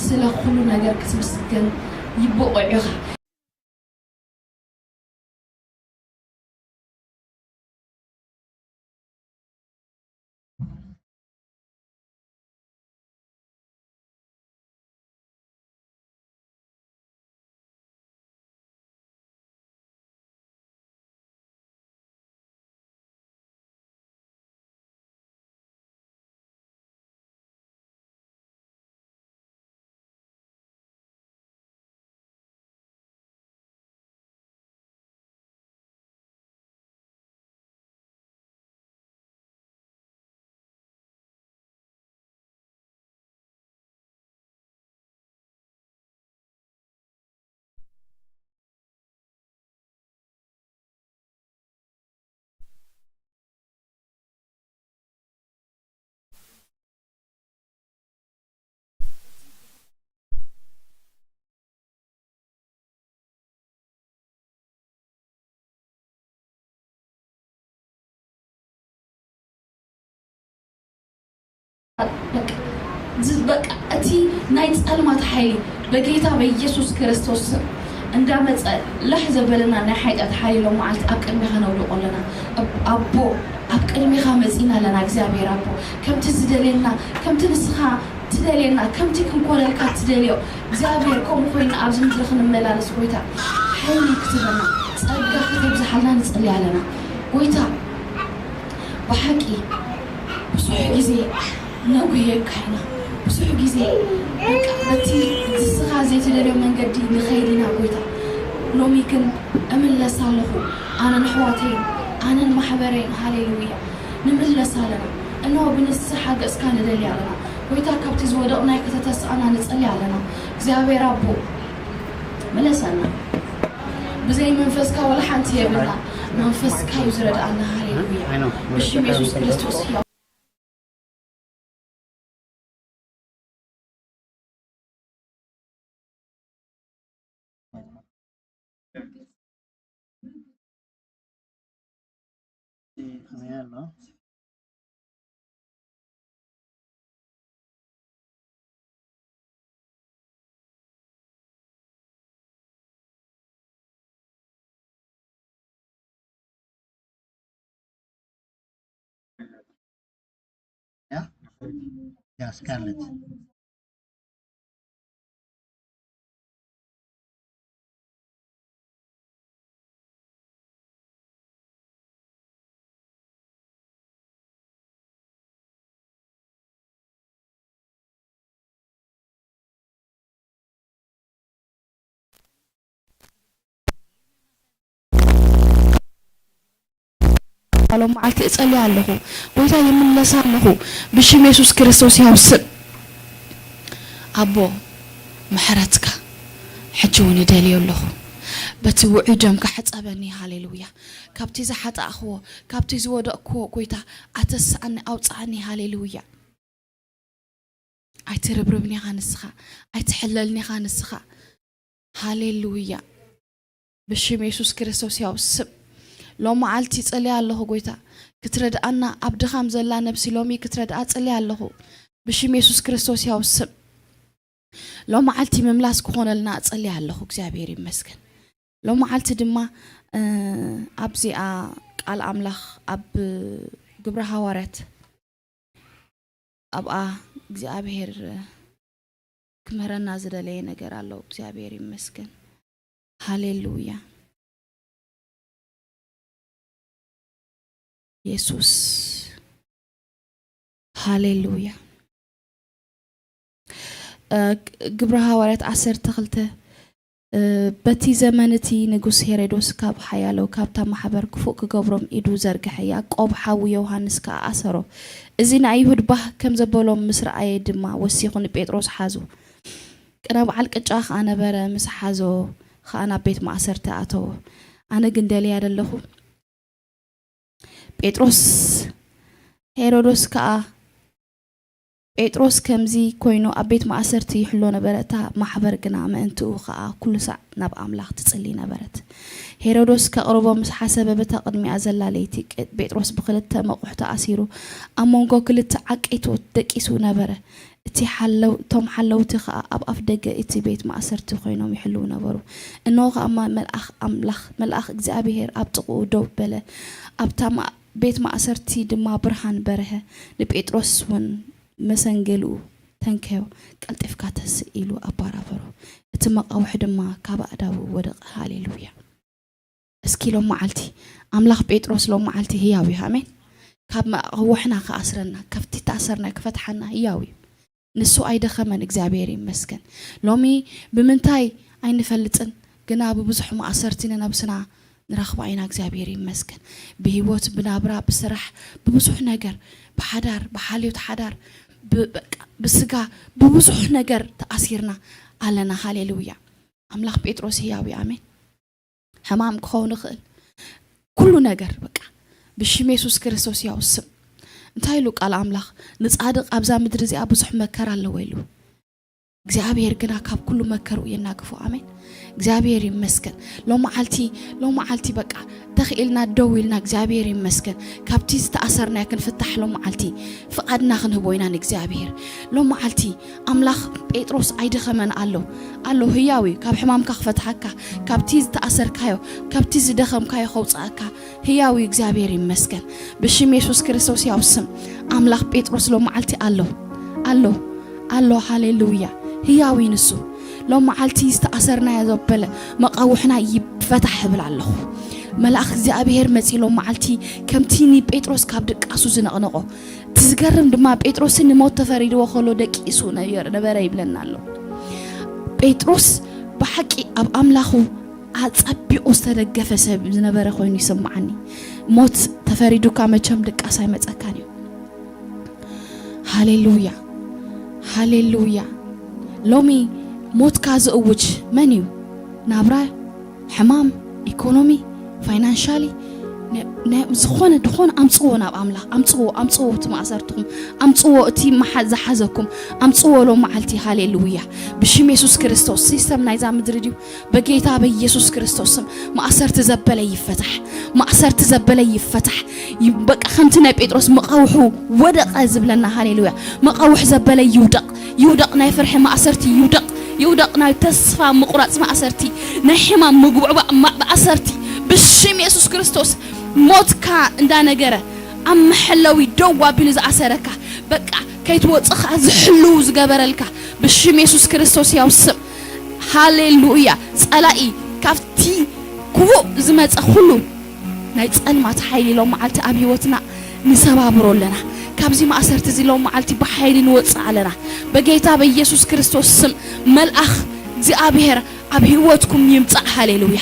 ስለ ኩሉ ነገር ክትምስገን ይብቑዕ ኢኻ። በቃ፣ ዝ-፣ በቃ፣ እቲ ናይ ጸልማት ሓይሊ በጌታ በኢየሱስ ክርስቶስ ስም እንዳመጸ ላሕ ዘበለና ናይ ሓጢኣት ሓይሊ ሎም መዓልቲ ኣብ ቅድሜኻ ነውድቆ ኣለና። ኣብ-፣ ኣቦ፣ ኣብ ቅድሜኻ መጺና ኣለና። እግዚኣብሔር ኣቦ፣ ከምቲ ዝደልየና፣ ከምቲ ንስኻ ትደልየና፣ ከምቲ ክንኮነልካ ትደልዮ እግዚኣብሔር፣ ከምኡ ኮይና ኣብዚ ምድሪ ክንመላለስ ጎይታ፣ ሓይሊ ክትህበና፣ ጸጋ ከተብዝሓልና ንጸሊ ኣለና። ጎይታ፣ ብሓቂ ብዙሕ ግዜ ነጉየካ ኢና። ብዙሕ ግዜ በቃ በቲ ንስኻ ዘይትደልዮ መንገዲ ንኸይድ ኢና ጎይታ። ሎሚ ግን እምለስ ኣለኹ። ኣነን ኣሕዋተይን፣ ኣነን ማሕበረይን፣ ሃሌሉያ፣ ንምለስ ኣለና። እንሆ ብንስሓ ገጽካ ንደሊ ኣለና። ጎይታ ካብቲ ዝወደቕናዮ ከተተስኣና ንጸሊ ኣለና። እግዚኣብሔር ኣቦ፣ ምለሰና። ብዘይ መንፈስካ ወላ ሓንቲ የብልና። መንፈስካ እዩ ዝረድኣና። ሃሌሉያ። ብሽም የሱስ ክርስቶስ ሕያው። ከመይ ኣሎ? ያ? ያ፣ ስካርሌት። ሎም መዓልቲ እጸልይ ኣለኹ። ጎይታ ይምለስ ኣለኹ። ብሽም የሱስ ክርስቶስ ያው ስም ኣቦ ምሕረትካ ሕጂ እውን እደልዮ ኣለኹ። በቲ ውዑይ ደምካ ሕጸበኒ። ሃሌሉያ። ካብቲ ዝሓጣእኽዎ፣ ካብቲ ዝወደቕክዎ ጎይታ ኣተስኣኒ፣ ኣውጽኣኒ። ሃሌሉያ። ኣይትርብርብኒ ኢኻ ንስኻ፣ ኣይትሕለልኒ ኢኻ ንስኻ። ሃሌሉያ። ብሽም የሱስ ክርስቶስ ያው ስም ሎም መዓልቲ ይጸልያ ኣለኹ ጎይታ፣ ክትረድኣና፣ ኣብ ድኻም ዘላ ነብሲ ሎሚ ክትረድኣ ጸልያ ኣለኹ። ብሽም የሱስ ክርስቶስ ያው ስም ሎም መዓልቲ ምምላስ ክኾነልና ጸልያ ኣለኹ። እግዚኣብሔር ይመስገን። ሎም መዓልቲ ድማ፣ እ፣ ኣብዚኣ ቃል ኣምላኽ ኣብ ግብረ ሃዋርያት ኣብኣ እግዚኣብሔር ክምህረና ዝደለየ ነገር ኣሎ። እግዚኣብሔር ይመስገን። ሃሌሉያ። የሱስ። ሃሌሉያ። እ፣ ግብረ ሃዋርያት ዓሰርተ ክልተ፣ እ፣ በቲ ዘመን እቲ ንጉስ ሄሮዶስ ካብ ሓያሎ ካብታ ማሕበር ክፉእ ክገብሮም ኢዱ ዘርግሐ፣ ያዕቆብ ሓዉ ዮሃንስ ከኣ ኣሰሮ። እዚ ንኣይሁድ ባህ ከም ዘበሎም ምስ ረኣየ ድማ ወሲኹ ንጴጥሮስ ሓዙ። ቅነ በዓል ቅጫ ከኣ ነበረ፣ ምስ ሓዞ ከኣ ናብ ቤት ማእሰርቲ ኣተዎ። ኣነ ግን ደልያ ደለኹ። ጴጥሮስ ሄሮዶስ ከኣ ጴጥሮስ ከምዚ ኮይኑ ኣብ ቤት ማእሰርቲ ይሕሎ ነበረ፣ እታ ማሕበር ግና ምእንትኡ ኸኣ ኩሉ ሳዕ ናብ ኣምላኽ ትጽሊ ነበረት። ሄሮዶስ ከቕርቦ ምስ ሓሰበ፣ በታ ቅድሚኣ ዘላ ለይቲ፣ ቅ-፣ ጴጥሮስ ብኽልተ መቑሕ ተኣሲሩ ኣብ መንጎ ክልተ ዓቀይቶት ደቂሱ ነበረ። እቲ ሓለው-፣ እቶም ሓለውቲ ኸኣ ኣብ ኣፍ ደገ እቲ ቤት ማእሰርቲ ኮይኖም ይሕልዉ ነበሩ። እንሆ ኸኣ፣ ማ-፣ መልኣኽ ኣምላኽ፣ መልኣኽ እግዚኣብሄር ኣብ ጥቕኡ ደው በለ። ኣብታ ማ-፣ ቤት ማእሰርቲ ድማ ብርሃን በርሀ። ንጴጥሮስ እውን መሰንገሊኡ ተንከዮ፣ "ቀልጢፍካ ተስእ" ኢሉ ኣባራበሮ። እቲ መቓውሒ ድማ ካብ ኣእዳዉ ወደቐ። ሃሌሉያ። እስኪ ሎም መዓልቲ ኣምላኽ ጴጥሮስ ሎም መዓልቲ ህያው እዩ። ኣሜን። ካብ መቓውሕና ክኣስረና፣ ካብቲ ተኣሰርና ክፈትሓና ህያው እዩ። ንሱ ኣይደኸመን፣ እግዚኣብሔር ይመስገን። ሎሚ ብምንታይ ኣይንፈልጥን፣ ግና ብብዙሕ ማእሰርቲ ንነብስና ንረኽባ ኢና። እግዚኣብሔር ይመስገን። ብህይወት፣ ብናብራ፣ ብስራሕ፣ ብብዙሕ ነገር፣ ብሓዳር፣ ብሓልዮት ሓዳር፣ ብ-፣ በቃ ብስጋ፣ ብብዙሕ ነገር ተኣሲርና ኣለና። ሃሌሉያ። ኣምላኽ ጴጥሮስ ህያው እዩ። ኣሜን። ሕማም ክኸውን ይኽእል፣ ኩሉ ነገር በቃ ብሽም የሱስ ክርስቶስ ህያው ስም። እንታይ ኢሉ ቃል ኣምላኽ? "ንጻድቕ ኣብዛ ምድሪ እዚኣ ብዙሕ መከራ ኣለዎ" ኢሉ። እግዚኣብሔር ግና ካብ ኩሉ መከርኡ የናግፎ። ኣሜን። እግዚኣብሔር ይመስገን። ሎመዓልቲ፣ ሎመዓልቲ በቃ ተኽኢልና ደው ኢልና እግዚኣብሔር ይመስገን። ካብቲ ዝተኣሰርናዮ ክንፍታሕ ሎመዓልቲ ፍቓድና ክንህቦ ኢና ንእግዚኣብሔር። ሎመዓልቲ ኣምላኽ ጴጥሮስ ኣይደኸመን ኣሎ። ኣሎ፣ ህያው እዩ። ካብ ሕማምካ ክፈትሓካ፣ ካብቲ ዝተኣሰርካዮ፣ ካብቲ ዝደኸምካዮ ከውጽኣካ ህያው እዩ። እግዚኣብሔር ይመስገን። ብሽም የሱስ ክርስቶስ ህያው ስም ኣምላኽ ጴጥሮስ ሎመዓልቲ ኣሎ። ኣሎ። ኣሎ። ሃሌሉያ። ህያው እዩ ንሱ። ሎመዓልቲ ዝተኣሰርናዮ ዘበለ መቓውሕና ይፈታሕ እብል ኣለኹ። መልኣኽ እግዚኣብሔር መጺኡ ሎመዓልቲ ከምቲ ንጴጥሮስ ካብ ድቃሱ ዝነቕነቖ፣ እቲ ዝገርም ድማ ጴጥሮስ ንሞት ተፈሪድዎ ከሎ ደቂሱ ነበር-፣ ነበረ ይብለና ኣሎ። ጴጥሮስ ብሓቂ ኣብ ኣምላኹ ኣጸቢቑ ዝተደገፈ ሰብ ዝነበረ ኮይኑ ይስምዓኒ። ሞት ተፈሪዱካ መቸም ድቃስ ኣይመጸካን እዩ። ሃሌሉያ፣ ሃሌሉያ። ሎሚ ሞትካ ዝእውጅ መን እዩ? ናብራ፣ ሕማም፣ ኢኮኖሚ፣ ፋይናንሻሊ፣ ነ-፣ ነ-፣ ዝኾነ ድኾነ ኣምጽዎ ናብ ኣምላኽ፣ ኣምጽዎ፣ ኣምጽዎ እቲ ማእሰርትኹም፣ ኣምጽዎ እቲ መሓ-፣ ዝሓዘኩም፣ ኣምጽዎ ሎም መዓልቲ። ሃሌሉያ። ብሽም የሱስ ክርስቶስ ሲስተም ናይዛ ምድሪ ድዩ? በጌታ በኢየሱስ ክርስቶስ ስም ማእሰርቲ ዘበለ ይፈታሕ፣ ማእሰርቲ ዘበለ ይፈታሕ። ይ-፣ በቃ ከምቲ ናይ ጴጥሮስ መቓውሑ ወደቐ ዝብለና፣ ሃሌሉያ። መቓውሕ ዘበለ ይውደቕ፣ ይውደቕ፣ ናይ ፍርሒ ማእሰርቲ ይውደቕ፣ ይውደቕ፣ ናይ ተስፋ ምቑራጽ ማእሰርቲ፣ ናይ ሕማም ምጉብዕባዕ ማ-፣ ማእሰርቲ ብሽም የሱስ ክርስቶስ። ሞትካ እንዳነገረ ኣብ መሐለዊ ደው ኣቢሉ ዝኣሰረካ፣ በቃ ከይትወጽእ ከኣ ዝሕልው ዝገበረልካ ብሽም የሱስ ክርስቶስ ያው ስም። ሃሌሉያ። ጸላኢ ካብቲ ክፉእ ዝመጸ ኩሉ ናይ ጸልማት ሓይሊ ሎም መዓልቲ ኣብ ህይወትና ንሰባብሮ ኣለና። ካብዚ ማእሰርቲ እዚ ሎም መዓልቲ ብሓይሊ ንወጽእ ኣለና። በጌታ በኢየሱስ ክርስቶስ ስም መልኣኽ እግዚኣብሔር ኣብ ህይወትኩም ይምጻእ። ሃሌሉያ።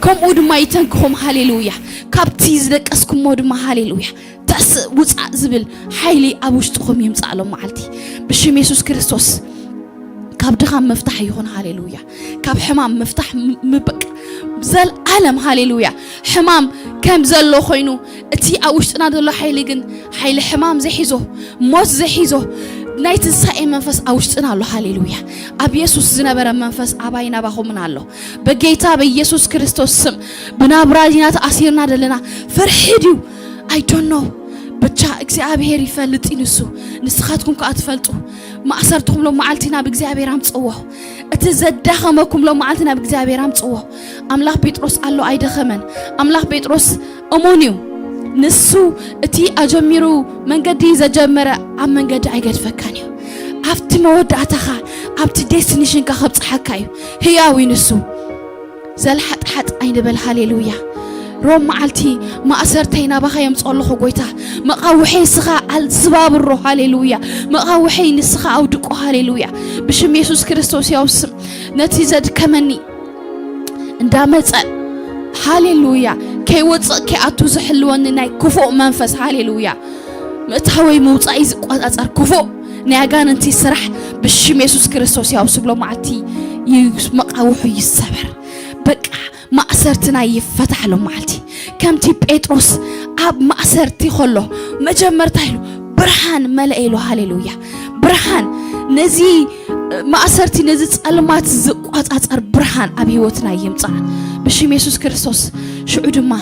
ከምኡ ድማ ይተንክኹም። ሃሌሉያ። ካብቲ ዝደቀስኩሞ ድማ፣ ሃሌሉያ፣ ተስእ ውጻእ ዝብል ሓይሊ ኣብ ውሽጥኹም ይምጻእ ሎም መዓልቲ ብሽም የሱስ ክርስቶስ። ካብ ድኻም መፍታሕ ይኹን። ሃሌሉያ። ካብ ሕማም መፍታሕ ም-፣ ምበቅ ዘልዓለም። ሃሌሉያ። ሕማም ከም ዘሎ ኮይኑ፣ እቲ ኣብ ውሽጥና ዘሎ ሓይሊ ግን ሓይሊ ሕማም ዘሒዞ፣ ሞት ዘሒዞ ናይ ትንሳኤ መንፈስ ኣብ ውሽጥና ኣሎ። ሃሌሉያ። ኣብ የሱስ ዝነበረ መንፈስ ኣባይ ናባኹምን ኣሎ። በጌታ በኢየሱስ ክርስቶስ ስም ብናብራ ዲና ተኣሲርና ዘለና። ፍርሒ ድዩ? I don't know። ብቻ እግዚኣብሔር ይፈልጥ እዩ ንሱ። ንስኻትኩም ከኣ ትፈልጡ። ማእሰርትኹም ሎም መዓልቲ ናብ እግዚኣብሔር ኣምጽዎ። እቲ ዘዳኸመኩም ሎም መዓልቲ ናብ እግዚኣብሔር ኣምጽዎ። ኣምላኽ ጴጥሮስ ኣሎ፣ ኣይደኸመን። ኣምላኽ ጴጥሮስ እሙን እዩ። ንሱ እቲ ኣጀሚሩ መንገዲ ዘጀመረ ኣብ መንገዲ ኣይገድፈካን እዩ። ኣብቲ መወዳእታኻ፣ ኣብቲ ዴስቲኔሽንካ ከብጽሓካ እዩ። ህያው እዩ ንሱ። ዘልሓጥሓጥ ኣይንበል። ሃሌሉያ። ሮም መዓልቲ ማእሰርተይ ናባኻ የምጽኦ ኣለኹ ጎይታ። መቓውሐይ ንስኻ ኣል-፣ ስባብሮ። ሃሌሉያ። መቓውሐይ ንስኻ ኣውድቆ። ሃሌሉያ። ብሽም የሱስ ክርስቶስ ያው ስም ነቲ ዘድከመኒ እንዳመጸ፣ ሃሌሉያ፣ ከይወጽእ ከይኣቱ ዝሕልወኒ ናይ ክፉእ መንፈስ፣ ሃሌሉያ፣ ምእታወይ ምውጻእይ ዝቆጻጸር ክፉእ ናይ ኣጋንንቲ ስራሕ ብሽም የሱስ ክርስቶስ ያው ስብሎ መዓልቲ ይስ-፣ መቃውሑ ይሰበር። በቃ ማእሰርትና ይፈታሕ ሎም መዓልቲ። ከምቲ ጴጥሮስ ኣብ ማእሰርቲ ከሎ መጀመርታ ኢሉ ብርሃን መለአ ኢሉ፣ ሃሌሉያ። ብርሃን፣ ነዚ ማእሰርቲ፣ ነዚ ጸልማት ዝቆጻጸር ብርሃን ኣብ ህይወትና ይምጻእ ብሽም የሱስ ክርስቶስ። ሽዑ ድማ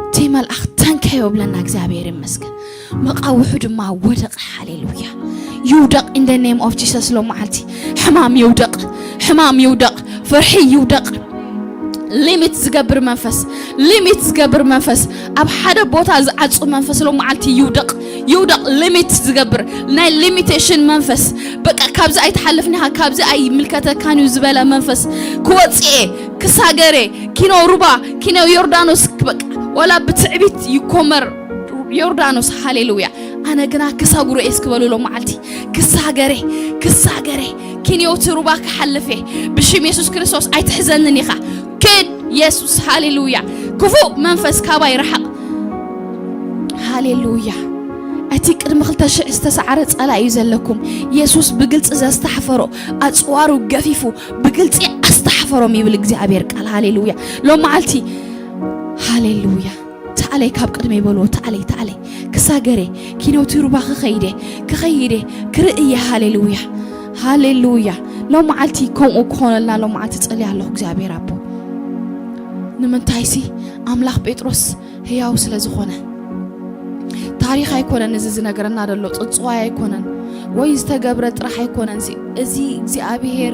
እቲ መልኣኽ ተንከዮ ብለና። እግዚኣብሔር ይመስገን። መቓውሑ ድማ ወደቐ። ሃሌሉያ። ይውደቕ in the name of Jesus። ሎም መዓልቲ ሕማም ይውደቕ፣ ሕማም ይውደቕ፣ ፍርሒ ይውደቕ። ሊሚት ዝገብር መንፈስ፣ ሊሚት ዝገብር መንፈስ፣ ኣብ ሓደ ቦታ ዝዓጹ መንፈስ ሎም መዓልቲ ይውደቕ፣ ይውደቕ። ሊሚት ዝገብር ናይ ሊሚቴሽን መንፈስ፣ በቃ ካብዚ ኣይትሓልፍን ኢኻ፣ ካብዚ ኣይምልከተካን እዩ ዝበለ መንፈስ ክወጽኤ ክሳገሬ ኪኖ ሩባ ኪኖ ዮርዳኖስ በቃ ዋላ ብትዕቢት ይኮመር ዮርዳኖስ። ሃሌሉያ። ኣነ ግና ክሳጉሮ እየ እስክበሉ ሎም መዓልቲ ክሳገሬ ክሳገሬ ኪንዮቲ ሩባ ክሓልፍ እየ ብሽም የሱስ ክርስቶስ። ኣይትሕዘንን ኢኻ። ክድ የሱስ። ሃሌሉያ። ክፉእ መንፈስ ካባይ ርሓቕ። ሃሌሉያ። እቲ ቅድሚ ክልተ ሽሕ ዝተሰዓረ ጸላኢ እዩ ዘለኩም። የሱስ ብግልጺ ዘስተሓፈሮ፣ ኣጽዋሩ ገፊፉ ብግልጺ ኣስተሓፈሮም ይብል እግዚኣብሔር ቃል። ሃሌሉያ። ሎም መዓልቲ ሃሌሉያ። ተኣለይ ካብ ቅድመይ በልዎ፣ ተኣለይ፣ ተኣለይ። ክሳገሬ ኪነውቲ ሩባ ክኸይደ፣ ክኸይደ፣ ክርእየ። ሃሌሉያ። ሃሌሉያ። ሎም መዓልቲ ከምኡ ክኾነልና ሎም መዓልቲ ጸልየ ኣለኹ እግዚኣብሔር ኣቦ። ንምንታይሲ ኣምላኽ ጴጥሮስ ህያው ስለ ዝኾነ። ታሪኽ ኣይኮነን እዚ ዝነግረና ዘሎ፣ ጽጽዋይ ኣይኮነን ወይ ዝተገብረ ጥራሕ ኣይኮነን። እዚ፣ እዚ እግዚኣብሔር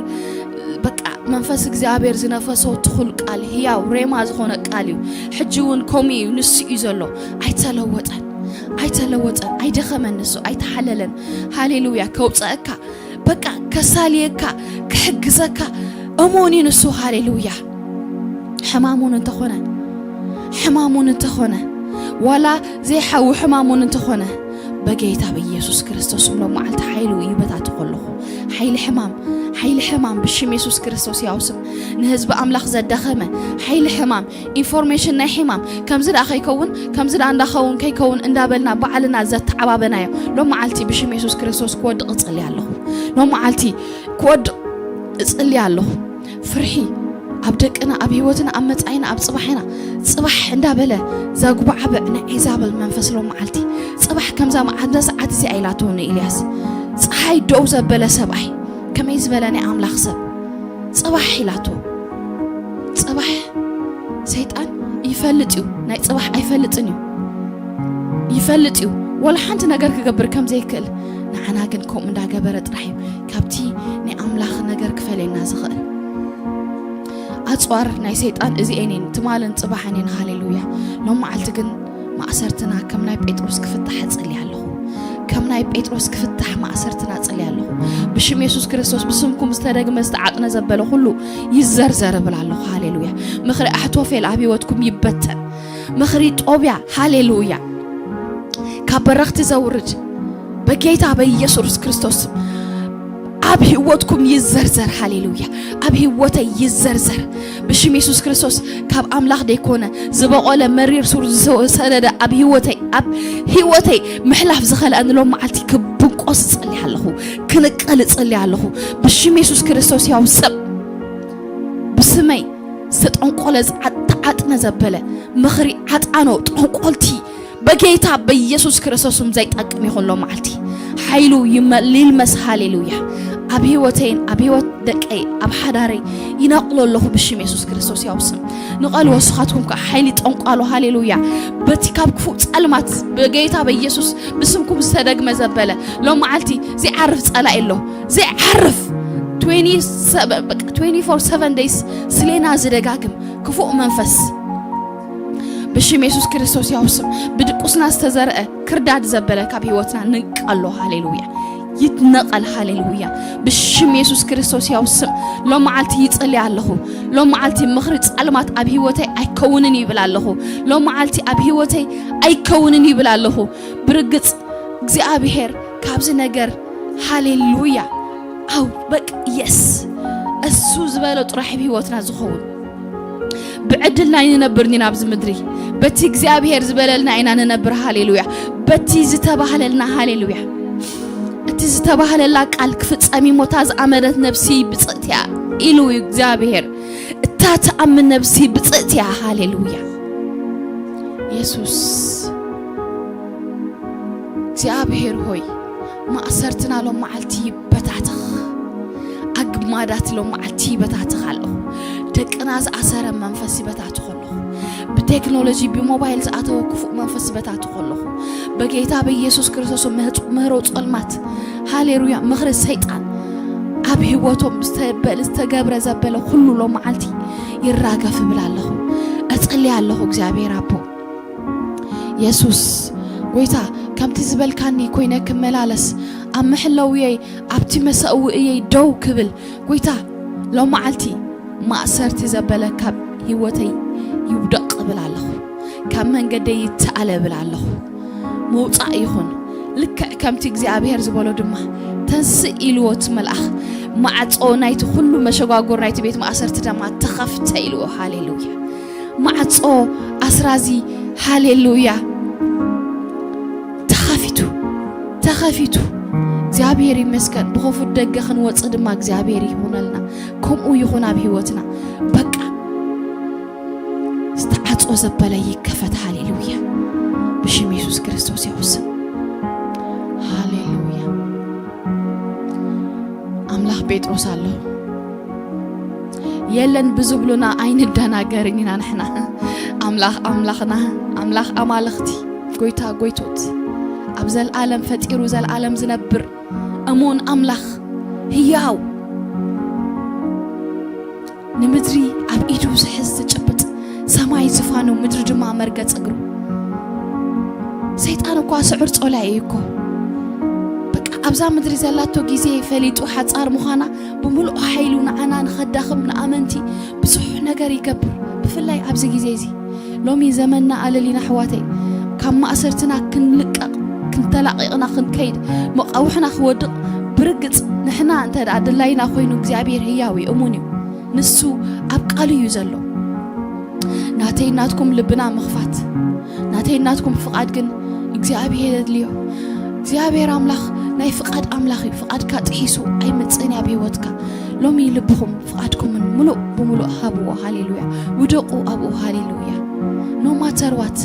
በቃ መንፈስ እግዚኣብሔር ዝነፈሶ ትኹል ቃል፣ ህያው ሬማ ዝኾነ ቃል እዩ። ሕጂ እውን ከምኡ እዩ፣ ንሱ እዩ ዘሎ። ኣይተለወጠን፣ ኣይተለወጠን፣ ኣይደኸመን ንሱ፣ ኣይተሓለለን። ሃሌሉያ። ከውፀአካ በቃ ከሳልየካ ክሕግዘካ እሞን እዩ ንሱ። ሃሌሉያ። ሕማሙን እንተኾነ ሕማሙን እንተኾነ ዋላ ዘይሓዊ ሕማሙን እንተኾነ በጌታ በኢየሱስ ክርስቶስ እምሎ መዓልቲ ሓይሉ እዩ በታቲ ከለኹ ሓይሊ ሕማም ሓይሊ ሕማም ብሽም የሱስ ክርስቶስ ያውስም ንህዝቢ ኣምላኽ ዘዳኸመ ሓይሊ ሕማም ኢንፎርሜሽን ናይ ሕማም ከምዚ ደኣ ከይከውን ከምዚ ደኣ እንዳኸውን ከይከውን እንዳበልና ባዕልና ዘተዓባበናዮ ሎም መዓልቲ ብሽም የሱስ ክርስቶስ ክወድቕ እጽሊ ኣለኹ። ሎም መዓልቲ ክወድቕ እጽሊ ኣለኹ። ፍርሒ ኣብ ደቅና ኣብ ህይወትና ኣብ መጻኢና ኣብ ጽባሕና ጽባሕ እንዳበለ ዘጉባዕብዕ ናይ ዒዛበል መንፈስ ሎም መዓልቲ ጽባሕ ከምዛ መዓልቲ ሰዓት እዚኣ ኢላቶ ንኤልያስ ጸሓይ ደው ዘበለ ሰብኣይ ከመይ ዝበለ ናይ ኣምላኽ ሰብ ጽባሕ ኢላቶ። ጽባሕ ሰይጣን ይፈልጥ እዩ፣ ናይ ጽባሕ ኣይፈልጥን እዩ። ይፈልጥ እዩ ወላ ሓንቲ ነገር ክገብር ከም ዘይክእል። ንዓና ግን ከምኡ እንዳገበረ ጥራሕ እዩ ካብቲ ናይ ኣምላኽ ነገር ክፈልየና ዝኽእል። ኣጽዋር ናይ ሰይጣን እዚኤን እየን፣ ትማልን ጽባሕን እየን። ሃሌሉያ። ሎም መዓልቲ ግን ማእሰርትና ከም ናይ ጴጥሮስ ክፍታሕ እጽሊ ኣለኹ። ከም ናይ ጴጥሮስ ክፍታሕ ማእሰርትና እጽሊ ኣለኹ። ብሽም የሱስ ክርስቶስ ብስምኩም ዝተደግመ ዝተዓጥነ ዘበለ ኩሉ ይዘርዘር እብል ኣለኹ። ሃሌሉያ። ምኽሪ ኣሕቶፌል ኣብ ህይወትኩም ይበተን። ምኽሪ ጦብያ ሃሌሉያ ካብ በረኽቲ ዘውርድ በጌታ በኢየሱስ ክርስቶስ ስም ኣብ ህይወትኩም ይዘርዘር። ሃሌሉያ ኣብ ህይወተይ ይዘርዘር ብሽም የሱስ ክርስቶስ። ካብ ኣምላኽ ደይኮነ ዝበቆለ መሪር ሱር ዝሰደደ ኣብ ህይወተይ ኣብ ህይወተይ ምሕላፍ ዝኸልኣኒ ሎም መዓልቲ ክብንቆስ እጸሊ ኣለኹ። ክንቀል እጸሊ ኣለኹ ብሽም የሱስ ክርስቶስ ያው ሰብ ብስመይ ዝተጠንቆለ ተዓጥነ ዘበለ ምኽሪ ዓጣኖ ጠንቆልቲ በጌታ በኢየሱስ ክርስቶስም ዘይጠቅም ይኹን ሎም መዓልቲ ሓይሉ ይልመስ። ሃሌሉያ ኣብ ህይወተይን ኣብ ህይወት ደቀይ ኣብ ሓዳረይ ይነቕሎ ኣለኹ ብሽም የሱስ ክርስቶስ ያውስም። ንቐል ወስኻትኩም ከዓ ሓይሊ ጠንቋሎ ሃሌሉያ በቲ ካብ ክፉእ ጸልማት በጌታ በኢየሱስ ብስምኩም ዝተደግመ ዘበለ ሎም መዓልቲ ዘይዓርፍ ጸላኢ ኣሎ። ዘይዓርፍ twenty-four seven days ስሌና ዝደጋግም ክፉእ መንፈስ ብሽም የሱስ ክርስቶስ ያውስም። ብድቁስና ዝተዘርአ ክርዳድ ዘበለ ካብ ህይወትና ንቀሎ። ሃሌሉያ ይትነቐል። ሃሌሉያ ብሽም የሱስ ክርስቶስ ያውስም። ሎም መዓልቲ ይጸሊ ኣለኹ። ሎም መዓልቲ ምኽሪ ጸልማት ኣብ ህይወተይ ኣይከውንን ይብል ኣለኹ። ሎም መዓልቲ ኣብ ህይወተይ ኣይከውንን ይብል ኣለኹ። ብርግጽ እግዚኣብሔር ካብዚ ነገር ሃሌሉያ ኣው በቃ የስ እሱ ዝበሎ ጥራሕ ብህይወትና ዝኸውን ብዕድልና ይንነብር ኢና ኣብዚ ምድሪ በቲ እግዚኣብሔር ዝበለልና ኢና ንነብር። ሃሌሉያ በቲ ዝተባህለልና ሃሌሉያ እቲ ዝተባህለላ ቃል ክፍጸም እሞ እታ ዝኣመነት ነብሲ ብፅእትያ ኢሉ እዩ እግዚኣብሔር። እታ ትኣምን ነብሲ ብፅእትያ ሃሌሉያ የሱስ እግዚኣብሔር ሆይ ማእሰርትና ሎም መዓልቲ ይበታተኽ። ኣግማዳት ሎም መዓልቲ ይበታተኽ ኣለኹ። ደቅና ዝኣሰረ መንፈስ ይበታተኽ ኣለኹ። ብቴክኖሎጂ ብሞባይል ዝኣተወ ክፉእ መንፈስ ይበታተኽ ኣለኹ። በጌታ በኢየሱስ ክርስቶስ ምህሮ ጸልማት፣ ሃሌሉያ፣ ምኽሪ ሰይጣን ኣብ ህይወቶም ዝተበል ዝተገብረ ዘበለ ኩሉ ሎም መዓልቲ ይራገፍ እብል ኣለኹ። እጽሊ ኣለኹ እግዚኣብሔር ኣቦ። የሱስ ጎይታ፣ ከምቲ ዝበልካኒ ኮይነ ክመላለስ፣ ኣብ መሕለውየይ ኣብቲ መሰውእየይ ደው ክብል፣ ጎይታ፣ ሎም መዓልቲ ማእሰርቲ ዘበለ ካብ ህይወተይ ይውደቕ እብል ኣለኹ። ካብ መንገደይ ይተኣለ እብል ኣለኹ። ምውጻእ ይኹን። ልክዕ ከምቲ እግዚኣብሔር ዝበሎ ድማ፣ ተንስእ ኢልዎ እቲ መልኣኽ፣ ማዕጾ ናይቲ ኩሉ መሸጓጉር ናይቲ ቤት ማእሰርቲ ድማ ተኸፍተ ኢልዎ። ሃሌሉያ። ማዕጾ ኣስራዚ፣ ሃሌሉያ፣ ተኸፊቱ፣ ተኸፊቱ። እግዚኣብሔር ይመስገን። ብኸፉት ደገ ክንወጽእ ድማ እግዚኣብሔር ይኹነልና። ከምኡ ይኹን ኣብ ህይወትና። በቃ ዝተዓጾ ዘበለ ይከፈት። ሃሌሉያ። ብሽም የሱስ ክርስቶስ ይኹን ስም። ሃሌሉያ። ኣምላኽ ጴጥሮስ ኣሎ። የለን ብዝብሉና ኣይንደናገርን ኢና ንሕና። ኣምላኽ ኣምላኽና፣ ኣምላኽ ኣማልኽቲ፣ ጎይታ ጎይቶት፣ ኣብ ዘልኣለም ፈጢሩ ዘልኣለም ዝነብር እሙን ኣምላኽ ህያው፣ ንምድሪ ኣብ ኢዱ ዝሕዝ ዝጭብጥ፣ ሰማይ ዝፋኑ፣ ምድሪ ድማ መርገጽ እግሩ። ሰይጣን እኳ ስዑር ጾላይ እዩ እኮ። በቃ ኣብዛ ምድሪ ዘላቶ ግዜ ፈሊጡ ሓጻር ምዃና፣ ብምሉእ ሓይሉ ንዓና ንኸዳኽም ንኣመንቲ ብዙሕ ነገር ይገብር። ብፍላይ ኣብዚ ግዜ እዚ፣ ሎሚ ዘመንና ኣለሊና ኣሕዋተይ፣ ካብ ማእሰርትና ክንልቀቕ፣ ክንተላቒቕና ክንከይድ፣ መቓውሕና ክወድቕ፣ ብርግጽ ንሕና እንተ ደኣ ድላይና ኮይኑ እግዚኣብሔር ህያው እዩ፣ እሙን እዩ። ንሱ ኣብ ቃሉ እዩ ዘሎ። ናተይ ናትኩም ልብና ምኽፋት፣ ናተይ ናትኩም ፍቓድ ግን እግዚኣብሔር የድልዮ። እግዚኣብሔር ኣምላኽ ናይ ፍቓድ ኣምላኽ እዩ። ፍቓድካ ጥሒሱ ኣይመጽእን እዩ ኣብ ህይወትካ። ሎሚ ልብኹም ፍቓድኩምን ምሉእ ብምሉእ ሃብዎ። ሃሌሉያ። ውደቑ ኣብኡ። ሃሌሉያ። No matter what፣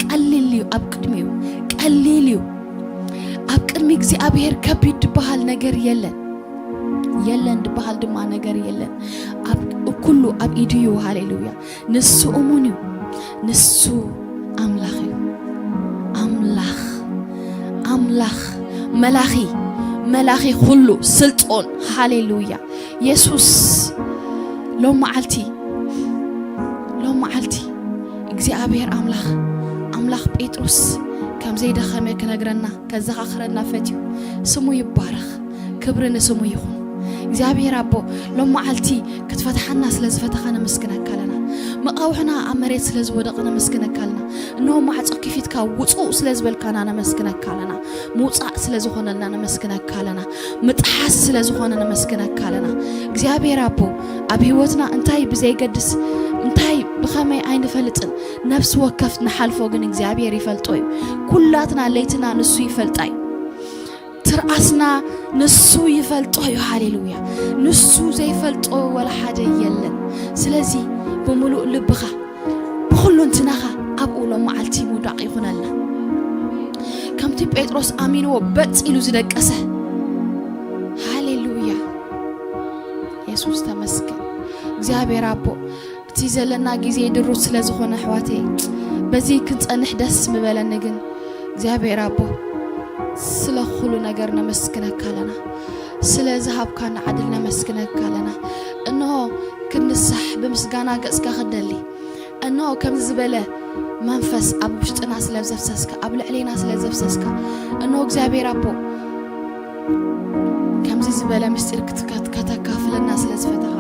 ቀሊል እዩ ኣብ ቅድሚኡ። ቀሊል እዩ። ኣብ ቅድሚ እግዚኣብሔር ከቢድ ድበሃል ነገር የለን። የለን ድበሃል ድማ ነገር የለን። ኣብ ኩሉ ኣብ ኢዱ እዩ። ሃሌሉያ። ንሱ እሙን እዩ። ንሱ ኣምላኽ እዩ። ኣምላኽ፣ ኣምላኽ፣ መላኺ፣ መላኺ ኩሉ ስልጦን። ሃሌሉያ። የሱስ ሎም መዓልቲ፣ ሎም መዓልቲ እግዚኣብሔር ኣምላኽ፣ ኣምላኽ ጴጥሮስ ከም ዘይደኸመ ክነግረና፣ ከዘኻኽረና ፈትዩ። ስሙ ይባረኽ። ክብሪ ንስሙ ይኹን። እግዚኣብሔር ኣቦ፣ ሎም መዓልቲ ክትፈትሓና ስለ ዝፈተኻ ነመስግነካ ኣለና። መቓውሕና ኣብ መሬት ስለ ዝወደቐ ነመስግነካ ኣለና። እንሆ ማዕጾ ከፊትካ ውጹ ስለ ዝበልካና ነመስግነካ ኣለና። ምውጻእ ስለ ዝኾነልና ነመስግነካ ኣለና። ምጥሓስ ስለ ዝኾነ ነመስግነካ ኣለና። እግዚኣብሔር ኣቦ፣ ኣብ ህይወትና እንታይ ብዘይገድስ፣ እንታይ ብኸመይ ኣይንፈልጥን። ነፍሲ ወከፍ ንሓልፎ ግን እግዚኣብሔር ይፈልጦ እዩ። ኩላትና ለይትና ንሱ ይፈልጣ እዩ። ትርኣስና ንሱ ይፈልጦ እዩ። ሃሌሉያ። ንሱ ዘይፈልጦ ወላ ሓደ የለን። ስለዚ ብምሉእ ልብኻ፣ ብኹሉ እንትናኻ ኣብኡ ሎም መዓልቲ ምውዳቕ ይኹነልና። ከምቲ ጴጥሮስ ኣሚንዎ በጥ ኢሉ ዝደቀሰ። ሃሌሉያ። የሱስ ተመስገን። እግዚኣብሔር ኣቦ፣ እቲ ዘለና ግዜ ድሩት ስለ ዝኾነ ኣሕዋተይ፣ በዚ ክንጸንሕ ደስ ምበለኒ። ግን እግዚኣብሔር ኣቦ፣ ስለ ኩሉ ነገር ነመስግነካ ኣለና። ስለ ዝሃብካና ዕድል ነመስግነካ ኣለና። እንሆ ክንንሳሕ ብምስጋና ገጽካ ክንደሊ። እንሆ ከምዚ ዝበለ መንፈስ ኣብ ውሽጥና ስለ ዘፍሰስካ፣ ኣብ ልዕሌና ስለ ዘፍሰስካ፣ እንሆ እግዚኣብሔር ኣቦ፣ ከምዚ ዝበለ ምስጢር ክትከት-፣ ከተካፍለና ስለ ዝፈተኻ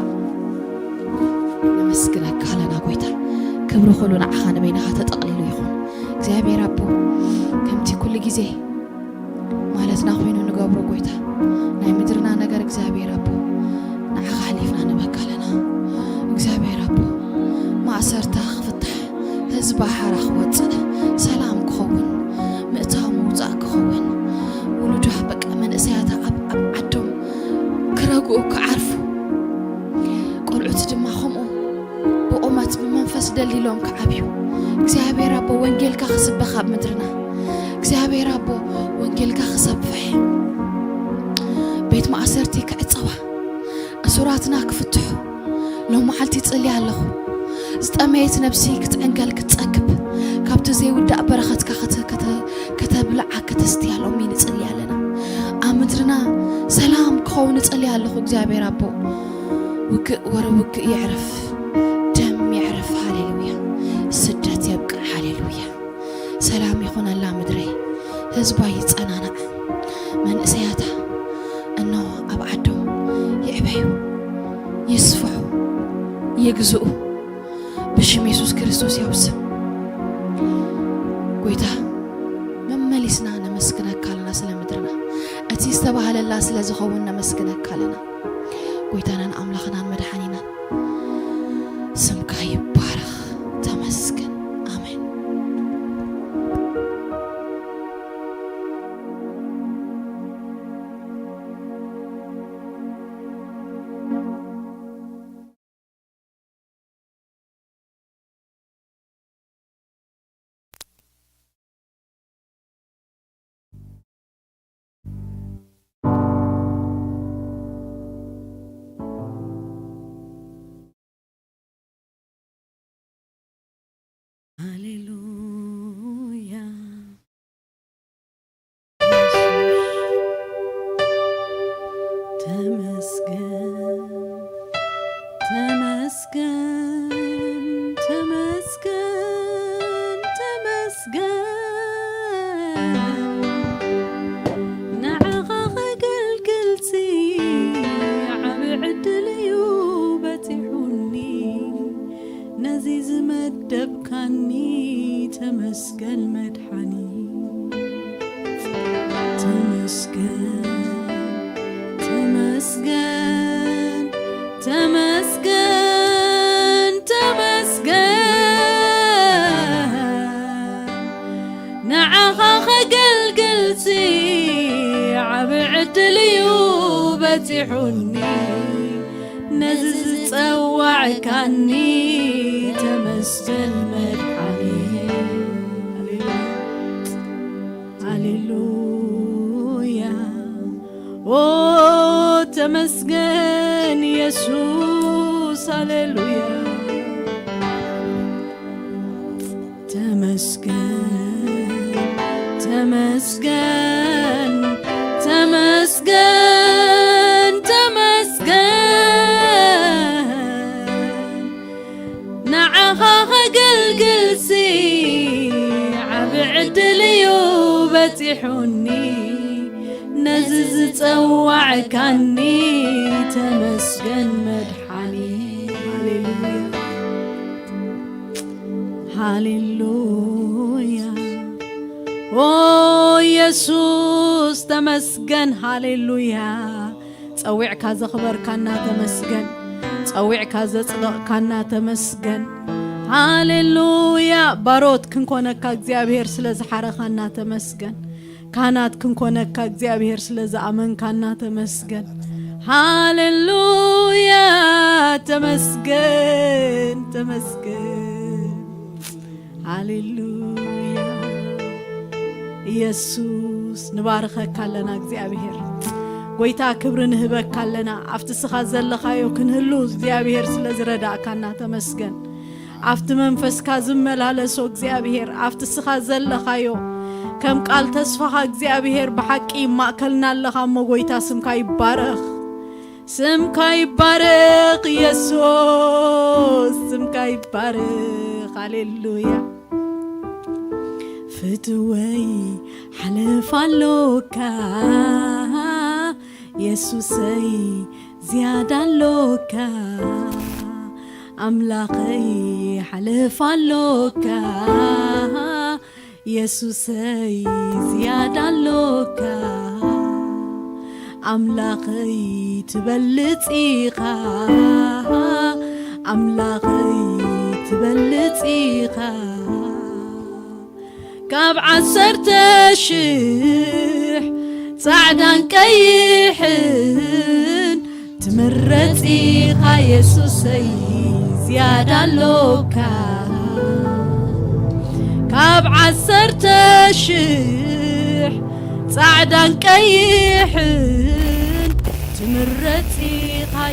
ነመስግነካ ኣለና ጎይታ። ክብሪ ኩሉ ንዓኻ ንበይንኻ ተጠቕሊሉ ይኹን። እግዚኣብሔር ኣቦ፣ ከምቲ ኩሉ ግዜ ማለትና ኮይኑ ንገብሮ ጎይታ፣ ናይ ምድርና ነገር እግዚኣብሔር ኣቦ፣ ንዓኻ ሓሊፍና ንበካ ኣለና። እግዚኣብሔር ኣቦ፣ ማእሰርታ ክፍታሕ፣ ህዝባ ሓራ ክወፅእ፣ ሰላም ክኸውን፣ ምእታው ምውፃእ ክኸውን፣ ውሉዳ በቃ መንእሰያታ ኣብ፣ ኣብ ዓዶም ክረግኡ ክዓርፉ፣ ቆልዑት ድማ ከምኡ ብቑመት ብመንፈስ ደልዲሎም ክዓብዩ፣ እግዚኣብሔር ኣቦ ወንጌልካ ክስበኽ ኣብ ምድርና፣ እግዚኣብሔር ኣቦ ወንጌልካ ክሰፍሕ፣ እቲ ማእሰርቲ ክዕጸዋ፣ እሱራትና ክፍትሑ፣ ሎም መዓልቲ ይጽሊ ኣለኹ። ዝጠመየት ነብሲ ክትዕንገል ክትጸግብ፣ ካብቲ ዘይውዳእ በረኸትካ ከተ-፣ ከተ-፣ ከተብልዓ፣ ከተስትያ ሎሚ ንጽሊ ኣለና። ኣብ ምድርና ሰላም ክኸውን ንጽሊ ኣለኹ እግዚኣብሔር ኣቦ። ውግእ ወረ ውግእ የዕርፍ፣ ደም የዕርፍ፣ ሃሌሉያ። ስደት የብቅዕ፣ ሃሌሉያ። ሰላም ይኹነላ ምድረይ፣ ህዝባ ይጸናናዕ። መንእሰያታ እነሆ ኣብ ዓዶም ይዕበዩ፣ ይስፍሑ፣ ይግዝኡ። ብሽም የሱስ ክርስቶስ ያው ስም ጎይታ መመሊስና ነመስግነካ ኣለና ስለ ምድርና። እቲ ዝተባህለላ ስለ ዝኸውን ነመስግነካ ኣለና። ጎይታናን ኣምላኽናን መድሓኒናን ስምካ ይባረኽ። ተመስገን። ኣሜን። ሃሌሉያ። ተመስገን፣ ተመስገን፣ ተመስገን፣ ተመስገን። ንዓኻ ከገልግልሲ ዓቢ ዕድል እዩ በጺሑኒ። ነዚ ዝመደብካኒ ተመስገን መድሓኒ። ተመስገን፣ ተመስገን፣ ተመስገን፣ ተመስገን። ንዓኻ ከገልግልሲ ዓቢ ዕድል እዩ በጺሑኒ። ነዚ ዝጸዋዕካኒ ተመስገን መድሓኒ። ሃሌሉያ። ኦ ተመስገን የሱስ፣ ሃሌሉያ። ተመስገን፣ ተመስገን፣ ተመስገን፣ ተመስገን። ንዓኻ ከገልግልሲ ዓቢ ዕድል እዩ በጺሑኒ። ነዚ ዝጸዋዕካኒ ተመስገን መድሓኒ። ሃሌሉያ፣ ሃሌሉያ። ኦ የሱስ ተመስገን፣ ሃሌሉያ። ጸዊዕካ ዘኽበርካና ተመስገን። ጸዊዕካ ዘጽደቕካና ተመስገን። ሃሌሉያ። ባሮት ክንኮነካ እግዚኣብሔር ስለ ዝሓረኻና ተመስገን። ካህናት ክንኮነካ እግዚኣብሔር ስለ ዝኣመንካና ተመስገን። ሃሌሉያ። ተመስገን፣ ተመስገን። ሃሌሉያ። ኢየሱስ ንባርኸካ ኣለና እግዚኣብሔር። ጎይታ ክብሪ ንህበካ ኣለና። ኣብቲ ስኻ ዘለኻዮ ክንህሉ እግዚኣብሔር ስለ ዝረዳእካና ተመስገን። ኣብቲ መንፈስካ ዝመላለሶ እግዚኣብሔር፣ ኣብቲ ስኻ ዘለኻዮ ከም ቃል ተስፋኻ እግዚኣብሔር ብሓቂ ማእከልና ኣለኻ እሞ ጎይታ ስምካ ይባረኽ። ስምካ ይባረኽ ኢየሱስ፣ ስምካ ይባረኽ። ሃሌሉያ። ፍትወይ ሓለፍ ኣሎካ፣ የሱሰይ ዝያዳ ኣሎካ፣ ኣምላኸይ ሓለፍ ኣሎካ፣ የሱሰይ ዝያዳ ኣሎካ፣ ኣምላኸይ ትበልጽ ኢኻ፣ ኣምላኸይ ትበልጽ ኢኻ። ካብ ዓሰርተ ሽሕ ጻዕዳን ቀይሕን ትምረጽ ኢኻ የሱሰይ ዝያዳ ኣሎካ። ካብ ዓሰርተ ሽሕ ጻዕዳን ቀይሕን ምረጺኻ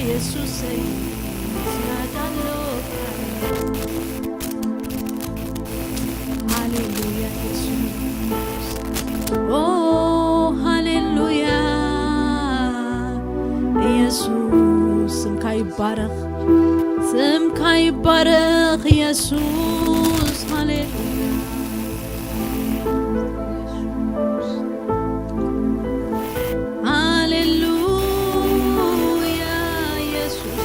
የሱሰይ ዝያዳ ኣለካ። ሃሌሉያ የሱስ። ኦ ሃሌሉያ የሱስ፣ ስምካ ይባረኽ፣ ስምካ ይባረኽ የሱስ። ሃሌሉያ። ሃሌሉያ የሱስ።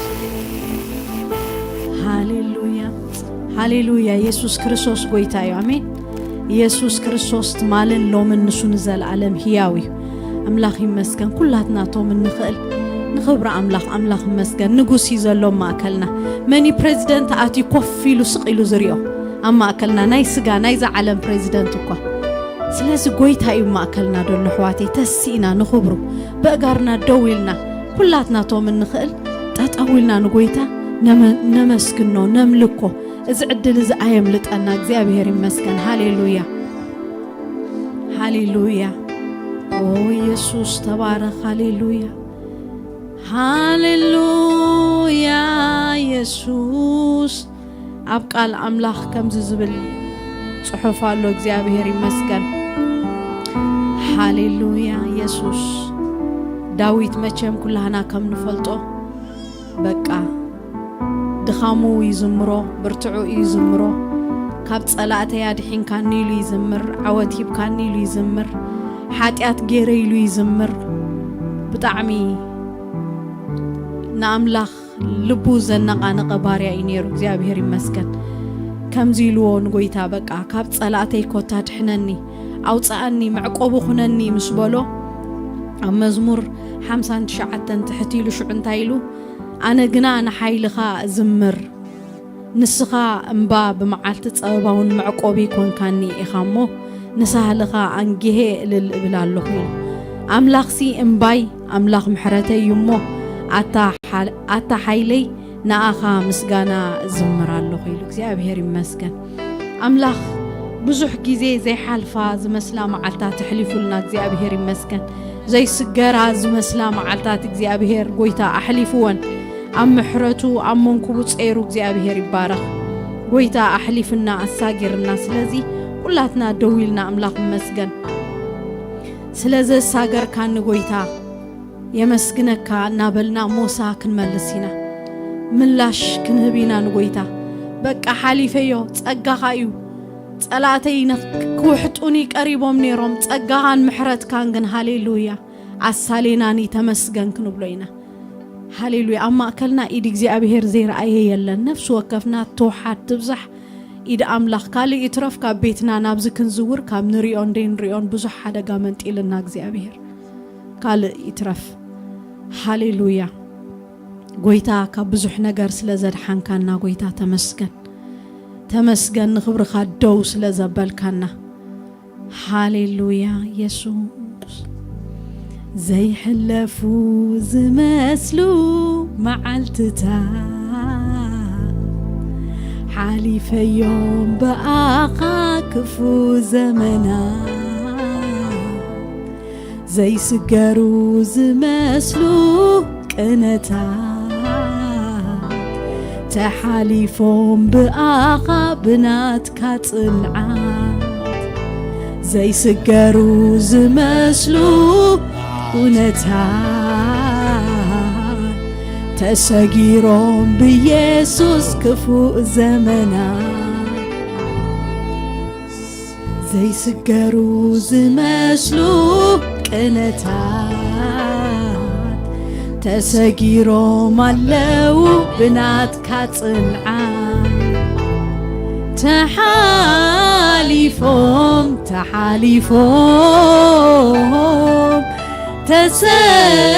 ሃሌሉያ። ሃሌሉያ። የሱስ ክርስቶስ ጎይታ እዩ። ኣሜን። የሱስ ክርስቶስ ትማልን ሎምን ንሱ ንዘለኣለም ህያው እዩ። ኣምላኽ ይመስገን። ኩላትና ቶም እንኽእል ንኽብሪ ኣምላኽ፣ ኣምላኽ ይመስገን። ንጉስ እዩ ዘሎ ኣብ ማእከልና። መኒ ፕሬዚደንት ኣትዩ ኮፍ ኢሉ ስቕ ኢሉ ዝሪኦ ኣብ ማእከልና፣ ናይ ስጋ ናይዛ ዓለም ፕሬዚደንት እኳ። ስለዚ ጎይታ እዩ ኣብ ማእከልና ዘሎ ኣሕዋተይ። ተሲእና ንኽብሩ ብእጋርና ደው ኢልና፣ ኩላትና ቶም እንኽእል ጠጠው ኢልና ንጎይታ ነመ-፣ ነመስግኖ፣ ነምልኮ። እዚ ዕድል እዚ ኣየምልጠና። እግዚኣብሔር ይመስገን። ሃሌሉያ፣ ሃሌሉያ። ኦ የሱስ ተባረኽ። ሃሌሉያ፣ ሃሌሉያ። የሱስ ኣብ ቃል ኣምላኽ ከምዚ ዝብል ጽሑፍ ኣሎ። እግዚኣብሔር ይመስገን። ሃሌሉያ የሱስ። ዳዊት መቸም ኩላህና ከም ንፈልጦ በቃ ድኻሙ ይዝምሮ፣ ብርትዑ እዩ ዝምሮ። ካብ ጸላእተይ ኣድሒንካኒ ኢሉ ይዝምር፣ ዓወት ሂብካኒ ኢሉ ይዝምር፣ ሓጢኣት ገይረ ኢሉ ይዝምር። ብጣዕሚ ንኣምላኽ ልቡ ዘነቓነቐ ባርያ እዩ ነይሩ። እግዚኣብሔር ይመስገን። ከምዚ ኢልዎ ንጎይታ፣ በቃ ካብ ጸላእተይ ኮታ ድሕነኒ፣ ኣውጽኣኒ፣ መዕቆቢ ኩነኒ ምስ በሎ፣ ኣብ መዝሙር ሓምሳን ትሽዓተን ትሕት ኢሉ ሽዑ እንታይ ኢሉ? ኣነ ግና ንሓይልኻ እዝምር፣ ንስኻ እምባ ብመዓልቲ ጸበባውን መዕቆቢ ኮንካኒ ኢኻ እሞ፣ ንሳህልኻ ኣንጊሄ እልል እብል ኣለኹ ኢሉ። ኣምላኽሲ እምባይ፣ ኣምላኽ ምሕረተይ እዩ እሞ፣ ኣታ ሓ-፣ ኣታ ሓይለይ፣ ንኣኻ ምስጋና እዝምር ኣለኹ ኢሉ። እግዚኣብሔር ይመስገን። ኣምላኽ ብዙሕ ግዜ ዘይሓልፋ ዝመስላ መዓልታት ኣሕሊፉልና፣ እግዚኣብሔር ይመስገን። ዘይስገራ ዝመስላ መዓልታት እግዚኣብሔር ጎይታ ኣሕሊፍወን። ኣብ ምሕረቱ ኣብ መንኩቡ ጸይሩ እግዚኣብሔር ይባረኽ። ጎይታ ኣሕሊፍና ኣሳጊርና። ስለዚ ኩላትና ደው ኢልና ኣምላኽ ይመስገን። ስለ ዘሳገርካኒ ጎይታ የመስግነካ እናበልና ሞሳ ክንመልስ ኢና። ምላሽ ክንህብ ኢና ንጎይታ። በቃ ሓሊፈዮ፣ ጸጋኻ እዩ። ጸላእተይ ነኽ-፣ ክውሕጡኒ ቀሪቦም ነይሮም፣ ጸጋኻን ምሕረትካን ግን ሃሌሉያ ኣሳሌናኒ ተመስገን ክንብሎ ኢና። ሃሌሉያ። ኣብ ማእከልና ኢድ እግዚኣብሔር ዘይረኣየ የለን። ነፍሲ ወከፍና ትውሓድ ትብዛሕ ኢድ ኣምላኽ። ካልእ ይትረፍ ካብ ቤትና ናብዚ ክንዝውር ካብ ንሪኦን ደይንሪኦን ብዙሕ ሓደጋ መንጢልና እግዚኣብሔር። ካልእ ይትረፍ። ሃሌሉያ። ጎይታ ካብ ብዙሕ ነገር ስለ ዘድሓንካና ጎይታ ተመስገን። ተመስገን ንኽብርኻ ደው ስለ ዘበልካና። ሃሌሉያ የሱስ። ዘይሕለፉ ዝመስሉ መዓልትታት ሓሊፈዮም ብኣኻ ክፉ ዘመናት ዘይስገሩ ዝመስሉ ቅነታት ተሓሊፎም ብኣኻ ብናትካ ጽንዓት ዘይስገሩ ዝመስሉ ኩነታት ተሰጊሮም ብየሱስ ክፉእ ዘመናት ዘይስገሩ ዝመስሉ ቅነታት ተሰጊሮም ኣለዉ ብናትካ ጽንዓት። ተሓሊፎም፣ ተሓሊፎም፣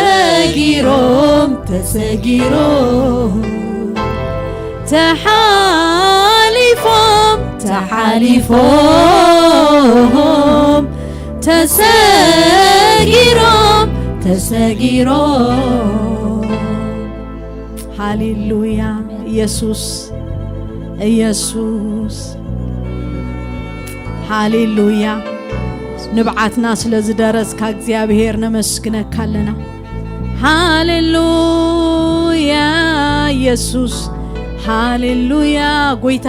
ተሰጊሮም፣ ተሰጊሮም፣ ተሓሊፎም፣ ተሓሊፎም፣ ተሰጊሮም፣ ተሰጊሮም። ሃሌሉያ፣ ኢየሱስ፣ ኢየሱስ። ሃሌሉያ። ንብዓትና ስለ ዝደረስካ እግዚኣብሔር ነመስግነካ ኣለና። ሃሌሉያ ኢየሱስ፣ ሃሌሉያ ጎይታ።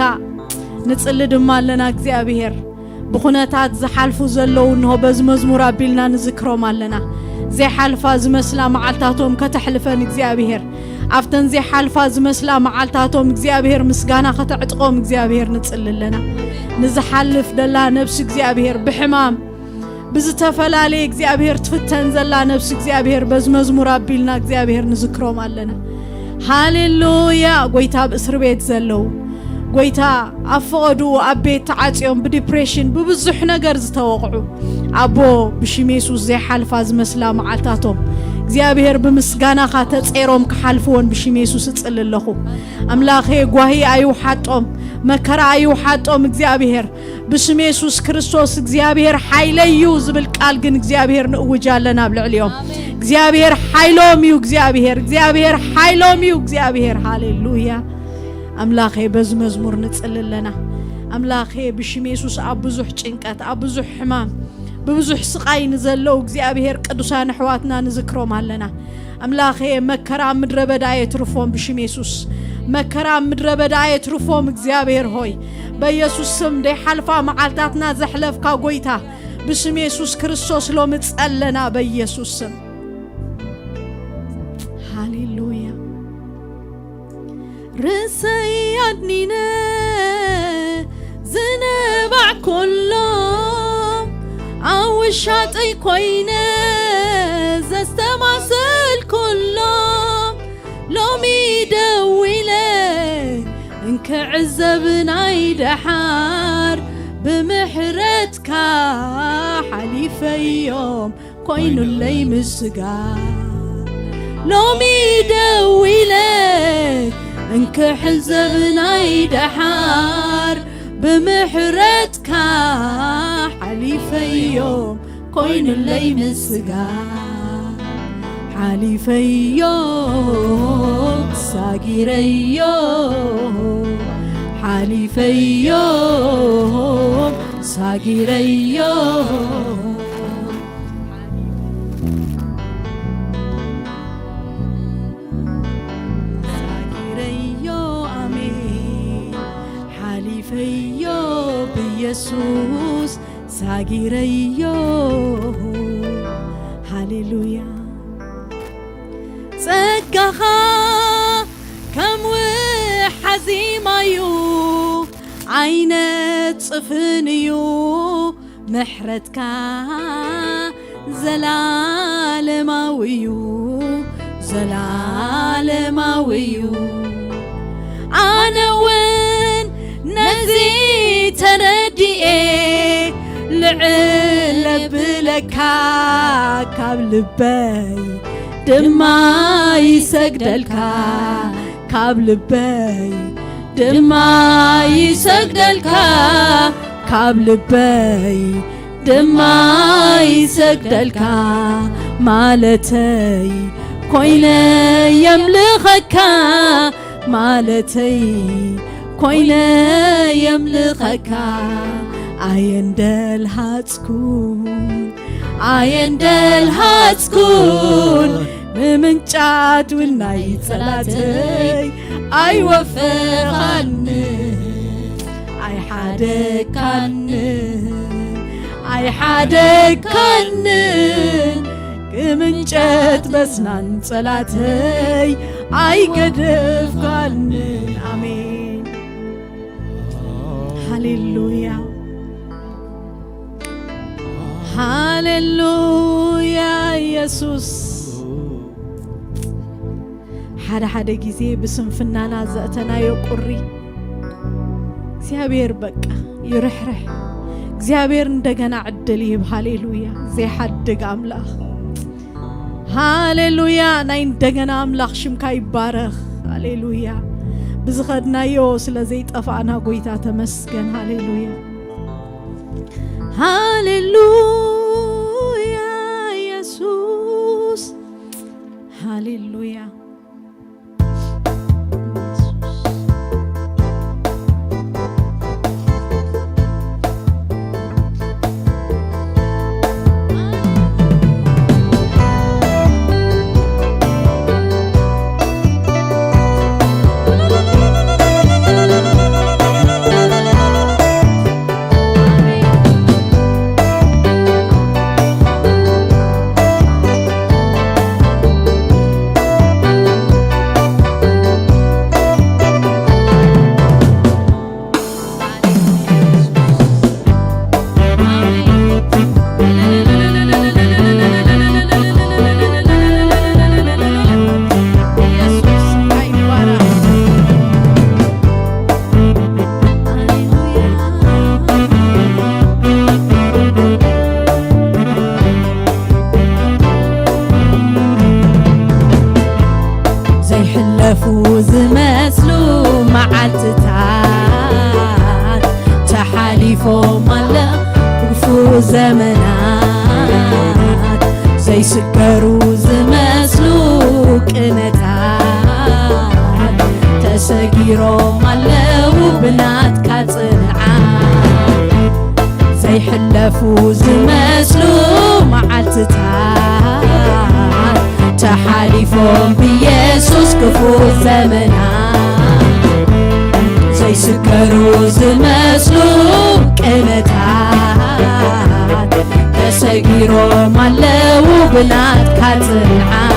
ንጽሊ ድማ ኣለና እግዚኣብሔር፣ ብኹነታት ዝሓልፉ ዘለዉ እንሆ በዚ መዝሙር ኣቢልና ንዝክሮም ኣለና። ዘይሓልፋ ዝመስላ መዓልታቶም ከተሕልፈን እግዚኣብሔር፣ ኣብተን ዘይሓልፋ ዝመስላ መዓልታቶም እግዚኣብሔር ምስጋና ከተዕጥቆም እግዚኣብሔር ንጽሊ ኣለና። ንዝሓልፍ ደላ ነብሲ እግዚኣብሔር ብሕማም ብዝተፈላለየ እግዚኣብሔር ትፍተን ዘላ ነብሲ እግዚኣብሔር በዚ መዝሙር ኣቢልና እግዚኣብሔር ንዝክሮም ኣለና። ሃሌሉያ። ጎይታ ኣብ እስር ቤት ዘለዉ፣ ጎይታ ኣብ ፈቐድኡ ኣብ ቤት ተዓጽዮም ብዲፕሬሽን ብብዙሕ ነገር ዝተወቕዑ ኣቦ፣ ብሽም የሱስ ዘይሓልፋ ዝመስላ መዓልታቶም እግዚኣብሔር ብምስጋናኻ ተጼሮም ክሓልፍዎን ብሽም የሱስ እጽሊ ኣለኹ። ኣምላኸ ጓሂ ኣይውሓጦም፣ መከራ ኣይውሓጦም እግዚኣብሔር ብስም የሱስ ክርስቶስ እግዚኣብሔር ሓይለይ እዩ ዝብል ቃል ግን እግዚኣብሔር ንእውጅ ኣለና ኣብ ልዕሊኦም። እግዚኣብሔር ሓይሎም እዩ እግዚኣብሔር፣ እግዚኣብሔር ሓይሎም እዩ እግዚኣብሔር። ሃሌሉያ። ኣምላኸ በዚ መዝሙር ንጽሊ ኣለና። ኣምላኸ ብሽም የሱስ ኣብ ብዙሕ ጭንቀት፣ ኣብ ብዙሕ ሕማም፣ ብብዙሕ ስቓይ ንዘለዉ እግዚኣብሔር ቅዱሳን ኣሕዋትና ንዝክሮም ኣለና። ኣምላኸ መከራ ኣብ ምድረ በዳ የትርፎም ብሽም የሱስ። መከራ ኣብ ምድረ በዳ የትርፎም እግዚኣብሔር ሆይ። በኢየሱስ ስም ደይሓልፋ መዓልታትና ዘሕለፍካ ጎይታ ብስም የሱስ ክርስቶስ ሎሚ ጸለና በኢየሱስ ስም። ሃሌሉያ። ርእሰይ ኣድኒነ ዝነባዕ ኮሎ ኣብ ውሻጠይ ኮይነ ዘስተማሰል ኮሎ ሎሚ ደዊለ እንክዕዘብ ናይ ደሓር ብምሕረትካ ሓሊፈዮም ኮይኑለይ ምስጋር ሎሚ ደዊለ እንክሕዘብ ናይ ደሓር ብምሕረትካ ሓሊፈዮም ኮይኑለይ ምስጋር ሓሊፈዮ ሳጊረዮ ሓሊፈዮ ሳጊረዮ ሳጊረዮ ኣሜን ሓሊፈዮ ብየሱስ ሳጊረዮ ሃሌሉያ ጸጋኻ ከም ውሓዚ ማዩ ዓይነት ጽፍን እዩ ምሕረትካ ዘላለማዊ እዩ ዘላለማዊ እዩ ኣነ እውን ነዚ ተረዲኤ ልዕል ለብለካ ካብ ልበይ ድማ ይሰግደልካ ካብ ልበይ ድማ ይሰግደልካ ካብ ልበይ ድማ ይሰግደልካ ማለተይ ኮይነ የምልኸካ ማለተይ ኮይነ የምልኸካ ኣየንደል ሃጽኩን ኣየንደል ሃጽኩን ንምንጫት ውናይ ጸላተይ ኣይወፈኻን ኣይሓደካን ኣይሓደካን ክምንጨት በስናን ጸላተይ ኣይገደፍካን ኣሜን ሃሌሉያ ሃሌሉያ ኢየሱስ ሓደ ሓደ ግዜ ብስንፍናና ዘእተናዮ ቁሪ እግዚኣብሔር በቃ ይርሕርሕ እግዚኣብሔር እንደገና ዕድል ይህብ ሃሌሉያ ዘይሓድግ ኣምላኽ ሃሌሉያ ናይ እንደገና ኣምላኽ ሽምካ ይባረኽ ሃሌሉያ ብዝኸድናዮ ስለ ዘይጠፋእና ጎይታ ተመስገን ሃሌሉያ ሃሌሉያ ኢየሱስ ሃሌሉያ ዘመናት ዘይስገሩ ዝመስሉ ቅነታት ተሰጊሮም ኣለዉ ብናትካ ጽንዓት። ዘይሕለፉ ዝመስሉ መዓልትታት ተሓሊፎም ብየሱስ ክፉት ዘመናት። ዘይስገሩ ዝመስሉ ቅነታት ተሰጊሮም ኣለዉ ብናትካ ጽንዓት።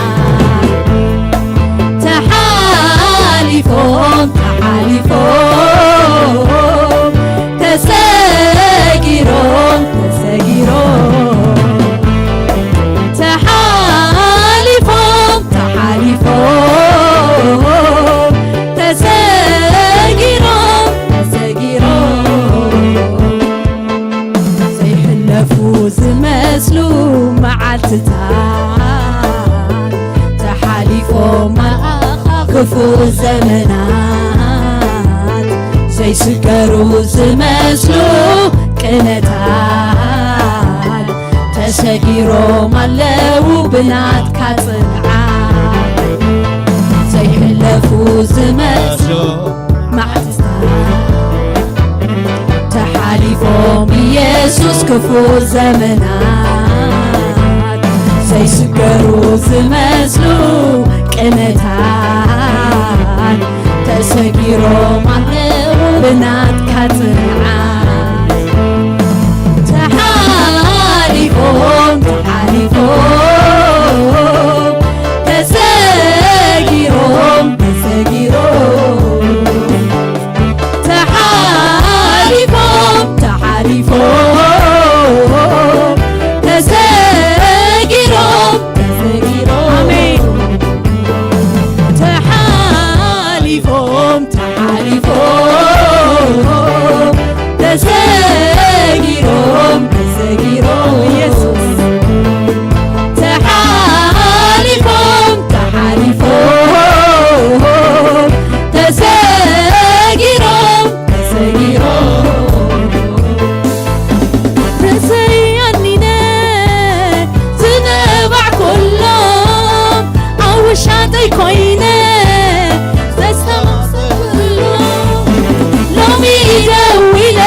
ተሓሊፎም፣ ተሓሊፎም፣ ተሰጊሮም፣ ተሰጊሮም፣ ተሓሊፎም፣ ተሓሊፎም፣ ተሰጊሮም፣ ተሰጊሮም፣ ዘይሕለፉ ዝመስሉ መዓልትታት ተሓሊፎም ክፉ ዘመናት ዘይስገሩ ዝመስሉ ቅነታት ተሰጊሮም ኣለዉ ብናትካ ጽንዓት። ዘይሕለፉ ዝመስሉ መዓልትታት ተሓሊፎም ኢየሱስ ክፉ ዘመናት ዘይስገሩ ዝመስሉ ቅነታት ተሰጊሮም ኣለዉ ብናትካ ጽንዓት። ተሓሊፎም፣ ተሓሊፎም፣ ተሰጊሮም፣ ተሰጊሮም፣ ተሓሊፎም፣ ተሓሊፎም፣ ተሰጊሮም፣ ተሰጊሮም። ኣሜን። ተሓሊፎም፣ ተሓሊፎም፣ ተሰጊሮም፣ ተሰጊሮም። ኢየሱስ። ተሓሊፎም፣ ተሓሊፎም፣ ተሰጊሮም፣ ተሰጊሮም። ተሰያኒነ ዝነባዕኩሎም ኣብ ውሻጠይ ኮይነ ዘስተማሰሎም ሎሚ ደዊለ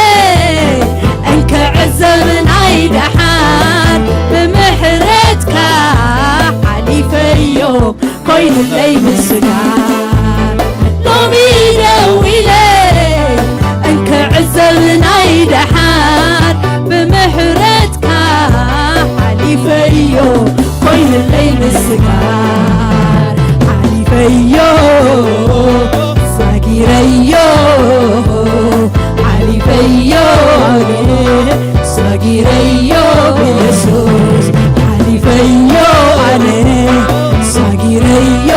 እንክዕዘብ ናይ ደሓን ብምሕረትካ ሓሊፈዮ ኮይኑለይ ምስጋን። ሎሚ ደዊለ እንክዕዘብ ናይ ደሓን ብምሕረትካ ሓሊፈዮ ኮይኑለይ ምስጋን። ሓሊፈዮ ሳጊረዮ ሓሊፈዮ ሳጊረዮ ኢየሱስ ሓሊፈዮ ኣነ ሳጊረዮ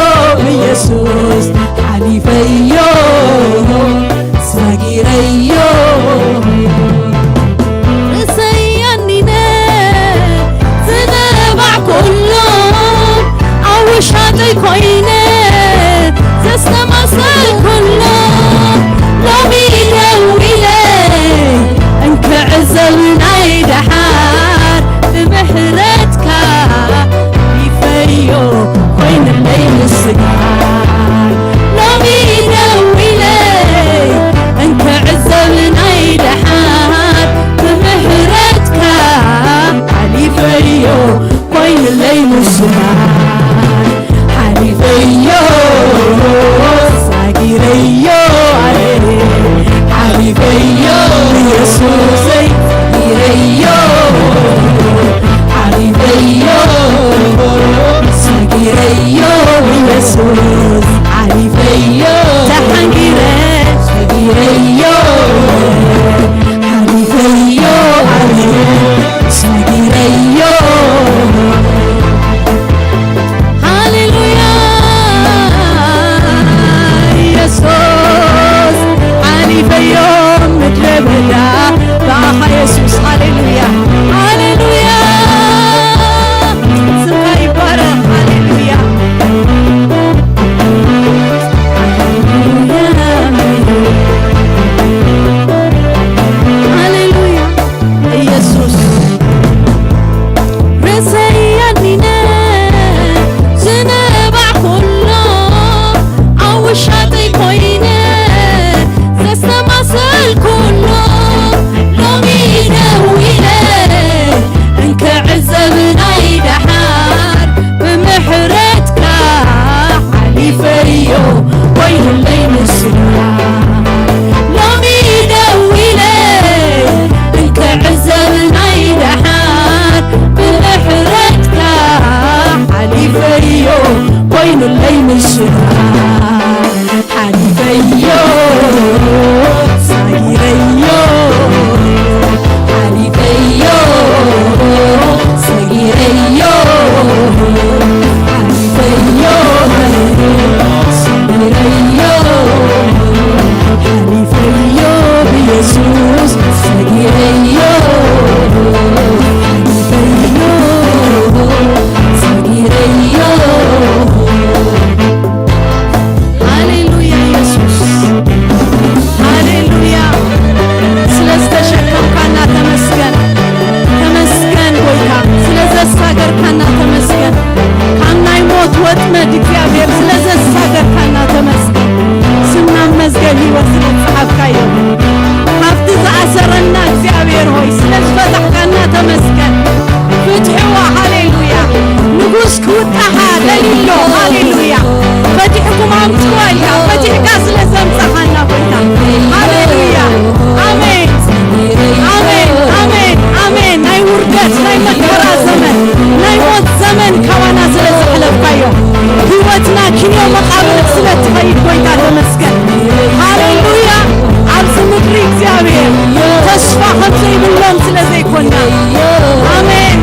ኢየሱስ ሓሊፈዮ ሳጊረዮ ርእሰያኒነ ዝነባዕኩሎም ኣብ ውሻጠይ ኮይነ ዘስተማሰል እግዚኣብሔር ተስፋ ከም ዘይብሎም ስለ ዘይኮና። ኣሜን።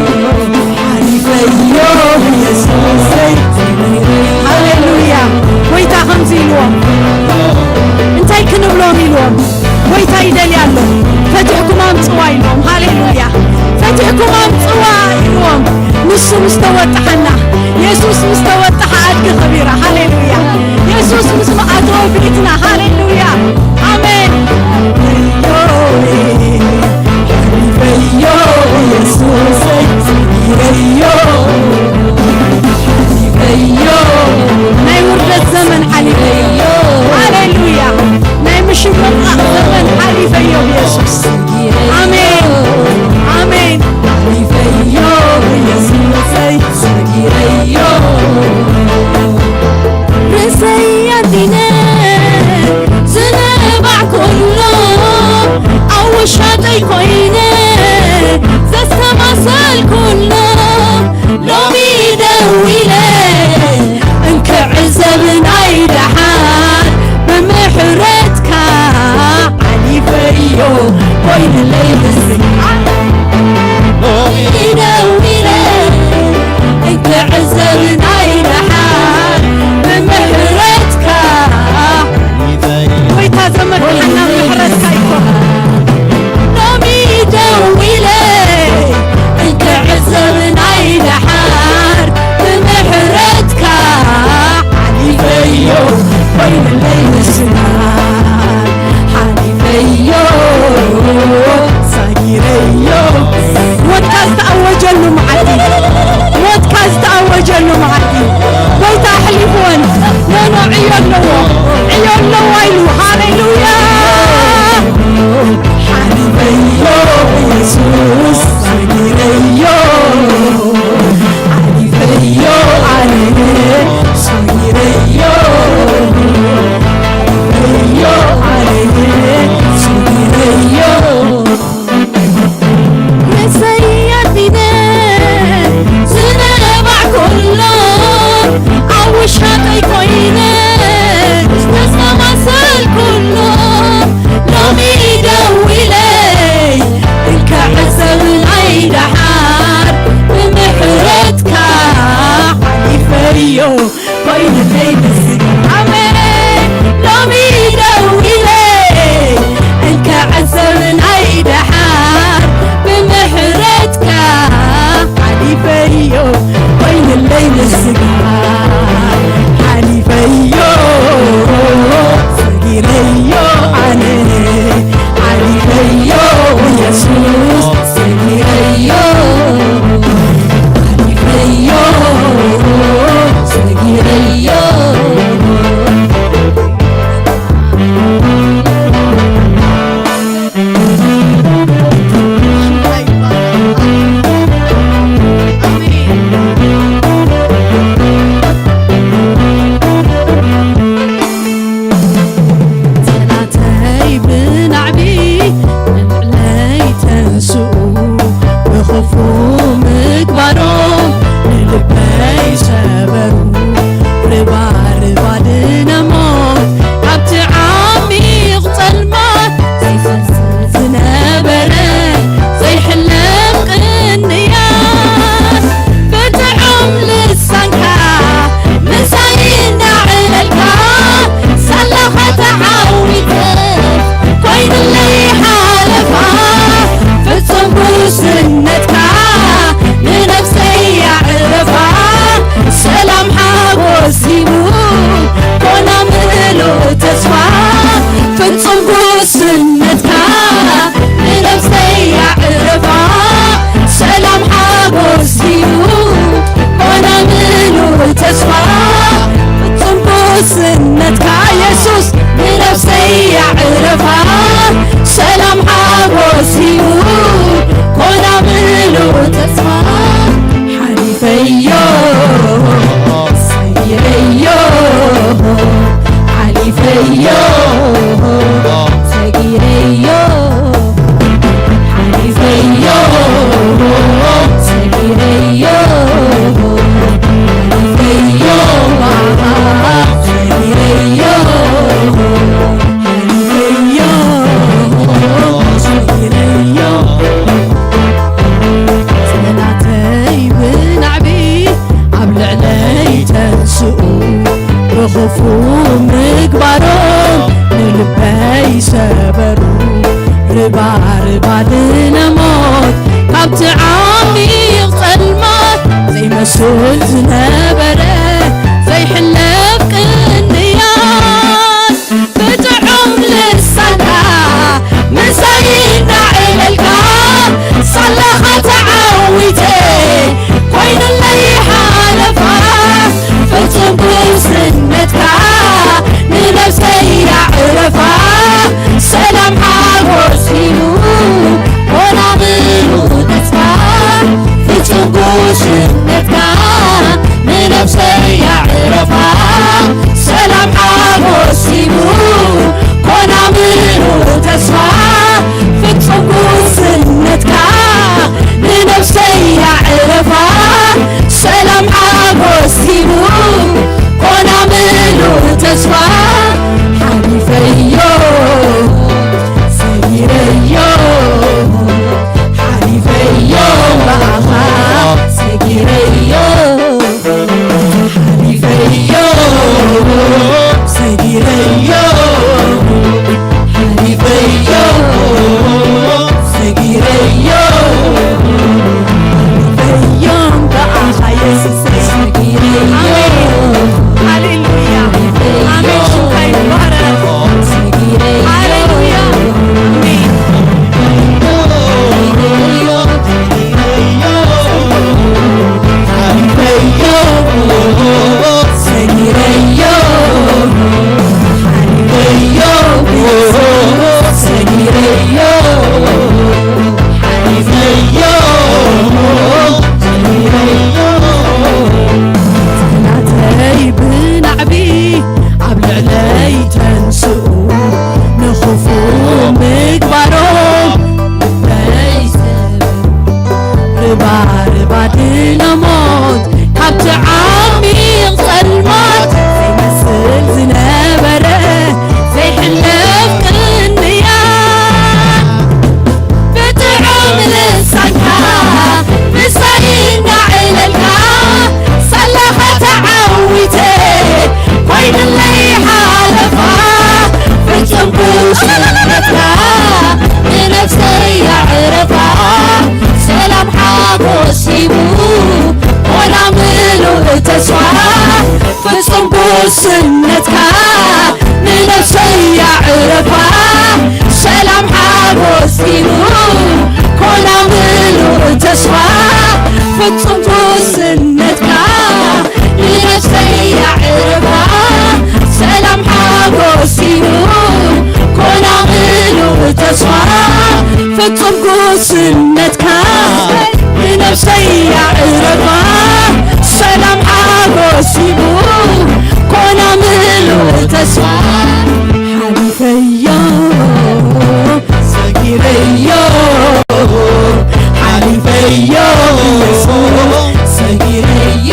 ሃሌሉያ። ጎይታ ከምዚ ኢልዎም፣ እንታይ ክንብሎም ኢልዎም፣ ጎይታ ይደልያ ኣሎ። ፈቲሕኩም ኣምጽዋ ኢልዎም። ሃሌሉያ። ፈቲሕኩም ኣምጽዋ ኢልዎም። ንሱ ምስ ተወጥሓና፣ የሱስ ምስ ተወጥሓ ኣድጊ ከቢራ። ሃሌሉያ። የሱስ ምስ ኣተወ ቤትና። ሃሌሉያ። ኣሜን። ሓሊፈዮ የሱሰይ፣ ሓሊፈዮ፣ ሓሊፈዮ። ናይ ውርደት ዘመን ሓሊፈዮ። ሃሌሉያ። ናይ ምሽምማቕ ዘመን ሓሊፈዮ ብየሱስ። ኣሜን። ኣሜን። ሓሊፈዮ ብየሱሰይ፣ ሰጊረዮ። ርእሰይ ኣዲነ ዝነባዕ ኩሎ ኣብ ውሻጠይ ኮይነ ዘስተማሰል ኩሎ ሎሚ ደዊለ እንክዕዘብ ናይ ደሓን ብምሕረትካ ሓሊፈዮ ኮይንለይ ምስጋና። ሎሚ ደዊለ እንክዕዘብ ናይ ደሓን ብምሕረትካ። ጎይታ ዘመድሓና ምሕረትካ ይኮን። ሎሚ ደዊለ እንክዕዘብ ናይ ደሓን ብምሕረትካ ሓሊፈዮ ኮይንለይ ምስጋና። ሓሊፈዮ ባርባድነ ሞት ካብቲ ዓሚቕ ጸልማት ዘይመስል ዝነበረ ዘይሕለፍ ቅንያት ብጥዑም ልሳንካ ምሳይ እናዕለልካ ሳላኻ ተዓዊተ ኮይኑለይ ሓለፋ ፍጹም ጉስነትካ ንነፍሰይ ኣዕረፋ ሰላም ሓጎስ ሂቡ ኮና ምሉእ ተስፋ ፍጹም ጉስነትካ ንነፍሰይ ኣዕረፋ ሰላም ሓጎስ ሂቡ ኮና ምሉእ ተስፋ ፍጹም ጉስነትካ ንነፍሰይ ኣዕረፋ ሰላም ሓጎስ ሂቡ ኮና ምሉእ ተስፋ ሓሊፈዮ ሰጊረዮ ሓሊፈዮ ብኣኻ ሰጊረዮ ሓሊፈዮ ሰጊረዮ ሓሊፈዮ ሰጊረዮ ሓሊፈዮ ብኣኻ የሱሰይ ሰጊረዮ ኣሜን። ሃሌሉያ። ኣሜን። ሽምካ ይባረክ። ሃሌሉያ። ኣሜን። ናተይ ብናዕቢ ኣብ ልዕለይ ተንስኡ ንኽፉእ ምግባሮም ልበይ ሰብ ርባርባ ድነ ሞት ካብቲ ዓሚቕ ጸልማት ዘይመስል ዝነበረ ዘይሕለፍ ቅንያ ብጥዑም ልሳንካ ምሳይ እናዕለልካ ሳላኻ ተዓዊተ ኮይንለይ ሓለፋ ፍጹም ጉስነትካ ንነፍሰይ ኣዕረፋ ሰላም ሓጎስ ሂቡ ኮና ምሉእ ተስፋ ፍጹም ጉስነትካ ንነፍሰይ ኣዕረፋ ሰላም ሓጎስ ሂቡ ኮና ምሉእ ተስፋ ፍጹም ጉስነትካ ንነፍሰይ ኣዕረፋ ሰላም ሓጎስ ሂቡ ኮና ምሉእ ተስፋ ፍጹም ጉስነትካ ንነፍሰይ ኣዕረፋ ሰላም ሓጎስ ሂቡ ኮና ምሉእ ተስፋ ሓሊፈዮ ሰጊረዮ ሓሊፈዮ ሰጊረዮ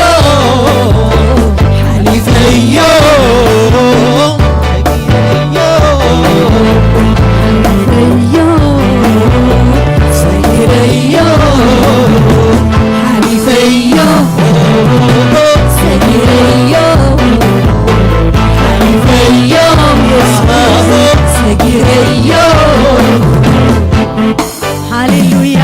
ሓሊፈዮ ሃሌሉያ።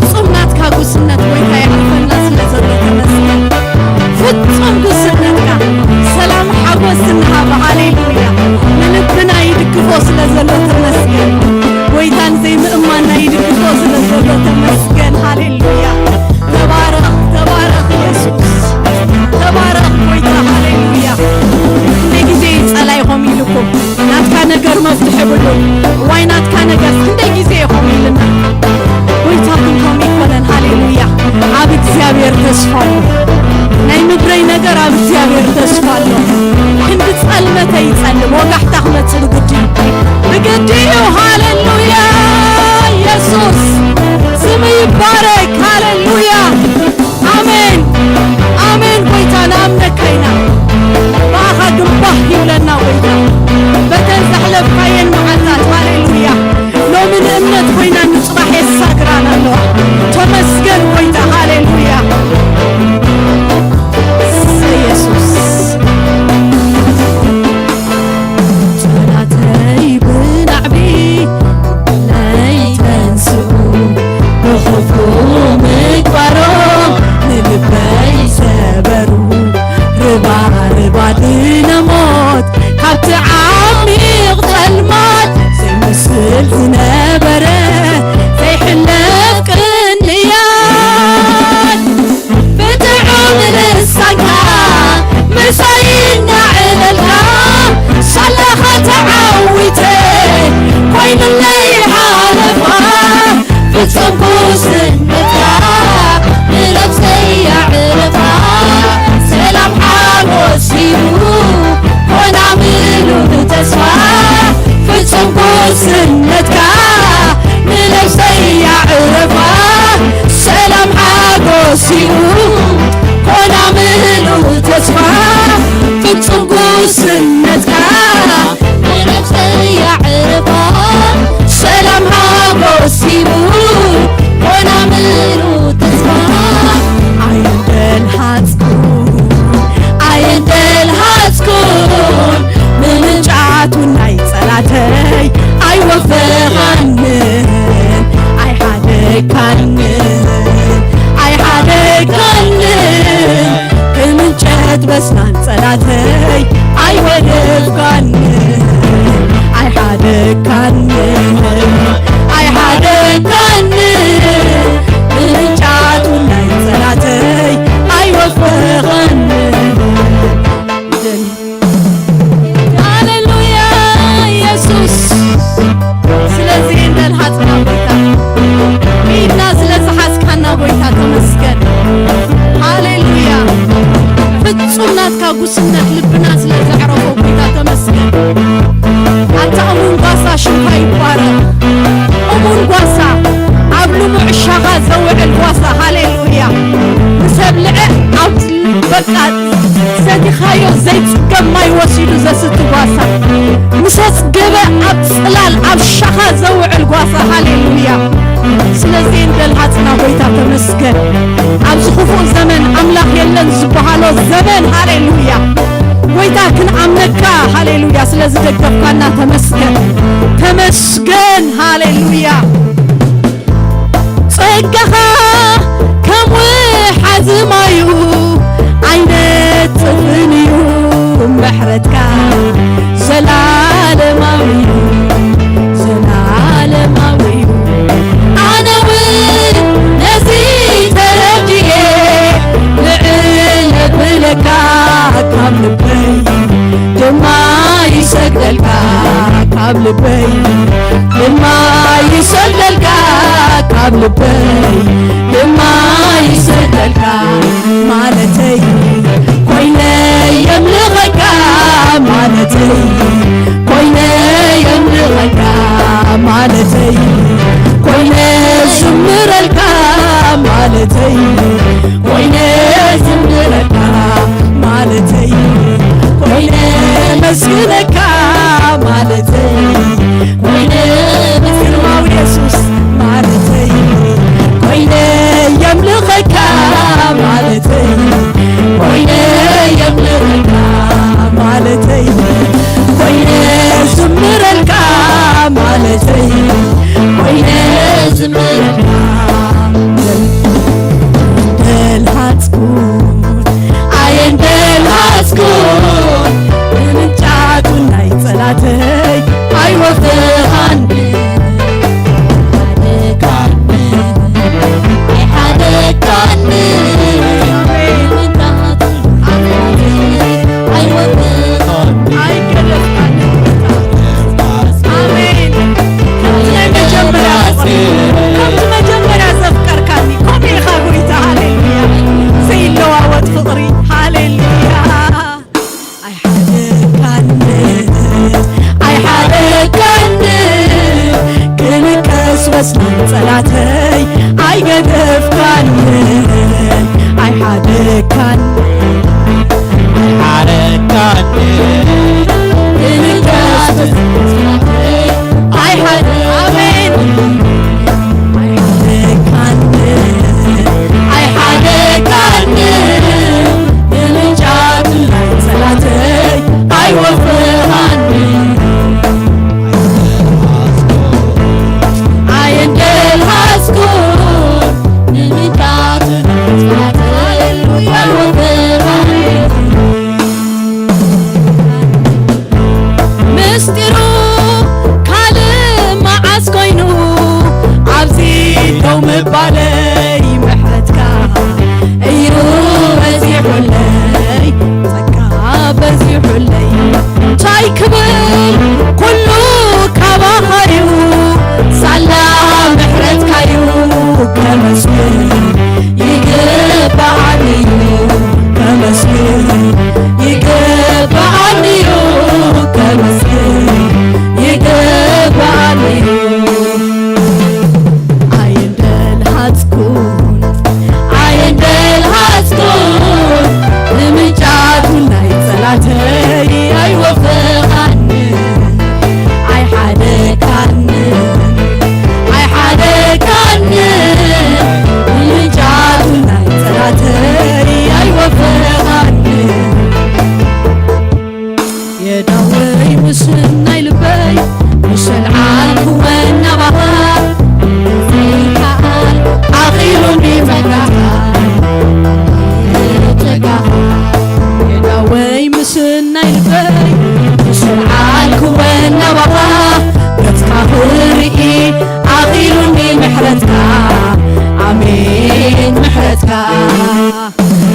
ፍጹም ናትካ ጉስነት ጎይታ የዕርፈና ስለ ዘሎ ተመስገን። ፍጹም ጉስነትካ ሰላም ሓጎስ ዝንሃብ ሃሌሉያ ንልብና ይድግፎ ስለ ዘሎ ተመስገን። ጎይታን ዘይምእማንና ይድግፎ ስለ ዘሎ ተመስገን ሃሌሉያ። ተባረኽ ተባረኽ የሱስ ተባረኽ ጎይታ ሃሌሉያ። ክንደይ ግዜ እዩ ጸላኢ ኾም ኢልኩም ናትካ ነገር መፍትሒ ብሉ ዋይ ናትካ ነገር ክንደይ ግዜ እዩ ኾም ኢልና ጎይታ ግን ከምኡ ይኮነን ሃሌሉያ። ኣብ እግዚኣብሔር ተስፋ ኣሎ ናይ ምድረይ ነገር ኣብ እግዚኣብሔር ተስፋ ኣሎ። ክንዲ ጸልመተ ይጸልም ወጋሕታ ክመጽእ ብግዲ እዩ ብግዲ እዩ ሃሌሉያ። የሱስ ስም ይባረክ ሃሌሉያ። ኣሜን ኣሜን። ጎይታ ንኣምነካ ኢና ብኣኻ ግንባህ ይብለና ጎይታ በተን ዘሕለፍካየን መዓልታት ሃሌሉያ። ሎሚ ንእምነት ኮይና ንጽባሕ የሳግራና ኣለዋ። ተመስገን ጎይታ እዩ። ኮና ምሉእ ተስፋ ፍጹም ጉስነትካ፣ ብነፍሰይ ኣዕርፋ ሰላም ሓጎስ ሂቡ። ኮና ምሉእ ተስፋ ኣየንደልሃጽኩን፣ ኣየንደልሃጽኩን፣ ምምንጫቱ ናይ ጸላተይ ኣይወፈኻንን፣ ኣይሓደግካንን፣ ኣይሓደግካንን፣ ብምንጨት በስናን ጸላተይ ኣይወደፍካንን፣ ኣይሓደግካንን፣ ኣይሓደግካንን፣ ብምንጫቱ ናይ ጸላተይ ኣይወፈኻንን። ሃሌሉያ ኢየሱስ። ስለዚ እንደልሃጽና ጎይታ፣ ኢድና ስለ ዝሓዝካና ጎይታ ተመስገን። ሃሌሉያ። ፍጹም ናትካ ጉስነት ልብና ስለ ዘዕረፎ ጎይታ ተመስገን። ኣታ እሙን ጓሳ ሽምካ ይባረክ። እሙን ጓሳ ኣብ ልሙዕ ሻኻ ዘውዕል ጓሳ። ሃሌሉያ። ምስ ኣብልዐ ኣብ በቃ ሰቲኻዮ ዘይጽገብ ማይ ወሲዱ ዘስቲ ጓሳ፣ ምስ ኣጽገበ ኣብ ጽላል ኣብ ሻኻ ዘውዕል ጓሳ። ሃሌሉያ። ስለዚ እንደልሃጽና ጎይታ ተመስገን። ኣብዚ ክፉእ ዘመን ኣምላኽ የለን ዝበሃሎ ዘመን፣ ሃሌሉያ፣ ጎይታ ክንኣምነካ፣ ሃሌሉያ፣ ስለ ዝደገፍካና ተመስገን፣ ተመስገን፣ ሃሌሉያ። ጸጋኻ ከም ውሓዚ ማዩ ኣይነጽፍን እዩ፣ ምሕረትካ ዘላለማዊ እዩ፣ ዘላለማዊ እዩ። ኣነ እውን ነዚ ተረዲኤ ልዕል እብለካ ካብ ልበይ ድማ ይሰግደልካ ካብ ልበይ ድማ ይሰግደልካ ካብ ልበይ ድማ ይሰግደልካ ማለተይ ኮይነ የምልኸካ ማለተይ ኮይነ የምልኸካ ማለተይ ኮይነ ዝምረልካ ማለተይ ኮይነ ዝምረልካ ማለተይ ኮይነ መስግነካ ማለተይ ኮይነ ግርማዊ የሱስ ማለተይ ኮይነ የምልኸካ ማለተይ ኮይነ የምልኸካ ማለተይ ኮይነ ዝምረልካ ማለተይ ኮይነ ዝምረልካ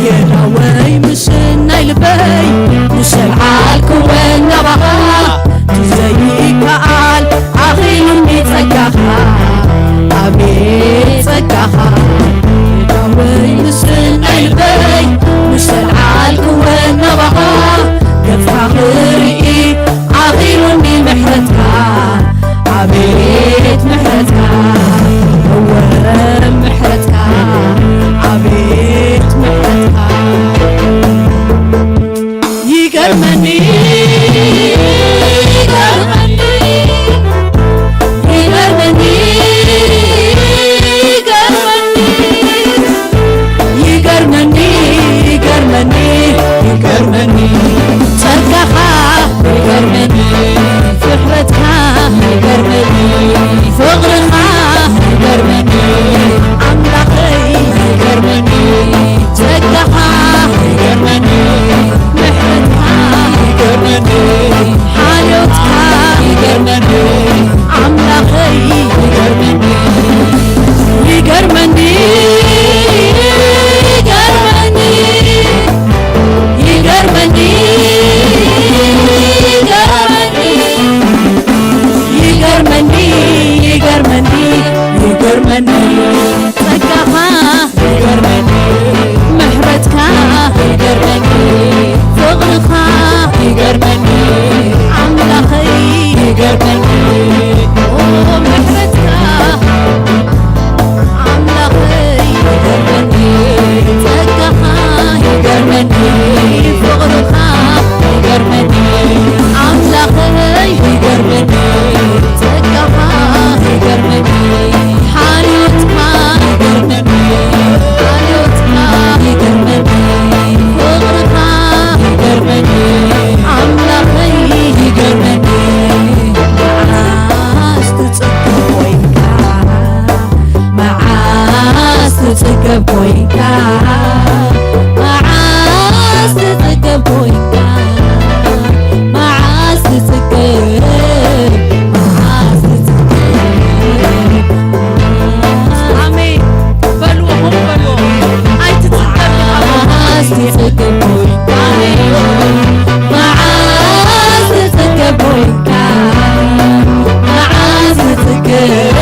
የዳወይ ምስናይ ልበይ ምስ ኣልዓልክወ ናባኻ፣ እቲ ዘይከኣል ኣኺሉኒ ጸጋኻ፣ ኣቤት ጸጋኻ። የዳወይ ምስናይ ልበይ ምስ ኣልዓልክወ ናባኻ፣ ገጽካ ክርኢ ኣኺሉኒ ምሕረትካ፣ ኣቤት ምሕረትካ፣ እወ ምሕረትካ፣ ኣቤት ምሕረትካ። ይገርመኒ፣ ይገርመኒ፣ ይገርመኒ፣ ይገርመኒ፣ ይገርመኒ፣ ይገርመኒ፣ ይገርመኒ፣ ጸጋኻ ይገርመኒ፣ ምሕረትካ ይገርመኒ፣ ፍቕርኻ ይገርመኒ፣ ኣምላኸይ ይገርመኒ፣ ጸጋኻ ይገርመኒ፣ ምሕረትካ ይገርመኒ፣ ሓልዮትካ ይገርመኒ፣ ኣምላኸይ ይገርመኒ፣ ይገርመኒ፣ ይገርመኒ፣ ይገርመኒ፣ ይገርመኒ፣ ይገርመኒ፣ ይገርመኒ፣ ይገርመኒ፣ ጸጋኻ ይገርመኒ፣ ምሕረትካ ይገርመኒ፣ ፍቕርኻ ይገርመኒ፣ ኣምላኸይ ይገርመኒ፣ ኦ ምሕረትካ ኣምላኸይ ይገርመኒ፣ ጸጋኻ ይገርመኒ፣ ፍቕርኻ ይገርመኒ፣ ኣምላኸይ ይገርመኒ፣ ጸጋኻ ይገርመኒ፣ ሓልዮትካ ይገርመኒ፣ ሓልዮትካ ይገርመኒ፣ ፍቕርካ ይገርመኒ፣ ኣምላኸይ ይገርመኒ። መዓስ ትጽገብ ኮይንካ፣ መዓስ ትጽገብ ኮይንካ፣ መዓስ ትጽገብ ኮይንካ፣ መዓስ ትጽገብ፣ መዓስ ትጽገብ። ኣሜን። በልዎ፣ በልዎ። ኣይትጽገብ። መዓስ ትጽገብ ኮይንካ፣ መዓስ ትጽገብ ኮይንካ፣ መዓስ ትጽገብ፣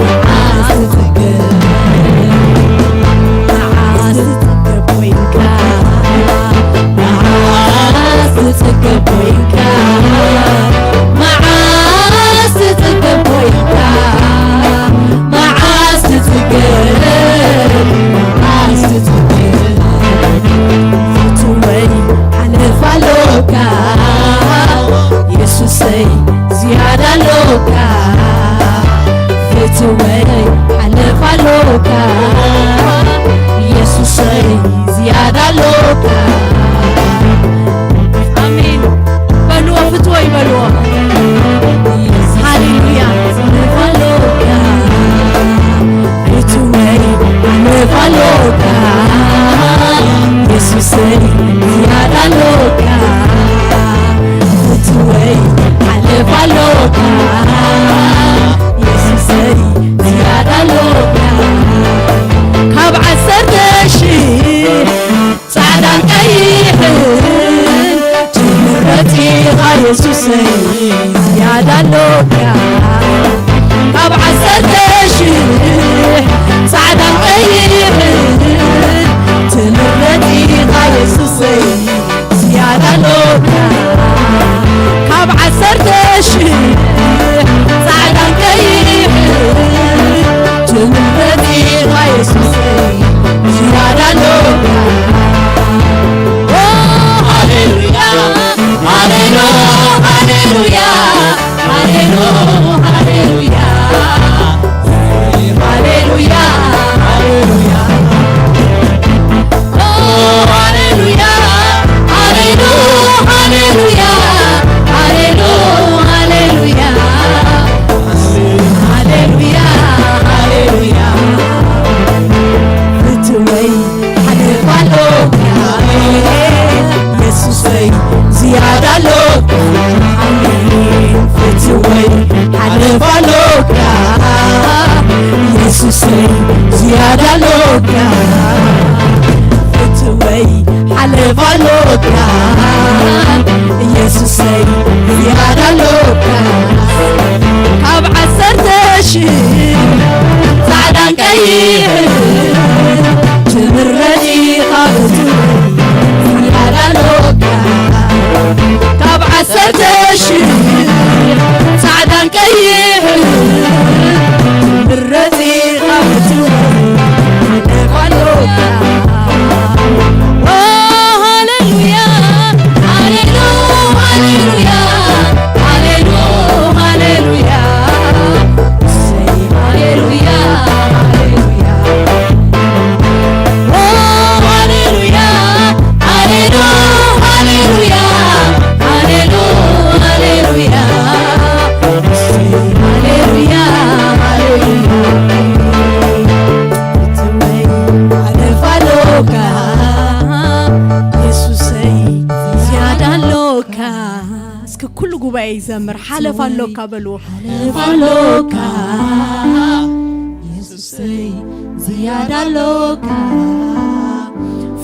መዓስ ትጽገብ፣ መዓስ ትጽገብ ኮይንካ፣ መዓስ ትጽገብ ኮይንካ፣ መዓስ ትጽገብ ኮይንካ፣ መዓስ ትጽገብ፣ መዓስ ትጽገብ። ፍትወይ ሓለፋ ኣሎካ፣ የሱሰይ ዝያዳ ኣሎካ። ፍትወይ ሓለፋ ኣሎካ፣ የሱሰይ ዝያዳ ኣሎካ። ኣሜን። በልዎ፣ ፍትወይ በልዎ። ሃሌሉያ። ኣሎካ፣ ፍትወይ ሓለፋ ኣሎካ፣ የሱሰይ ዝያዳ ኣሎካ። ፍትወይ ሓለፋ ኣሎካ፣ የሱሰይ ዝያዳ ኣሎካ። ካብ ዓሰርተ ሽሕ ጻዕዳን ቀይሕን ትምረጽ ኢኻ የሱሰይ ዝያዳ ኣሎካ። ካብ ዓሰርተ ሽሕ ጻዕዳን ቀይሕን ትምረጽ ኢኻ የሱሰይ ዝያዳ ኣሎካ። ካብ ዓሰርተ ሽሕ ጻዕዳን ቀይሕን ትምረጽ ኢኻ የሱሰይ ዝያዳ ኣሎካ። ኦ፣ ሃሌሉያ፣ ሃሌሉ-፣ ሃሌሉያ፣ ሃሌሉ-፣ ሓለፋ ኣሎካ ኢየሱሰይ፣ ዝያዳ ኣሎካ። ካብ ዓሰርተ ሽሕ ጻዕዳን ቀይሕን ትምረጽ ኢኻ ብትብል፣ ዝያዳ ኣሎካ። ካብ ዓሰርተ ሽሕ ጻዕዳን ቀይሕን ትምረጽ ኢኻ ብትብል፣ ሓለፋ ኣሎካ። ኦ፣ ሃሌሉያ፣ ሃሌሉ፣ ሃሌሉያ፣ ሃሌሉ፣ ሃሌሉያ። እሰይ፣ ሃሌሉያ፣ ሃሌሉያ። ኦ፣ ሃሌሉያ፣ ሃሌሉ፣ ሃሌሉያ፣ ሃሌሉ፣ ሃሌሉያ። እሰይ፣ ሃሌሉያ፣ ሃሌሉያ። ፍትወይ ሓለፋ ኣሎካ፣ የሱሰይ ዝያዳ ኣሎካ። እስኪ ኩሉ ጉባኤ ይዘምር፣ ሓለፋ ኣሎካ በልዎ። ሓለፋ ኣሎካ፣ የሱሰይ ዝያዳ ኣሎካ።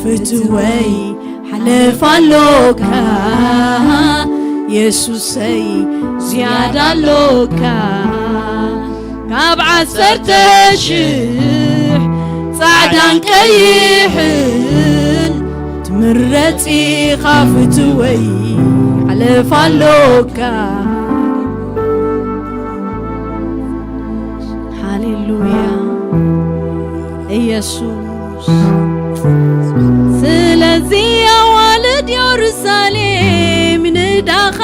ፍትወይ ሓለፋ ኣሎካ፣ የሱሰይ ዝያዳ ኣሎካ። ካብ ዓሰርተ ሽሕ ጻዕዳን ቀይሕን ትምረጽ ኢኻ ፍትወይ፣ ሓለፋ ኣሎካ። ሃሌሉያ ኢየሱስ። ስለዚ ኣዋልድ የሩሳሌም ንዳኻ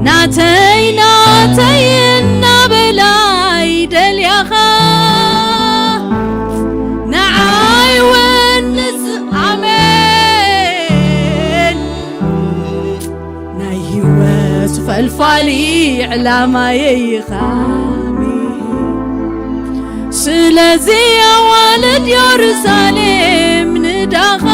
ናተይ ናተይ እናበላ ይደልያኻ፣ ንዓይ እውን ንስ-፣ ኣሜን። ናይ ህይወት ፈልፋሊ ዕላማየይ ኢኻ። ስለዚ ኣዋልድ የሩሳሌም ንዳኻ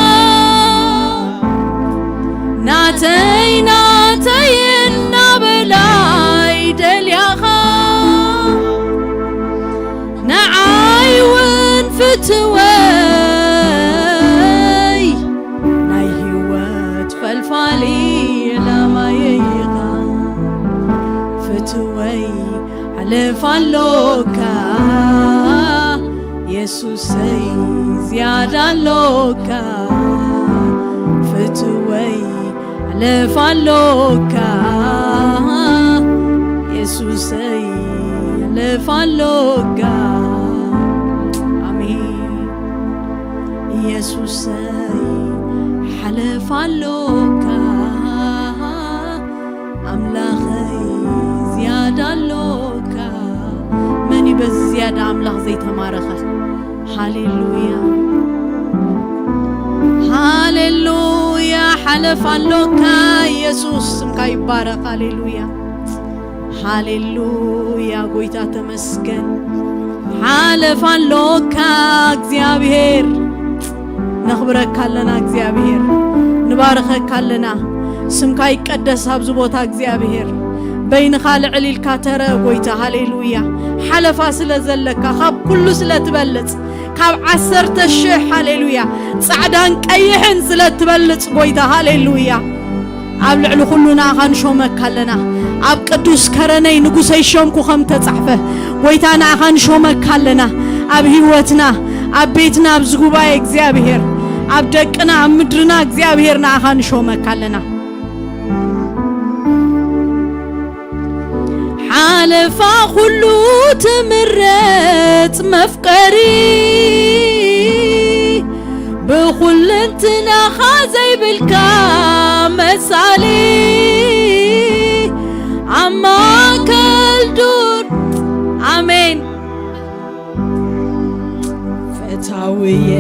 ናተይ ናተይ እናበላ ይደልያኻ፣ ንዓይ እውን ፍትወይ ናይ ህይወት ፈልፋሊ ዕላማየይ ኢኻ። ፍትወይ ሓለፋ ኣሎካ፣ የሱሰይ ዝያዳ ኣሎካ። ፍትወይ ሓለፋ ኣሎካ፣ የሱሰይ ሓለፋ ኣሎካ። ኣሜን። ኢየሱሰይ ሓለፋ ኣሎካ፣ ኣምላኸይ ዝያዳ ኣሎካ። መን እዩ በዚ ዝያዳ ኣምላኽ ዘይተማረኸ? ሃሌሉያ፣ ሃሌሉያ። ሓለፋ ኣሎካ ኢየሱስ፣ ስምካ ይባረኽ። ሃሌሉያ፣ ሃሌሉያ። ጎይታ ተመስገን። ሓለፋ ኣሎካ እግዚኣብሔር። ነኽብረካ ኣለና እግዚኣብሔር፣ ንባርኸካ ኣለና። ስምካ ይቀደስ ኣብዚ ቦታ እግዚኣብሔር። በይንኻ ልዕል ኢልካ ተረእ ጎይታ። ሃሌሉያ። ሓለፋ ስለ ዘለካ፣ ካብ ኩሉ ስለ ትበልጽ፣ ካብ ዓሰርተ ሽሕ፣ ሃሌሉያ፣ ጻዕዳን ቀይሕን ስለ ትበልጽ ጎይታ። ሃሌሉያ። ኣብ ልዕሊ ኩሉ ንኣኻ ንሾመካ ኣለና። ኣብ ቅዱስ ከረነይ ንጉሰይ ሸምኩ ከም ተጻሕፈ፣ ጎይታ ንኣኻ ንሾመካ ኣለና። ኣብ ህይወትና፣ ኣብ ቤትና፣ ኣብዚ ጉባኤ እግዚኣብሔር፣ ኣብ ደቅና፣ ኣብ ምድርና እግዚኣብሔር ንኣኻ ንሾመካ ኣለና። ሓለፋ ኩሉ ትምረጽ መፍቀሪ፣ ብኹልንትናኻ ዘይብልካ መሳሊ፣ ኣብ ማእከል ዱር። ኣሜን። ፈታውየ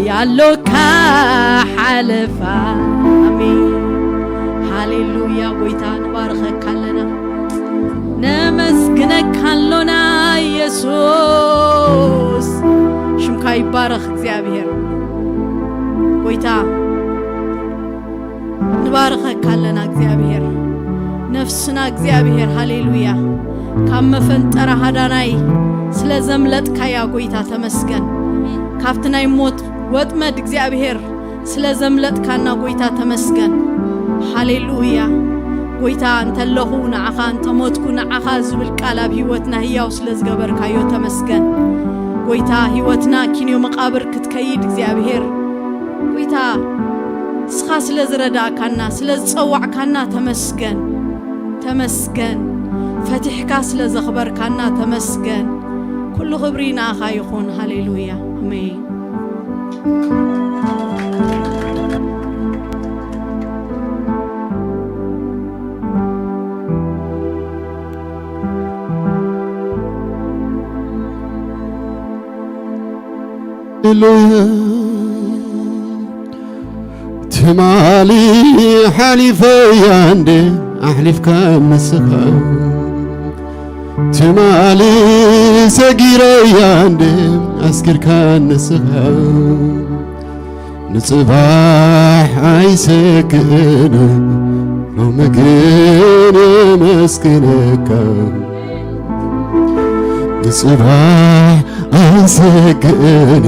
ያሎካ ሓለፋ። ኣሜን። ሃሌሉያ። ጎይታ ንባርኸካ ኣለና፣ ነመስግነካ ኣሎና ኢየሱስ። ሽምካ ይባረኽ እግዚኣብሔር። ጎይታ ንባርኸካ ኣለና እግዚኣብሔር። ነፍስና እግዚኣብሔር፣ ሃሌሉያ፣ ካብ መፈንጠራ ሃዳናይ ስለ ዘምለጥካያ ጎይታ ተመስገን። ካብቲ ናይ ሞት ወጥመድ እግዚኣብሔር ስለ ዘምለጥካና ጎይታ ተመስገን። ሃሌሉያ። ጎይታ እንተለኹ ንዓኻ፣ እንተሞትኩ ንዓኻ ዝብል ቃል ኣብ ህይወትና ህያው ስለ ዝገበርካዮ ተመስገን። ጎይታ ህይወትና ኪንዮ መቓብር ክትከይድ እግዚኣብሔር ጎይታ ንስኻ ስለ ዝረዳእካና፣ ስለ ዝጸዋዕካና ተመስገን። ተመስገን። ፈቲሕካ ስለ ዘኽበርካና ተመስገን። ኩሉ ክብሪ ንኣኻ ይኹን። ሃሌሉያ። ኣሜን። ሃሌሉያ። ትማሊ ሓሊፈያ እንዴ ኣሕሊፍካ ንስኻ፣ ትማሊ ሰጊረያ እንዴ ኣስጊርካ ንስኻ፣ ንጽባሕ ኣይሰግእን ሎሚ ግን የመስግነካ፣ ንጽባሕ ኣይሰግእን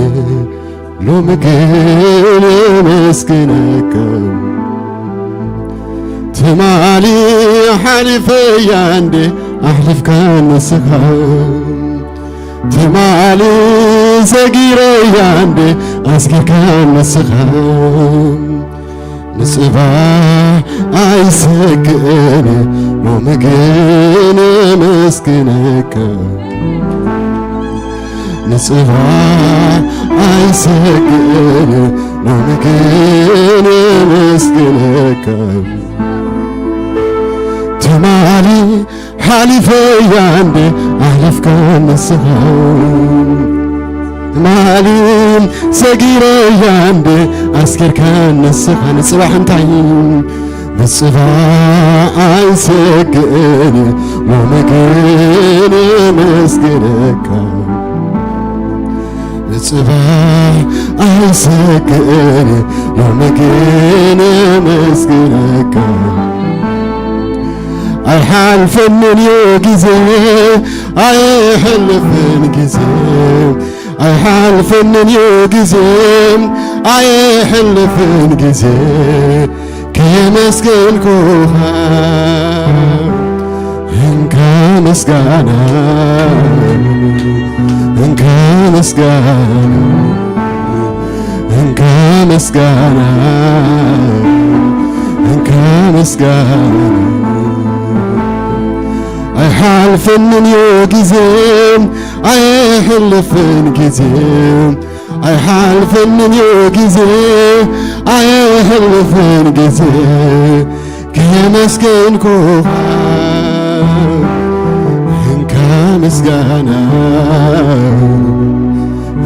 ሎሚ ግን የመስግነካ። ትማሊ ሓሊፈያ እንዴ ኣሕሊፍካ ንስኻ፣ ትማሊ ሰጊረያ እንዴ ኣስጊርካ ንስኻ፣ ንጽባሕ ኣይሰግእን ሎሚ ግን የመስግነካ፣ ንጽባሕ ኣይሰግእን ሎሚ ግን የመስግነካ። ትማሊ ሓሊፈያ እንዴ ኣሕሊፍካ ንስኻ፣ ትማሊ ሰጊረያ እንዴ ኣስጊርካ ንስኻ፣ ንጽባሕ እንታይ ንጽባሕ ኣይሰግእን ሎሚ ግን የመስግነካ፣ ንጽባሕ ኣይሰግእን ሎሚ ግን የመስግነካ። ኣይሓልፈንን ዩ ግዜ፣ ኣይሕልፍን ግዜ፣ ኣይሓልፈንን ዩ ግዜ፣ ኣይሕልፍን ግዜ፣ ከየመስገንኩኻ። እንካ ምስጋና፣ እንካ ምስጋና፣ እንካ ምስጋና፣ እንካ ምስጋና። ኣይሓልፈንን ዩ ግዜ፣ ኣይሕልፍን ግዜ፣ ኣይሓልፈንን ዩ ግዜ፣ ኣይሕልፍን ግዜ፣ ከየመስገንኩኻ። እንካ ምስጋና፣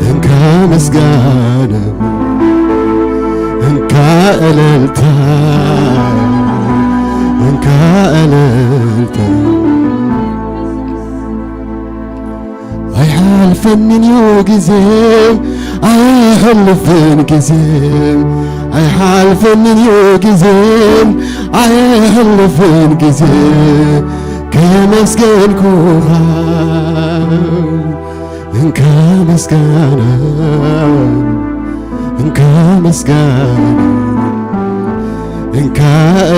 እንካ ምስጋና፣ እንካ እልልታ፣ እንካ እልልታ። ኣይሓልፈንን ዩ ግዜ፣ ኣይሕልፍን ግዜ፣ ኣይሓልፈንን ዩ ግዜ፣ ኣይሕልፍን ግዜ፣ ከየመስገንኩኻ። እንካ ምስጋና፣ እንካ ምስጋና፣ እንካ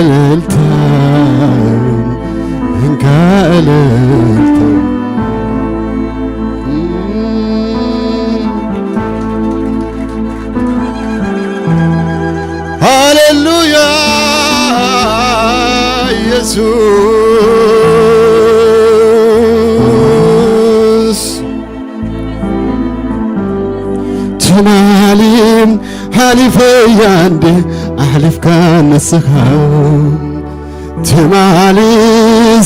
እልልታ፣ እንካ እልልታ። ሃሌሉያ ኢየሱስ። ትማሊ ሓሊፈያ እንዴ ኣሕሊፍካ ንስኻ፣ ትማሊ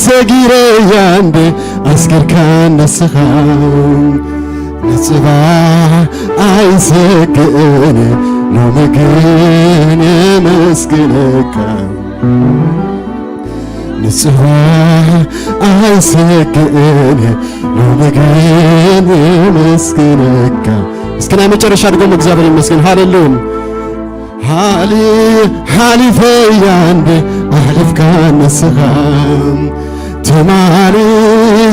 ሰጊረያ እንዴ ኣስጊርካ ንስኻ፣ ንጽባሕ ኣይሰግእን ሎሚ ግን የመስግነካ። ንጽባሕ ኣይሰግእን ሎሚ ግን የመስግነካ። እስኪ ናይ መጨረሻ ድገሙ፣ እግዚኣብሔር ይመስገን። ሃሌሉያ። ሓሊ-፣ ሓሊፈያ እንዴ ኣሕሊፍካ ንስኻ፣ ትማሊ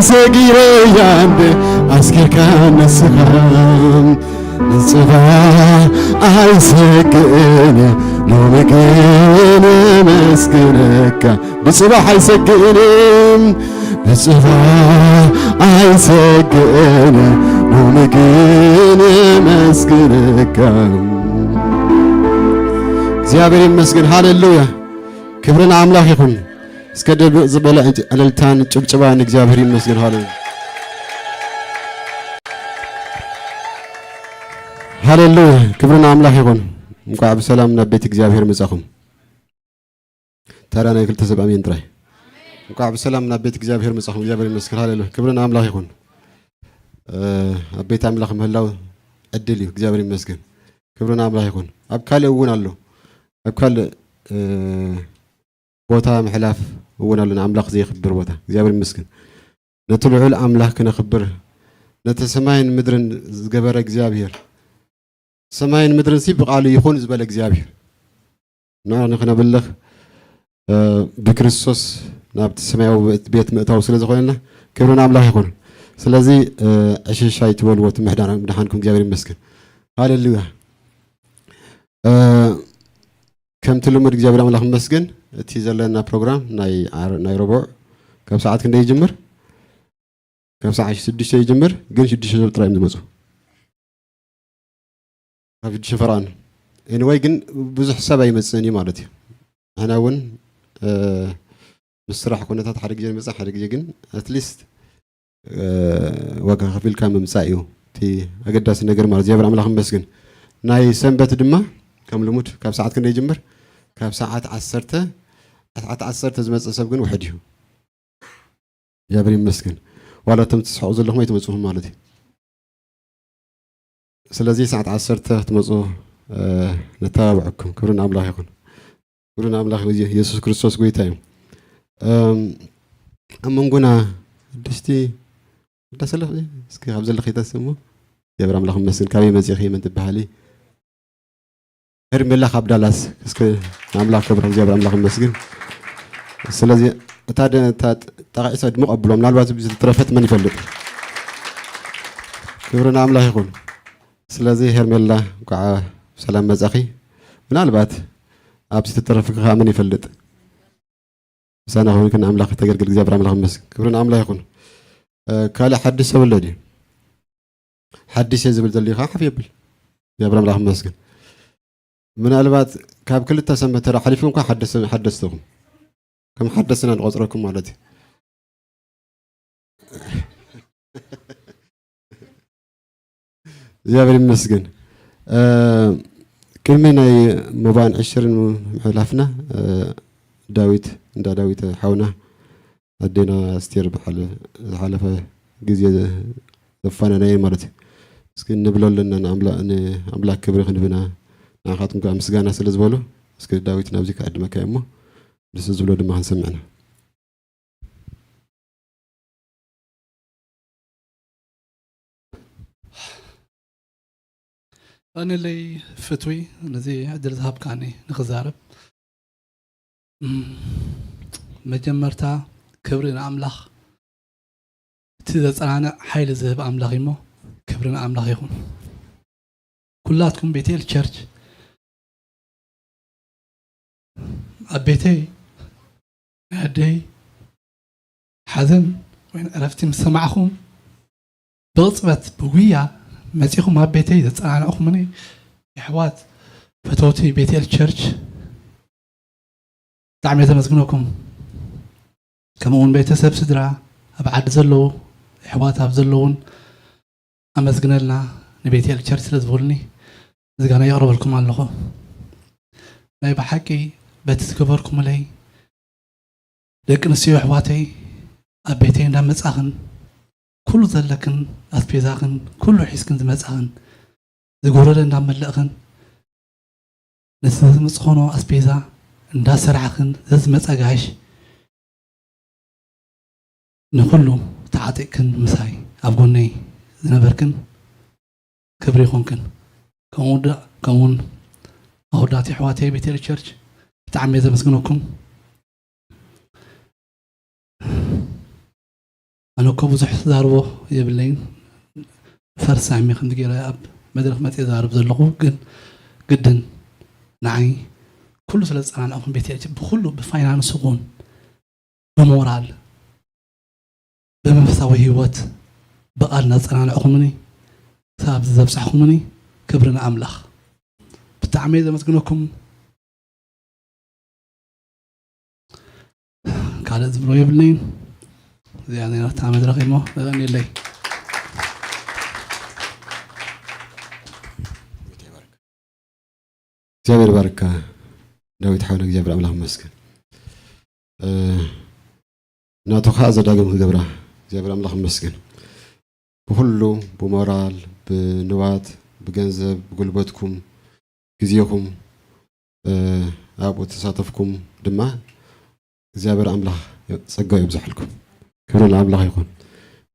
ሰጊረያ እንዴ ኣስጊርካ ንስኻ፣ ንጽባሕ ኣይሰግእን ሎሚ ግን የመስግነካ። ብጽባሕ ኣይሰግእን፣ ብጽባሕ ኣይሰግእን ሎሚ ግን የመስግነካ። እግዚኣብሔር ይመስገን። ሃሌሉያ። ክብሪ ንኣምላኽ ይኹን። እስከ ድምቕ ዝበለ ዕልልታን ጭብጭባን እግዚኣብሔር ይመስገን። ሃሌሉያ። ሃሌሉያ። ክብሪ ንኣምላኽ ይኹን። እንኳዕ ብሰላም ናብ ቤት እግዚኣብሔር መጻኹም። ታዲያ ናይ ክልተ ሰብ ኣሜን ጥራይ። እንኳዕ ብሰላም ናብ ቤት እግዚኣብሔር መጻኹም። እግዚኣብሔር ይመስገን። ሃሌሉያ። ክብሪ ንኣምላኽ ይኹን። እ፣ ኣብ ቤት ኣምላኽ ምህላው ዕድል እዩ። እግዚኣብሔር ይመስገን። ክብሪ ንኣምላኽ ይኹን። ኣብ ካልእ እውን ኣሎ። ኣብ ካልእ፣ እ፣ ቦታ ምሕላፍ እውን ኣሎ። ንኣምላኽ ዘየኽብር ቦታ። እግዚኣብሔር ይመስገን። ነቲ ልዑል ኣምላኽ ክነኽብር፣ ነቲ ሰማይን ምድርን ዝገበረ እግዚኣብሔር፣ ሰማይን ምድርን ሲ ብቓሉ ይኹን ዝበለ እግዚኣብሔር፣ ንዕኡ ንኽነምልኽ፣ እ፣ ብክርስቶስ ናብቲ ሰማያዊ ቤት ምእታው ስለ ዝኾነና፣ ክብሪ ንኣምላኽ ይኹን። ስለዚ፣ እ፣ ዕሽሽ ኣይትበልዎ፣ እቲ ምሕዳን ምድሓንኩም እግዚኣብሔር ይመስገን። ሃሌሉያ። እ፣ ከምቲ ልሙድ እግዚኣብሔር ኣምላኽ ይመስገን፣ እቲ ዘለና ፕሮግራም ናይ ዓር-፣ ናይ ረቡዕ ካብ ሰዓት ክንደይ ይጅምር? ካብ ሰዓት ሽዱሽተ ይጅምር፣ ግን ሽዱሽተ ሰብ ጥራይ እዮም ዝመጹ። ካብ ሽዱሽተ ፈረቓ። ኤኒወይ ግን ብዙሕ ሰብ ኣይመጽእን እዩ ማለት እዩ። ንሕና እውን፣ እ፣ ምስ ስራሕ ኩነታት ሓደ ግዜ ንመጽእ፣ ሓደ ግዜ ግን ኣትሊስት፣ እ፣ ዋጋ ከፊልካ ምምጻእ እዩ እቲ ኣገዳሲ ነገር ማለት። እግዚኣብሔር ኣምላኽ ይመስገን። ናይ ሰንበት ድማ ከም ልሙድ ካብ ሰዓት ክንደይ ይጅምር? ካብ ሰዓት ዓሰርተ፣ ሰዓት ዓሰርተ ዝመጽእ ሰብ ግን ውሑድ እዩ። እግዚኣብሔር ይመስገን። ዋላ እቶም ትስሕቑ ዘለኹም ኣይትመጽኹም ማለት እዩ። ስለዚ ሰዓት ዓሰርተ ክትመጹ፣ እ፣ ነተባብዐኩም። ክብሪ ንኣምላኽ ይኹን። ክብሪ ንኣምላኽ፣ ኢየሱስ ክርስቶስ ጎይታ እዩ። እም፣ ኣብ መንጎና ቅድስቲ ቅዳሴ ኣለኹ። እስኪ ካብ ዘለኺ ተስሞ። እግዚኣብሔር ኣምላኽ ይመስገን። ካበይ መጺኺ? መን ትበሃሊ? ሄርሜላ ካብ ዳላስ። እስኪ ንኣምላኽ ክብሪ፣ እግዚኣብሔር ኣምላኽ ይመስገን። ስለዚ እታ ደ-፣ እታ ጥ-፣ ጠቒሰ ድምቕ ኣብሎ። ምናልባት ኣብዚ ዝተረፈት መን ይፈልጥ? ክብሪ ንኣምላኽ ይኹን። ስለዚ ሄርሜላ፣ እንኳዕ ሰላም መጻኺ። ምናልባት ኣብዚ ዝተረፍኪ ከኣ መን ይፈልጥ? ምሳና ኮይንኪ ንኣምላኽ ከተገልግል እግዚኣብሔር ኣምላኽ ይመስገን። ክብሪ ንኣምላኽ ይኹን። እ፣ ካልእ ሓድሽ ሰብ ኣሎ ድዩ? ሓድሽ እየ ዝብል ዘሎ ከዓ ሓፍ የብል። እግዚኣብሔር ኣምላኽ ይመስገን። ምናልባት ካብ ክልተ ሰንበት ተራ ሓሊፍኩም እኳ ሓደስ-፣ ሓደስቲ ኢኹም። ከም ሓደስና ንቆጽረኩም ማለት እዩ። እግዚኣብሔር ይመስገን። እ፣ ቅድሚ ናይ መባእን ዕሽርን ምሕላፍና፣ እ፣ ዳዊት፣ እንዳ ዳዊት ሓውና፣ ኣዴና ኣስቴር ብሓለ-፣ ዝሓለፈ ግዜ ዘፋነናየን ማለት እዩ። እስኪ ንብሎ ኣለና ንኣምላ-፣ ንኣምላክ ክብሪ ክንብና፣ ንዓኻትኩም ከዓ ምስጋና ስለ ዝበሉ፣ እስኪ ዳዊት ናብዚ ክዕድመካ እየ እሞ፣ ንሱ ዝብሎ ድማ ክንሰምዕና። ቀንለይ ፍትዊ፣ ነዚ ዕድል ዝሃብካኒ ንኽዛረብ። እም፣ መጀመርታ ክብሪ ንኣምላኽ፣ እቲ ዘጸናንዕ ሓይሊ ዝህብ ኣምላኽ እዩሞ፣ ክብሪ ንኣምላኽ ይኹን። ኩላትኩም ቤቴል ቸርች ኣብ ቤተይ፣ ናይ ኣደይ ሓዘን ወይ ዕረፍቲ ምስ ሰማዕኹም፣ ብቕጽበት ብጉያ መጺኹም ኣብ ቤተይ ዘጸናንዕኹምኒ የሕዋት ፈተውቲ ቤቴል ቸርች ብጣዕሚ እየ ዘመስግነኩም። ከምኡ እውን ቤተሰብ፣ ስድራ፣ ኣብ ዓዲ ዘለዉ፣ የሕዋት ኣብ ዘለዉን ኣመስግነልና ንቤቴል ቸርች ስለ ዝበሉኒ ምስጋና የቕርበልኩም ኣለኹ። ናይ ብሓቂ በቲ ዝገበርኩምለይ ደቂ ኣንስትዮ ኣሕዋተይ ኣብ ቤተይ እንዳመጻኽን ኩሉ ዘለክን ኣስፔዛኽን ኩሉ ሒዝክን ዝመጻኽን ዝጎደለ እንዳመለእኽን ነቲ ዝመጽኾኖ ኣስፔዛ እንዳሰራሕኽን ዘዝመጸ ጋሽ ንኹሉ ተዓጢቕክን ምሳይ ኣብ ጎነይ ዝነበርክን ክብሪ ይኹንክን። ከምኡ ድ-፣ ከምኡውን ኣወዳት ኣሕዋተይ ቤቴል ቸርች ብጣዕሚ እየ ዘመስግነኩም። ኣነ እኮ ብዙሕ ዝዛርቦ የብለይን። ፈርስ ሳሚ ከምዚ ገይረ ኣብ መድረኽ መፅየ ዝዛረብ ዘለኹ፣ ግን ግድን ንዓይ ኩሉ ስለ ዝጸናንዕኹም ቤት ብኩሉ ብፋይናንስ ይኹን ብሞራል ብመንፈሳዊ ህይወት ብቓል እናጸናንዕኹምኒ ክሳብ ዘብጻሕኹምኒ ክብሪ ንኣምላኽ። ብጣዕሚ እየ ዘመስግነኩም። ካልእ ዝብሎ የብለይን። እዚኣ ነይራታ መድረኽ እሞ እኔለይ። እግዚኣብሔር ባርካ ዳዊት ሓውና እግዚኣብሔር ኣምላኽ ይመስገን። ናቱ ከዓ ዘዳግም ክገብራ እግዚኣብሔር ኣምላኽ ይመስገን። ብኩሉ ብሞራል ብንዋት ብገንዘብ ብጉልበትኩም ግዜኹም ኣብኡ ተሳተፍኩም ድማ እግዚኣብሔር ኣምላኽ ጸጋ የብዝሐልኩም። ክብሪ ንኣምላኽ ይኹን።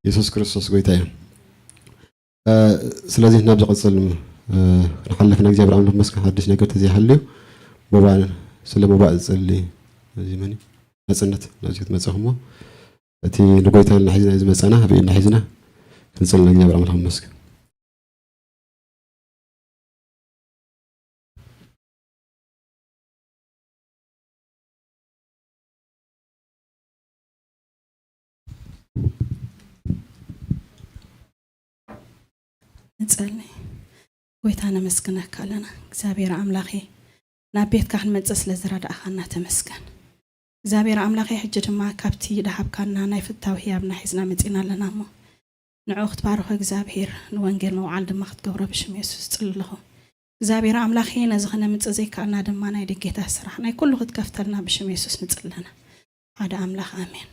የሱስ ክርስቶስ ጎይታ እዩ። ስለዚህ ናብ ዝቕጽል ክንሓልፍ ንእግዚኣብሔር ኣምላኽ መስገን ሓድሽ ነገር ተዘይሃልዩ ሞባእ ስለ ሞባእ ዝጸሊ እዚ መን እዩ? ናጽነት ናብዚ ክትመጽእ እሞ እቲ ንጎይታ ኢልና ሒዝና ዝመጸና ኣብ ኢድና ሒዝና ክንጽል ንእግዚኣብሔር ኣምላኽ መስገን። ንጸሊ። ጎይታ ነመስግነካ ኣለና እግዚኣብሔር ኣምላኸ፣ ናብ ቤትካ ክንመጽእ ስለ ዝረዳእኻና ተመስገን። እግዚኣብሔር ኣምላኸ፣ ሕጂ ድማ ካብቲ ድሃብካና ናይ ፍታው ህያብና ሒዝና መጺና ኣለና እሞ ንዑ ክትባርኾ እግዚኣብሔር ንወንጌል መውዓል ድማ ክትገብሮ ብሽም የሱስ እጽሊ ኣለኹ። እግዚኣብሔር ኣምላኸ፣ ነዚ ከነምጽእ ዘይከኣልና ድማ ናይ ድጌታ ስራሕ ናይ ኩሉ ክትከፍተልና ብሽም የሱስ ንጽሊ ኣለና። ሓደ ኣምላኽ ኣሜን።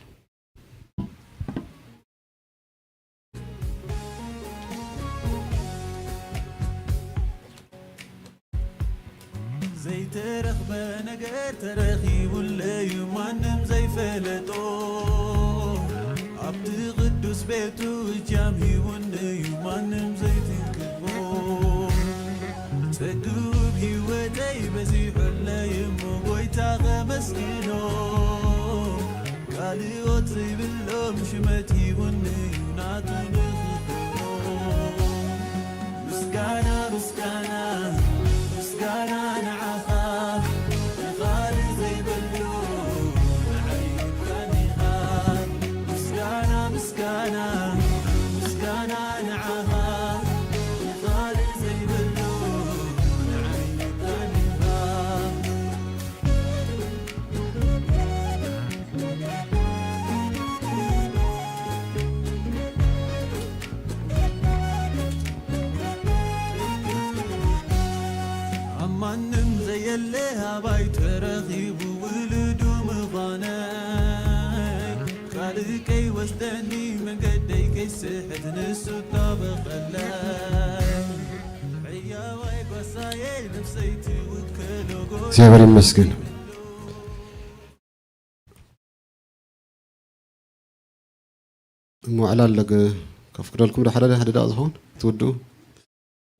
ዘይተረኽበ ነገር ተረኺቡለዩ ማንም ዘይፈለጦ ኣብቲ ቅዱስ ቤቱ እጃም ሂቡንዩ ማንም ዘይትንክፎ ጸግብ ህይወተይ በዚሑለይ እሞ ጎይታ ከመስግኖ ካልኦት ዘይብሎም ሽመት ሂቡንዩ ናቱ ንኽኽብሮ ምስጋና ምስጋና ምስጋና ንዓኻ ንኻልእ ዘይብሉ ንዓይ ምካን ኢኻ ምስጋና ምስጋና ምስጋና ንዓኻ ንኻልእ ዘይብሉ ንዓይ ምካን ኢኻ ኣብ ማንም ዘየለ ኣባይ ተረኺቡ ውሉዱ ምዃነይ ካልእ ከይወስደኒ መንገደይ ከይስሕት ንሱ ጣበቐለይ ሕያዋይ ጓሳየይ ነፍሰይ ትውከሎ ጎ እግዚኣብሔር ይመስገን። እሞ ዕላል ከፍቅደልኩም ዶ ሓደ ሓደ ደቂቕ ዝኸውን ክትውድኡ?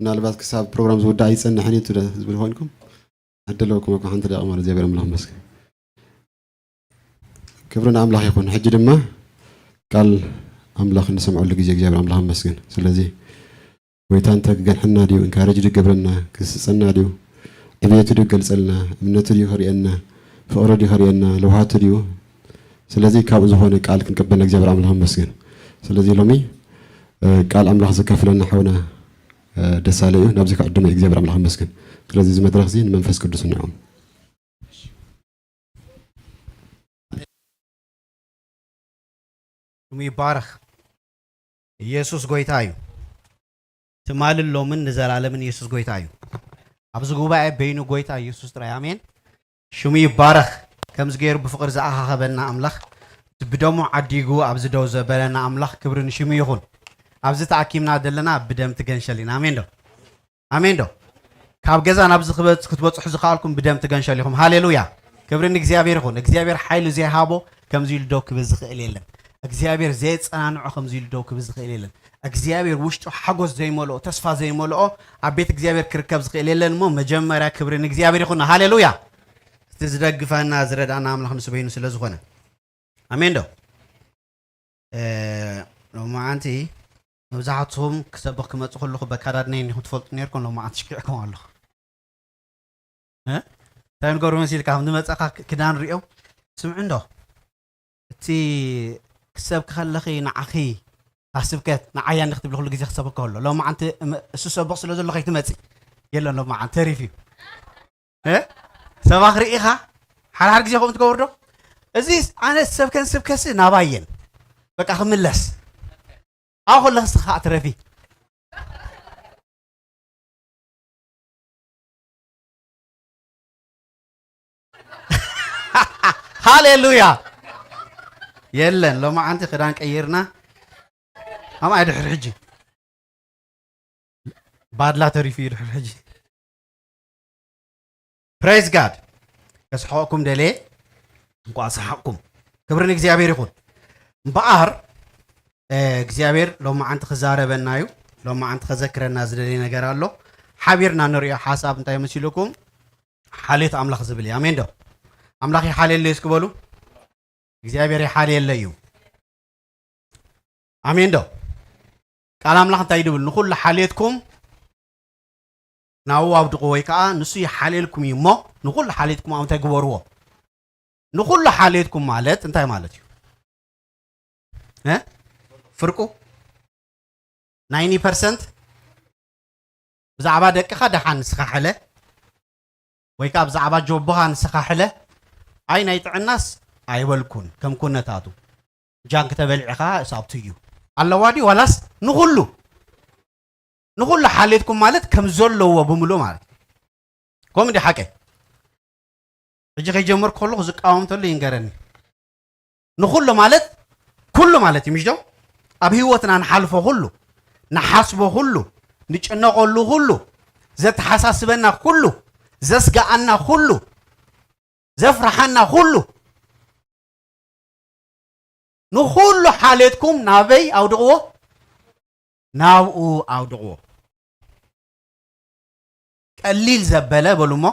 ምናልባት ክሳብ ፕሮግራም ዝውዳእ ኣይጸንሕን እዩ ትደ- ዝብል ኮይንኩም ዕድለኩም እኮ ሓንቲ ደቂቕ ማለት እግዚኣብሔር ኣምላኽ ይመስገን። ክብሪ ንኣምላኽ ይኹን። ሕጂ ድማ ቃል ኣምላኽ እንሰምዐሉ ግዜ እግዚኣብሔር ኣምላኽ ይመስገን። ስለዚ ጎይታ እንተ ክገንሐና ድዩ፣ ኢንካሬጅ ድዩ ክገብረና፣ ክስጸና ድዩ፣ ዕብየቱ ድዩ ክገልጸልና፣ እምነቱ ድዩ ከርእየና፣ ፍቕሪ ድዩ ከርእየና፣ ለውሃቱ ድዩ። ስለዚ ካብኡ ዝኾነ ቃል ክንቅበል እግዚኣብሔር ኣምላኽ ይመስገን። ስለዚ ሎሚ ቃል ኣምላኽ ዘካፍለና ሓውና ደሳለ እዩ። ናብዚ ክዕድሞ እዩ እግዚኣብሔር ኣምላኽ ይመስገን። ስለዚ እዚ መድረኽ እዚ ንመንፈስ ቅዱስ ንዕም ስሙ ይባረኽ። ኢየሱስ ጎይታ እዩ። ትማልን ሎምን ንዘላለምን ኢየሱስ ጎይታ እዩ። ኣብዚ ጉባኤ በይኑ ጎይታ ኢየሱስ ጥራይ። ኣሜን። ሽሙ ይባረኽ። ከምዚ ገይሩ ብፍቕሪ ዝኣኻኸበና ኣምላኽ፣ ብደሙ ዓዲጉ ኣብዚ ደው ዘበለና ኣምላኽ ክብሪ ንሽሙ ይኹን። ኣብዚ ተኣኪብና ዘለና ብደም ትገንሸል ኢና። ኣሜን ዶ? ኣሜን ዶ? ካብ ገዛ ናብዚ ክበጽ ክትበጽሑ ዝኸኣልኩም ብደም ትገንሸል ኢኹም። ሃሌሉያ! ክብሪ ንእግዚኣብሔር ይኹን። እግዚኣብሔር ሓይሊ ዘይሃቦ ከምዚ ኢሉ ደው ክብል ዝኽእል የለን። እግዚኣብሔር ዘየጸናንዖ ከምዚ ኢሉ ደው ክብል ዝኽእል የለን። እግዚኣብሔር ውሽጡ ሓጎስ ዘይመልኦ፣ ተስፋ ዘይመልኦ ኣብ ቤት እግዚኣብሔር ክርከብ ዝኽእል የለን። እሞ መጀመርያ ክብሪ ንእግዚኣብሔር ይኹን። ሃሌሉያ! እቲ ዝደግፈና ዝረድኣና ኣምላኽ ንሱ በይኑ ስለ ዝኾነ። ኣሜን ዶ? ሎማዓንቲ መብዛሕትኹም ክሰብኽ ክመጽእ ከለኹ በካዳድነይ እንዲኹም ትፈልጡ ነርኩም። ሎማዓንቲ ሽኪዕኩም ኣለኹ። እ? እንታይ ንገብሮ መሲልካ ከም ዝመፀኻ ክ- ክዳን ሪኦ ስምዕ እንዶ እቲ ክሰብኪ ከለኺ ንዓኺ እታ ስብከት ንዓያ እንዲ ክትብሊ ኩሉ ግዜ ክሰብክ ከሎ ሎማዓንቲ እም- እሱ ሰብቕ ስለ ዘሎ ከይትመፂ የለን ሎማዓንቲ ተሪፍ እዩ እ? ሰባኽ ርኢኻ ሓድሓድ ግዜ ከምኡ ትገብር ዶ እዚ ኣነ ሰብከን ስብከሲ ናባየን በቃ ክምለስ ኣብ ከለኽስ ከዓ ትረፊ ሃሌሉያ የለን ሎማዓንቲ ክዳን ቀይርና ኣምኣይ ድሕሪ ሕጂ ባድላ ተሪፉ እዩ ድሕሪ ሕጂ praise God ከስሕቐኩም ደልየ እንኳ ሰሓቕኩም ክብሪ ንእግዚኣብሔር ይኹን እምበኣር እግዚኣብሔር ሎማዓንቲ ክዛረበና እዩ ሎማዓንቲ ከዘክረና ዝደልየ ነገር ኣሎ ሓቢርና ንሪኦ ሓሳብ እንታይ መሲልኩም ሓልዮት ኣምላኽ ዝብል እዩ ኣሜን ዶ ኣምላኽ ይሓልየለይ እስኪ በሉ እግዚኣብሔር ይሓልየለይ እዩ ኣሜን ዶ ቃል ኣምላኽ እንታይ ይብል ንኹሉ ሓልየትኩም ናብኡ ኣብድቑ ወይ ከዓ ንሱ ይሓልየልኩም እዩ እሞ ንኹሉ ሓልየትኩም ኣብ እንታይ ግበርዎ ንኹሉ ሓልየትኩም ማለት እንታይ ማለት እዩ እ? ፍርቁ ናይኒ ፐርሰንት ብዛዕባ ደቅኻ ደሓን ንስኻ ሕለ ወይ ከዓ ብዛዕባ ጆቦኻ ንስኻ ሕለ ኣይ ናይ ጥዕናስ ኣይበልኩን ከም ኩነታቱ ጃንክ ተበሊዕኻ እሳብቱ እዩ ኣለዋ ድዩ ዋላስ ንኹሉ ንኹሉ ሓልየትኩም ማለት ከም ዘለዎ ብምሉእ ማለት እዩ። ከምኡ እንዲ ሓቀይ ሕጂ ከይጀመርኩ ከለኹ ዝቃወም ተሎ ይንገረኒ። ንኹሉ ማለት ኩሉ ማለት እዩ ምሽ ዶ? ኣብ ህይወትና ንሓልፎ ኩሉ፣ ንሓስቦ ኩሉ፣ ንጭነቐሉ ኩሉ፣ ዘተሓሳስበና ኩሉ፣ ዘስግኣና ኩሉ፣ ዘፍርሓና ኩሉ ንኹሉ ሓሌትኩም ናበይ ኣውድቕዎ? ናብኡ ኣውድቕዎ። ቀሊል ዘበለ በሉ እሞ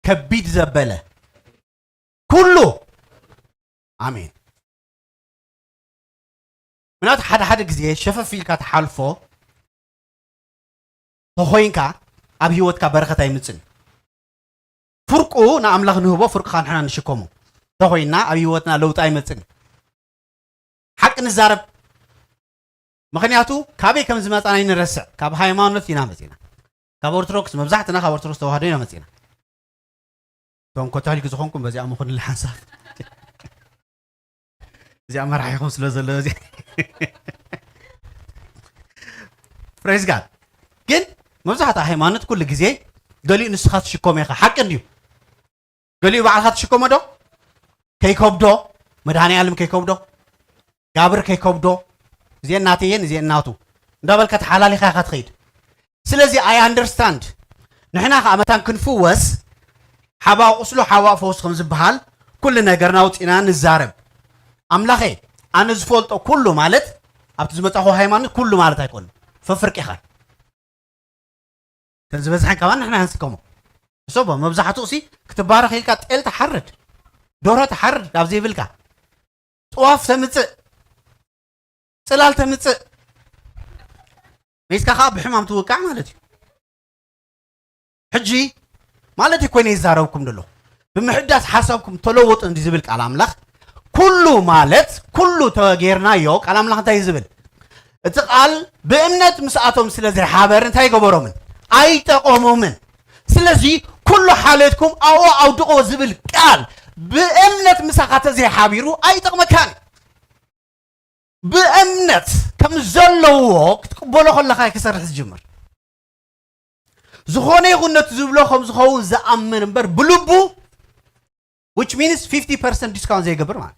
ከቢድ ዘበለ ኩሉ ኣሜን። ምክንያቱ ሓደ ሓደ ግዜ ሸፈፍ ኢልካ ትሓልፎ ተኾይንካ ኣብ ህይወትካ በረኸት ኣይምፅን። ፍርቁ ንኣምላኽ ንህቦ ፍርቁ ንሕና ንሽከሞ ተኾይንና ኣብ ህይወትና ለውጢ ኣይመፅን። ሓቂ ንዛረብ። ምክንያቱ ካበይ ከም ዝመፃና ይንረስዕ። ካብ ሃይማኖት ኢና መፂና። ካብ ኦርቶዶክስ መብዛሕትና ካብ ኦርቶዶክስ ተዋህዶ ኢና መፂና። እቶም ኮታሊክ ዝኾንኩም በዚኣ ምኹንሊ ሓንሳብ እዚኣ መራሒኹም ስለ ዘሎ እዚ praise God ግን መብዛሕትኣ ሃይማኖት ኩሉ ግዜ ገሊኡ ንስኻ ትሽከሞ ኢኻ ሓቂ እንድዩ ገሊኡ ባዕልኻ ትሽከሞ ዶ ከይከብዶ መድሃኒ ዓለም ከይከብዶ ጋብር ከይከብዶ እዚአን ናተየን እዚአን ናቱ እንዳበልካ ተሓላሊኻ ኢኻ ትኸይድ ስለዚ I understand ንሕና ከዓ መታን ክንፍወስ ሓባእ ቁስሉ ሓባእ ፈውስ ከም ዝበሃል ኩሉ ነገርና ኣውፂና ንዛረብ ኣምላኸ ኣነ ዝፈልጦ ኩሉ ማለት ኣብቲ ዝመፃኹ ሃይማኖት ኩሉ ማለት ኣይኮነ ፈፍርቂኻ ከም ዝበዝሐን ካባን ንሕና ንስከሞ እሰቦ መብዛሕትኡ ሲ ክትባረኽ ኢልካ ጤል ትሓርድ ዶሮ ትሓርድ ኣብ ዘይብልካ ጥዋፍ ተምፅእ ፅላል ተምፅእ ሒዝካ ከዓ ብሕማም ትውቃዕ ማለት እዩ ሕጂ ማለት ኮይነ ይዛረብኩም ደሎ ብምሕዳስ ሓሳብኩም ተለወጡ እንዲ ዝብል ቃል ኣምላኽ ኩሉ ማለት ኩሉ ተጌርናዮ ቃል ኣምላኽ እንታይ ዝብል እቲ ቃል ብእምነት ምስኣቶም ስለ ዘይሓበር እንታይ ገበሮምን ኣይጠቐሞምን ስለዚ ኩሉ ሓሌትኩም ኣብኡ ኣውድቆ ዝብል ቃል ብእምነት ምሳኻ ተዘይሓቢሩ ኣይጠቕመካን ብእምነት ከም ዘለዎ ክትቅበሎ ከለኻ ክሰርሕ ዝጅምር ዝኾነ ይኹን ነቲ ዝብሎ ከም ዝኸውን ዝኣምን እምበር ብልቡ which means fifty percent discount ዘይገብር ማለት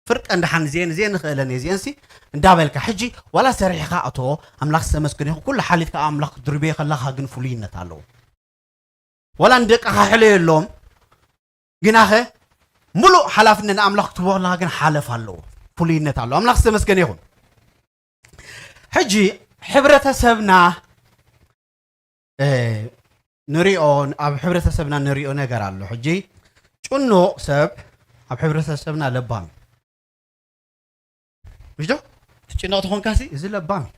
ፍርቀ እንዳሓን እዚአን እዚአን ንኽእለን እየ እዚአን ሲ እንዳበልካ ሕጂ ዋላ ሰሪሕኻ ኣቶ ኣምላኽ ዝተመስገነ ይኹን ኩሉ ሓሊፍካ ኣምላኽ ክትድርብዮ ከለኻ ግን ፍሉይነት ኣለዎ ዋላ ንደቅኻ ሕለየሎም ግናኸ ሙሉእ ሓላፍነት ንኣምላኽ ክትቦ ከለኻ ግን ሓለፍ ኣለዎ ፍሉይነት ኣለዎ ኣምላኽ ዝተመስገነ ይኹን ሕጂ ሕብረተሰብና ንሪኦ ኣብ ሕብረተሰብና ንሪኦ ነገር ኣሎ ሕጂ ጭኑቕ ሰብ ኣብ ሕብረተሰብና ለባም እዩ ምሽ ዶ ትጭነቕ ተኾንካሲ እዚ ለባም እዩ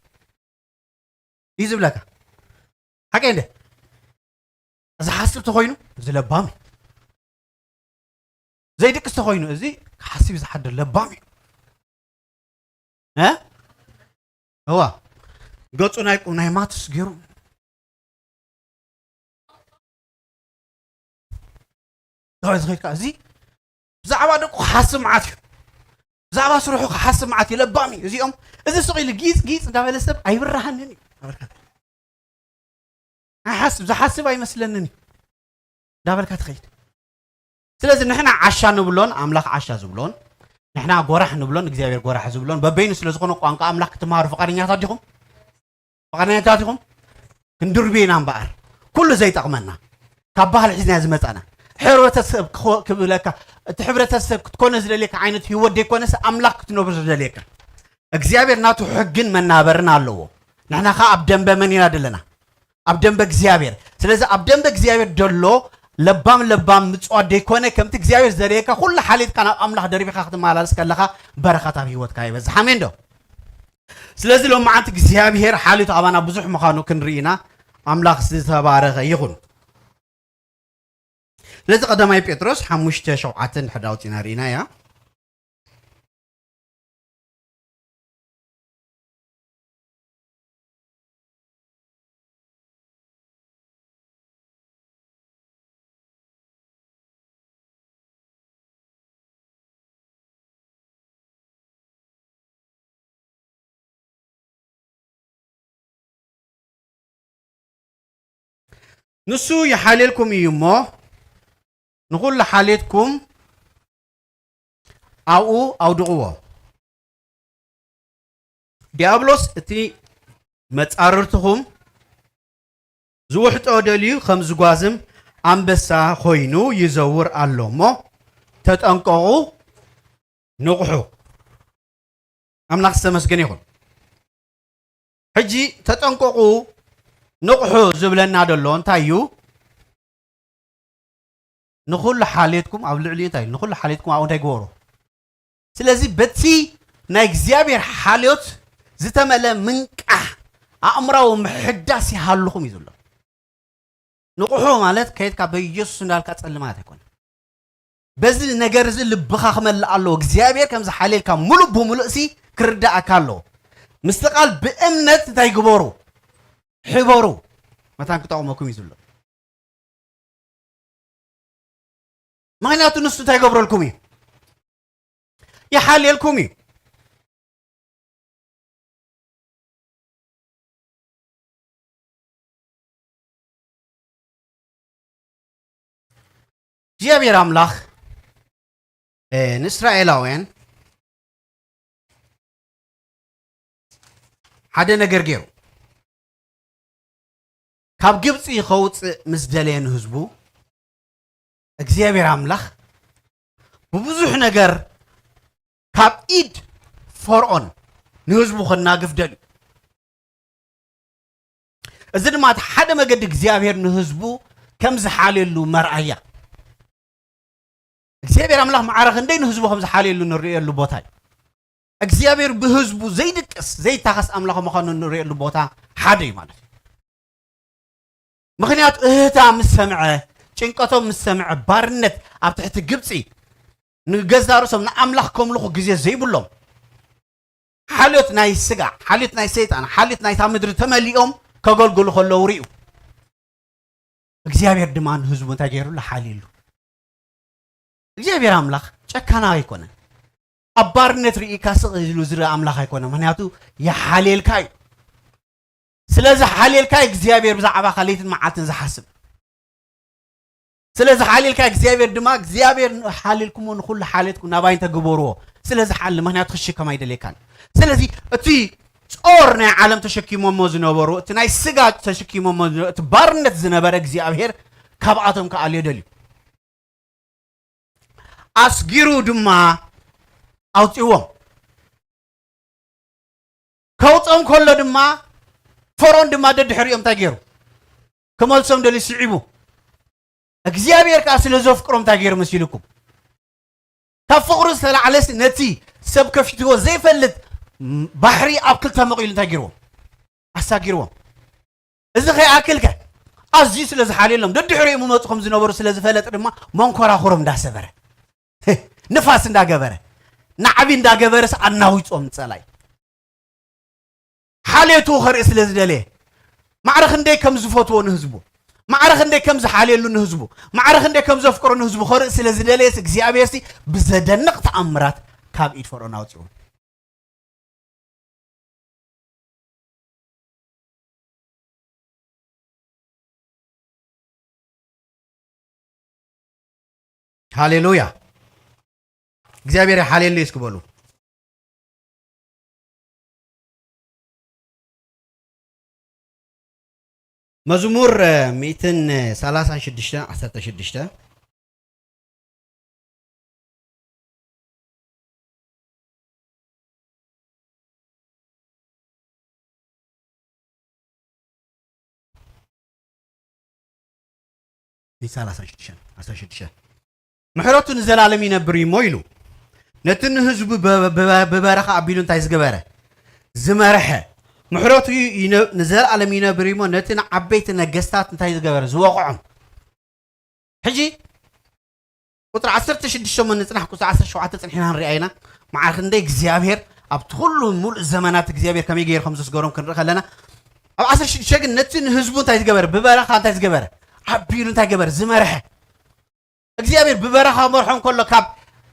እዩ ዝብለካ ሓቀይ እንደ ዝሓስብ ተኾይኑ እዚ ለባም እዩ። ዘይድቅስ ተኾይኑ እዚ ክሓስብ እዩ ዝሓድር ለባም እዩ። እ? እዋ፣ ገጹ ናይ ቁ-፣ ናይ ማትስ ገይሩ። ዳዊት ኸይድካ እዚ ብዛዕባ ደቁ ክሓስብ መዓት እዩ። ብዛዕባ ስርሑ ክሓስብ መዓት እዩ። ለባም እዩ። እዚኦም፣ እዚ ስቕ ኢሉ ጊጽ ጊጽ እንዳበለ ሰብ ኣይብርሃንን እዩ። ኣይሓስብ፣ ዝሓስብ ኣይመስለንን እዩ እንዳበልካ ትኸይድ። ስለዚ ንሕና ዓሻ ንብሎን ኣምላኽ ዓሻ ዝብሎን፣ ንሕና ጎራሕ ንብሎን እግዚኣብሔር ጎራሕ ዝብሎን በበይኑ ስለ ዝኾነ ቋንቋ ኣምላኽ ክትመሃሩ ፍቓደኛታት ዲኹም? ፍቓደኛታት ኢኹም? ክንድርብየና እምበኣር ኩሉ ዘይጠቕመና ካብ ባህሊ ሒዝና ዝመጻና ሕብረተሰብ ክኾ-፣ ክብለካ፣ እቲ ሕብረተሰብ ክትኮነ ዝደልየካ ዓይነት ህይወት ዘይኮነስ ኣምላኽ ክትነብሮ ዝደልየካ እግዚኣብሔር ናቱ ሕግን መናበርን ኣለዎ። ንሕና ኸኣ ኣብ ደንበ መን ኢና ዘለና? ኣብ ደንበ እግዚኣብሔር። ስለዚ ኣብ ደንበ እግዚኣብሔር ደሎ ለባም ለባም ምጽዋት ዘይኮነ፣ ከምቲ እግዚኣብሔር ዝደለየካ ኩሉ ሓሊጥካ ናብ ኣምላኽ ደርቢኻ ክትመላለስ ከለኻ በረኸት ኣብ ህይወትካ ይበዝሕ። ኣሜን ዶ? ስለዚ ሎማዓንቲ እግዚኣብሔር ሓልዮት ኣባና ብዙሕ ምዃኑ ክንርኢ ኢና። ኣምላኽ ዝተባረኸ ይኹን። ስለዚ ቀዳማይ ጴጥሮስ ሓሙሽተ ሸውዓተ እንድሕር ኣውጺእና ርኢና እያ። ንሱ ይሓልየልኩም እዩ እሞ፣ ንኹሉ ሓልየትኩም ኣብኡ ኣውድቕዎ። ዲያብሎስ እቲ መጻርርትኹም ዝውሕጦ ደልዩ ከም ዝጓዝም ኣንበሳ ኮይኑ ይዘውር ኣሎ እሞ፣ ተጠንቀቑ፣ ንቕሑ። ኣምላኽ ዝተመስገነ ይኹን። ሕጂ ተጠንቀቑ፣ ንቕሑ ዝብለና ዘሎ እንታይ እዩ? ንኹሉ ሓልየትኩም ኣብ ልዕሊኡ እንታይ እዩ? ንኹሉ ሓልየትኩም ኣብኡ እንታይ ግበሩ? ስለዚ በቲ ናይ እግዚኣብሔር ሓልዮት ዝተመልአ ምንቃሕ፣ ኣእምራዊ ምሕዳስ ይሃልኹም እዩ ዝብሎ። ንቕሑ ማለት ከይድካ በኢየሱስ እንዳልካ ጸልማት ኣይኮነ። በዚ ነገር እዚ ልብኻ ክመልእ ኣለዎ። እግዚኣብሔር ከም ዝሓልየልካ ሙሉእ ብሙሉእ ሲ ክርዳእካ ኣለዎ። ምስቲ ቃል ብእምነት እንታይ ግበሩ? ሕበሩ። መታን ክጠቕመኩም እዩ ዝብሎ። ምኽንያቱ ንሱ እንታይ ይገብረልኩም እዩ? ይሓልየልኩም እዩ። እግዚኣብሔር ኣምላኽ፣ እ፣ ንእስራኤላውያን ሓደ ነገር ገይሩ። ካብ ግብፂ ከውፅእ ምስ ደለየ ንህዝቡ፣ እግዚኣብሔር ኣምላኽ ብብዙሕ ነገር ካብ ኢድ ፈርዖን ንህዝቡ ከናግፍ ደልዩ። እዚ ድማ እቲ ሓደ መገዲ እግዚኣብሔር ንህዝቡ ከም ዝሓልየሉ መርኣያ። እግዚኣብሔር ኣምላኽ ማዕረ ክንደይ ንህዝቡ ከም ዝሓልየሉ ንርእየሉ ቦታ እዩ። እግዚኣብሔር ብህዝቡ ዘይድቅስ ዘይታኸስ ኣምላኽ ምዃኑ ንርእየሉ ቦታ ሓደ እዩ ማለት እዩ። ምኽንያቱ እህታ ምስ ሰምዐ፣ ጭንቀቶም ምስ ሰምዐ፣ ባርነት ኣብ ትሕቲ ግብፂ ንገዛ ርእሶም ንኣምላኽ ከምልኹ ግዜ ዘይብሎም፣ ሓልዮት ናይ ስጋ፣ ሓልዮት ናይ ሰይጣን፣ ሓልዮት ናይታ ምድሪ ተመሊኦም ከገልግሉ ከለዉ ርእዩ። እግዚኣብሔር ድማ ንህዝቡ እንታይ ገይሩሉ? ሓልዩሉ። እግዚኣብሔር ኣምላኽ ጨካና ኣይኮነን። ኣብ ባርነት ርኢካ ስቕ ኢሉ ዝርኢ ኣምላኽ ኣይኮነን። ምኽንያቱ ይሓልየልካ እዩ። ስለ ዝሓልየልካ እዩ እግዚኣብሔር ብዛዕባኻ ለይትን መዓልትን ዝሓስብ። ስለ ዝሓልየልካ እግዚኣብሔር ድማ፣ እግዚኣብሔር ሓልየልኩሞ ንኹሉ ሓልየትኩም ናባይ እንተግበርዎ ስለ ዝሓሊ፣ ምኽንያቱ ክሽከም ኣይደልየካን። ስለዚ እቲ ጾር ናይ ዓለም ተሸኪሞሞ ዝነበሩ፣ እቲ ናይ ስጋ ተሸኪሞሞ ዝነበሩ፣ እቲ ባርነት ዝነበረ እግዚኣብሔር ካብኣቶም ክኣልዮ ደልዩ። ኣስጊሩ ድማ ኣውፅዎም። ከውፅኦም ከሎ ድማ ፈርዖን ድማ ደድሕሪኦም እንታይ ገይሩ? ክመልሶም ደልዩ ስዒቡ። እግዚኣብሔር ከዓ ስለ ዘፍቅሮም እንታይ ገይሩ መሲልኩም? ካብ ፍቕሩ ዝተላዕለስ ነቲ ሰብ ከፊትዎ ዘይፈልጥ ባሕሪ ኣብ ክልተ መቒሉ እንታይ ገይርዎም? ኣሳጊርዎም። እዚ ከይኣክልከ ኣዝዩ ስለ ዝሓልየሎም፣ ደድሕሪኦም ይመጹ ከም ዝነበሩ ስለ ዝፈለጠ ድማ መንኮራኹሮም እንዳሰበረ፣ ንፋስ እንዳገበረ፣ ናዕቢ እንዳገበረስ ኣናዊጾም ጸላይ። ሓልየቱ ከርኢ ስለ ዝደለየ፣ ማዕረ ክንደይ ከም ዝፈትዎ ንህዝቡ፣ ማዕረ ክንደይ ከም ዝሓልየሉ ንህዝቡ፣ ማዕረ ክንደይ ከም ዘፍቅሮ ንህዝቡ ከርኢ ስለ ዝደለየስ፣ እግዚኣብሔርሲ ብዘደንቕ ተኣምራት ካብ ኢድ ፈርዖን ኣውጺኡ። ሃሌሉያ። እግዚኣብሔር ይሓልየሉ እስኪ በሉ። መዝሙር፣ እ፣ ሚእትን ሰላሳን ሽዱሽተን ዓሰርተ ሽዱሽተ። ሰላሳ ሽዱሽተ፣ ዓሰርተ ሽዱሽተ። ምሕረቱ ንዘላለም ይነብር እዩሞ ኢሉ። ነቲ ንህዝቡ ብ-፣ ብ-፣ ብበረኻ ኣቢሉ እንታይ ዝገበረ? ዝመርሐ። ምሕረቱ ይነ-፣ ንዘላለም ይነብር እዩሞ ነቲ ንዓበይቲ ነገስታት እንታይ ዝገበረ? ዝወቕዖም። ሕጂ ቁጽሪ ዓሰርተ ሽዱሽተ እሞ ንጽናሕ፣ ቁጽሪ ዓሰርተ ሸውዓተ ጽኒሕና ንሪኣ ኢና። መዓር ክንደይ እግዚኣብሔር ኣብቲ ኩሉ ሙሉእ ዘመናት እግዚኣብሔር ከመይ ገይሩ ከም ዘስገሮም ክንርኢ ከለና፣ ኣብ ዓሰርተ ሽዱሽተ ግን ነቲ ንህዝቡ እንታይ ዝገበረ? ብበረኻ እንታይ ዝገበረ? ኣቢሉ እንታይ ገበረ? ዝመርሐ። እግዚኣብሔር ብበረኻ መርሖም ከሎ ካብ፣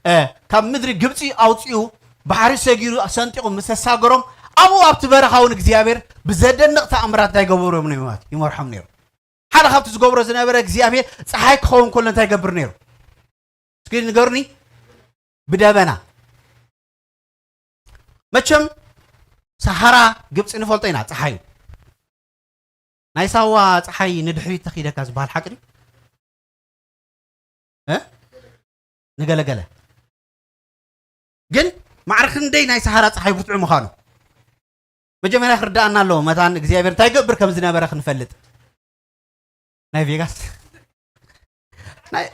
እ፣ ካብ ምድሪ ግብጺ ኣውጺኡ፣ ባሕሪ ሰጊሩ ሰንጢቑ ምስ ኣሳገሮም፣ ኣብኡ ኣብቲ በረኻ እውን እግዚኣብሔር ብዘደንቕ ተኣምራት እንታይ ገበሮም ነይሩ ማለት እዩ? ይመርሖም ነይሩ። ሓደ ካብቲ ዝገብሮ ዝነበረ እግዚኣብሔር ጸሓይ ክኸውን ከሎ እንታይ ይገብር ነይሩ? እስኪ ንገሩኒ። ብደበና። መቸም ሰሃራ ግብጺ ንፈልጦ ኢና፣ ጸሓዩ። ናይ ሳዋ ጸሓይ ንድሕሪት ተኺደካ ዝበሃል ሓቂ ድዩ? እ? ንገለገለ። ግን ማዕረ ክንደይ ናይ ሰሃራ ጸሓይ ብርቱዕ ምዃኑ መጀመርያ ክርዳኣና ኣለዎ። መታን እግዚኣብሔር እንታይ ይገብር ከም ዝነበረ ክንፈልጥ። ናይ ቬጋስ። ናይ፣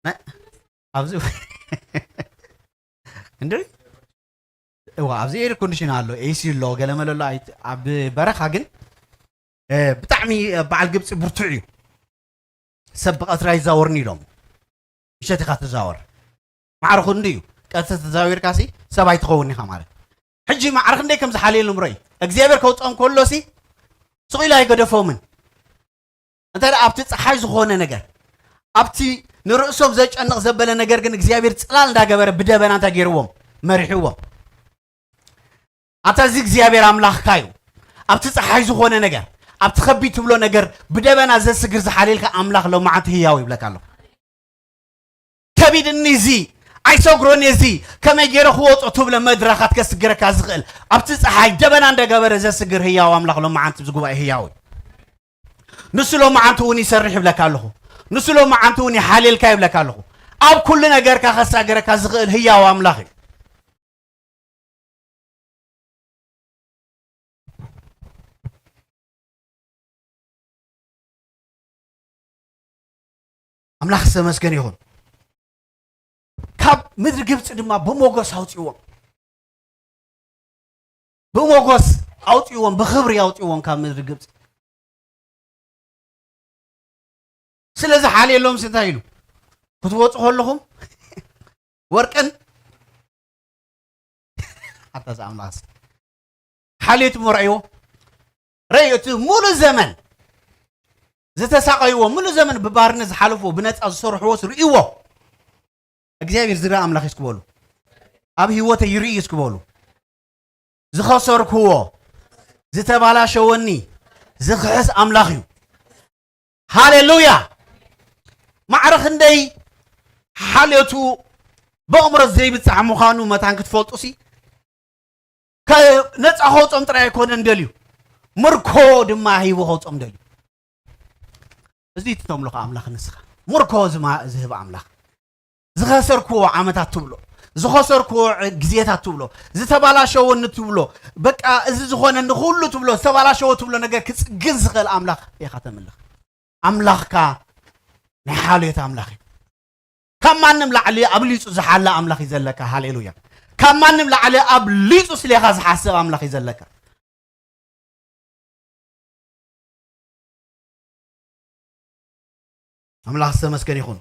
ናይ፣ ኣብዚ እንድዒ፣ እዋ፣ ኣብዚ ኤር ኮንዲሽን ኣሎ፣ ኤሲ ኣሎ፣ ገለ መለ ኣሎ። ኣይ-፣ ኣብ በረኻ ግን፣ እ፣ ብጣዕሚ በዓል ግብጺ ብርቱዕ እዩ። ሰብ ብቐትሪ ኣይዛወርን ኢሎም። ምሸት ኢኻ ትዛወር። ማዕረ ክንዱ እዩ። ቀትሪ ተዛዊርካሲ ሰብ ኣይትኸውን ኢኻ ማለት። ሕጂ ማዕረ ክንደይ ከም ዝሓልየሎም ርኣዩ። እግዚኣብሔር ከውፅኦም ከሎሲ ስቕ ኢሉ ኣይገደፎምን። እንተ ደኣ ኣብቲ ጸሓይ ዝኾነ ነገር፣ ኣብቲ ንርእሶም ዘጨንቕ ዘበለ ነገር ግን እግዚኣብሔር ጽላል እንዳገበረ ብደበና እንታይ ገይርዎም? መሪሕዎም። ኣታ እዚ እግዚኣብሔር ኣምላኽካ እዩ። ኣብቲ ጸሓይ ዝኾነ ነገር፣ ኣብቲ ከቢድ ትብሎ ነገር ብደበና ዘስግር ዝሓልየልካ ኣምላኽ ሎማዓንቲ ህያው ይብለካ ኣሎ። ከቢድኒ እዚ፣ ኣይሰግሮን እዚ፣ ከመይ ገይረ ክወጾ ትብሎ መድረኻት ከስግረካ ዝኽእል፣ ኣብቲ ጸሓይ ደበና እንዳገበረ ዘስግር ህያው ኣምላኽ ሎማዓንቲ እዚ ጉባኤ ህያው እዩ። ንሱ ሎማዓንቲ እውን ይሰርሕ ይብለካ ኣለኹ። ንሱ ሎማዓንቲ እውን ይሓልየልካ ይብለካ ኣለኹ። ኣብ ኩሉ ነገርካ ከሳግረካ ዝኽእል ህያው ኣምላኽ እዩ። ኣምላኽ ዝተመስገነ ይኹን። ካብ ምድሪ ግብጺ ድማ ብሞገስ ኣውጽእዎም። ብሞገስ ኣውጽእዎም፣ ብኽብሪ ኣውጽእዎም ካብ ምድሪ ግብጺ። ስለ ዝሓልየሎምስ እንታይ ኢሉ? ክትወጹ ከለኹም ወርቅን ኣታ እዚ ኣምላኽስ ሓልየቱ እሞ ረኣይዎ። ረኣዩ እቲ ሙሉእ ዘመን ዝተሳቐይዎ፣ ሙሉእ ዘመን ብባርነት ዝሓለፍዎ፣ ብነጻ ዝሰርሕዎስ ርእይዎ። እግዚኣብሔር ዝረኣ ኣምላኽ እዩ እስኪ በሉ። ኣብ ህይወተይ ይርኢ እዩ እስኪ በሉ። ዝኸሰርክዎ፣ ዝተባላሸወኒ ዝኽሕስ ኣምላኽ እዩ። ሃሌሉያ! ማዕረ ክንደይ ሓልዮቱ ብኣእምሮ ዘይብጻሕ ምዃኑ መታን ክትፈልጡሲ፣ ከ-፣ ነጻ ከውጾም ጥራይ ኣይኮነን ደልዩ፣ ምርኮ ድማ ሂቡ ከውጾም ደልዩ። እዚ ትተምልኾ ኣምላኽ ንስኻ። ምርኮ ዝማ-፣ ዝህብ ኣምላኽ። ዝኸሰርክዎ ዓመታት ትብሎ፣ ዝኸሰርክዎ ግዜታት ትብሎ፣ ዝተባላሸወኒ ትብሎ፣ በቃ እዚ ዝኾነኒ ኩሉ ትብሎ፣ ዝተባላሸወ ትብሎ ነገር ክጽግን ዝኽእል ኣምላኽ ኢኻ ተምልኽ። ኣምላኽካ ናይ ሓልዮት ኣምላኽ እዩ። ካብ ማንም ላዕሊ ኣብሊጹ ዝሓለ ኣምላኽ እዩ ዘለካ። ሃሌሉያ። ካብ ማንም ላዕሊ ኣብሊጹ ስሌኻ ዝሓስብ ኣምላኽ እዩ ዘለካ። ኣምላኽ ዝተመስገን ይኹን።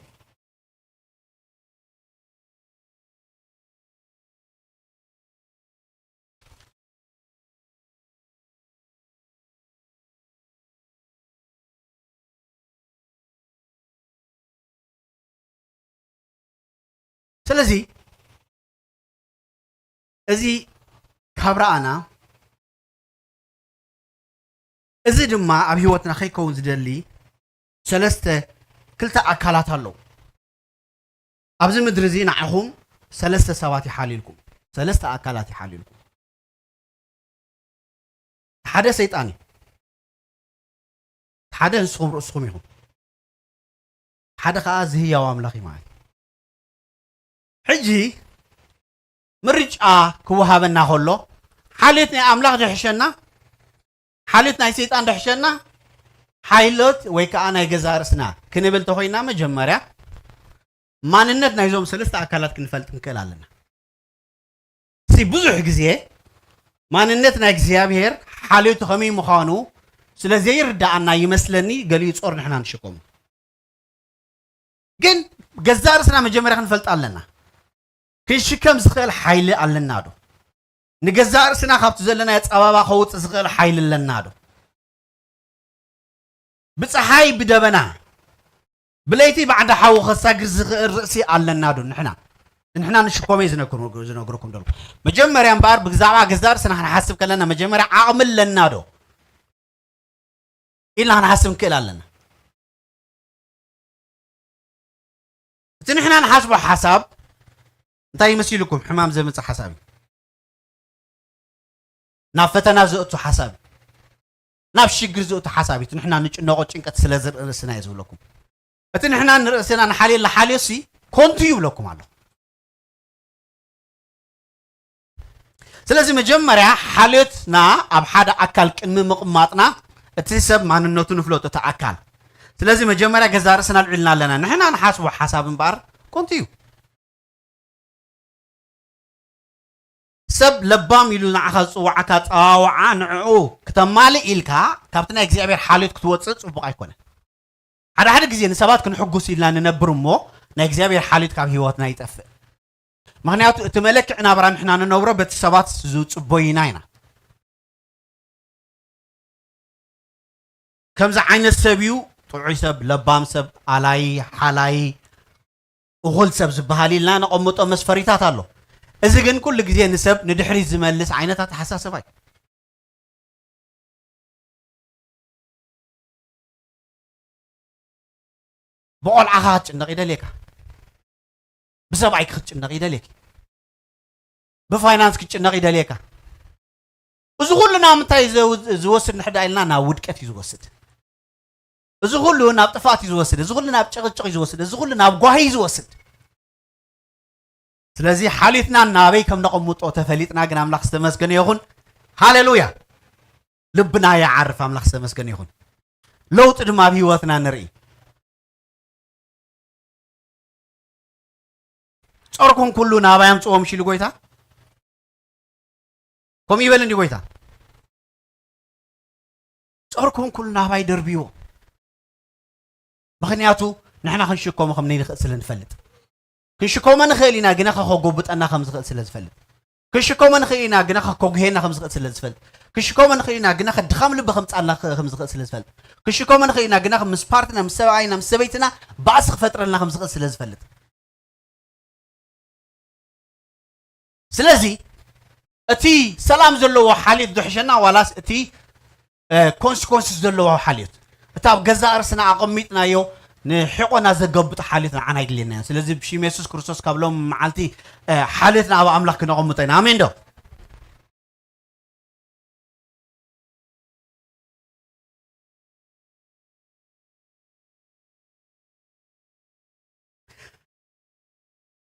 ስለዚ እዚ ካብ ረኣና፣ እዚ ድማ ኣብ ህይወትና ከይከውን ዝደሊ ሰለስተ፣ ክልተ ኣካላት ኣለዉ። ኣብዚ ምድሪ እዚ ንዓኹም ሰለስተ ሰባት ይሓልዩልኩም፣ ሰለስተ ኣካላት ይሓልዩልኩም። ሓደ ሰይጣን እዩ፣ ሓደ ንስኹም ርእስኹም ኢኹም፣ ሓደ ኸኣ እዚ ህያው ኣምላኽ እዩ ማለት እዩ። ሕጂ ምርጫ ክወሃበና ከሎ፣ ሓልዮት ናይ ኣምላኽ ድሕሸና፣ ሓልዮት ናይ ሰይጣን ድሕሸና፣ ሓይሎት ወይ ከኣ ናይ ገዛእ ርእስና ክንብል ተኾይና፣ መጀመርያ ማንነት ናይዞም ሰለስተ ኣካላት ክንፈልጥ ንክእል ኣለና። እዚ ብዙሕ ግዜ ማንነት ናይ እግዚኣብሔር ሓልዮቱ ከመይ ምዃኑ ስለ ዘይርዳኣና ይመስለኒ፣ ገሊኡ ጾር ንሕና ንሽከሙ። ግን ገዛእ ርእስና መጀመርያ ክንፈልጥ ኣለና። ክንሽከም ዝኽእል ሓይሊ ኣለና ዶ? ንገዛእ ርእስና ካብቲ ዘለናዮ ጸባባ ከውጽእ ዝኽእል ሓይሊ ኣለና ዶ? ብጸሓይ ብደበና ብለይቲ ባዕዲ ሓዊ ከሳግር ዝኽእል ርእሲ ኣለና ዶ ንሕና? ንሕና ንሽኮመይ ዝነግሩ-፣ ዝነግረኩም ደሎ። መጀመርያ እምበኣር ብዛዕባ ገዛእ ርእስና ክንሓስብ ከለና መጀመርያ ዓቕሚ ኣለና ዶ ኢልና ክንሓስብ ንክእል ኣለና። እቲ ንሕና ንሓስቦ ሓሳብ እንታይ ይመስልኩም? ሕማም ዘምጽእ ሓሳብ እዩ። ናብ ፈተና ዘእቱ ሓሳብ እዩ። ናብ ሽግር ዘእቱ ሓሳብ እዩ። እቲ ንሕና ንጭነቆ ጭንቀት ስለ ዝርኢ ርእስና እዩ ዝብለኩም። እቲ ንሕና ንርእስና ንሓልየላ ሓልዮሲ ኮንቱ እዩ ይብለኩም ኣሎ። ስለዚ መጀመርያ ሓልዮትና ኣብ ሓደ ኣካል ቅድሚ ምቕማጥና እቲ ሰብ ማንነቱ ንፍለጦ፣ እቲ ኣካል። ስለዚ መጀመርያ ገዛ ርእስና ኣልዒልና ኣለና። ንሕና ንሓስቦ ሓሳብ እምበኣር ኮንቱ እዩ። ሰብ ለባም ኢሉ ንዓኻ ዝጽውዓካ ኣጸዋውዓ ንዕኡ ክተማልእ ኢልካ ካብቲ ናይ እግዚኣብሔር ሓልዮት ክትወጽእ ጽቡቕ ኣይኮነን። ሓደ ሓደ ግዜ ንሰባት ክንሕጉስ ኢልና ንነብር እሞ ናይ እግዚኣብሔር ሓልዮት ካብ ህይወትና ይጠፍእ። ምኽንያቱ እቲ መለክዒ ናብራ ንሕና ንነብሮ በቲ ሰባት ዝጽበዩና ኢና። ከምዚ ዓይነት ሰብ እዩ ጥዑይ ሰብ፣ ለባም ሰብ፣ ኣላይ፣ ሓላይ፣ እኹል ሰብ ዝበሃል ኢልና ነቐምጦ መስፈሪታት ኣሎ። እዚ ግን ኩሉ ግዜ ንሰብ ንድሕሪት ዝመልስ ዓይነት ኣተሓሳስባ እዩ። ብቆልዓኻ ክትጭነቕ ይደልየካ፣ ብሰብኣይኪ ክትጭነቕ ይደልየኪ፣ ብፋይናንስ ክትጭነቕ ይደልየካ። እዚ ኩሉ ናብ ምንታይ ዘው-፣ ዝወስድ ንሕዳ ኢልና ናብ ውድቀት እዩ ዝወስድ። እዚ ኩሉ ናብ ጥፍኣት እዩ ዝወስድ። እዚ ኩሉ ናብ ጭቕጭቕ እዩ ዝወስድ። እዚ ኩሉ ናብ ጓሂ እዩ ዝወስድ። ስለዚ ሓልዮትና ናበይ ከም ነቐምጦ ተፈሊጥና ግን ኣምላኽ ዝተመስገነ ይኹን። ሃሌሉያ። ልብና ይዓርፍ፣ ኣምላኽ ዝተመስገነ ይኹን። ለውጢ ድማ ኣብ ህይወትና ንርኢ። ጾርኩም ኩሉ ናባይ ኣምጽዎም ኢሉ ጎይታ። ከምኡ ይበል እንዲ ጎይታ። ጾርኩም ኩሉ ናባይ ደርብይዎ። ምኽንያቱ ንሕና ክንሽከሞ ከም ነይንኽእል ስለ ንፈልጥ። ክንሽከሞ ንኽእል ኢና፣ ግና ከጎብጠና ከም ዝኽእል ስለ ዝፈልጥ። ክንሽከሞ ንኽእል ኢና፣ ግና ከጎግሄና ከም ዝኽእል ስለ ዝፈልጥ። ክንሽከሞ ንኽእል ኢና፣ ግና ድኻም ልቢ ከምጻልና ኽ-፣ ከም ዝኽእል ስለ ዝፈልጥ። ክንሽከሞ ንኽእል ኢና፣ ግና ምስ ፓርትና፣ ምስ ሰብኣይና፣ ምስ ሰበይትና ባእሲ ክፈጥረልና ከም ዝኽእል ስለ ዝፈልጥ። ስለዚ እቲ ሰላም ዘለዎ ሓልዮት ዝሕሸና ዋላስ እቲ፣ እ፣ ኮንስኮንስስ ዘለዎ ሓልዮት? እቲ ኣብ ገዛእ ርእስና ኣቐሚጥናዮ ንሕቖና ዘገብጥ ሓልዮት ንዓና ኣይድልየናዮ። ስለዚ ብሽም የሱስ ክርስቶስ ካብ ሎም መዓልቲ፣ እ፣ ሓልዮትና ኣብ ኣምላኽ ክነቐምጦ ኢና። ኣሜን ዶ?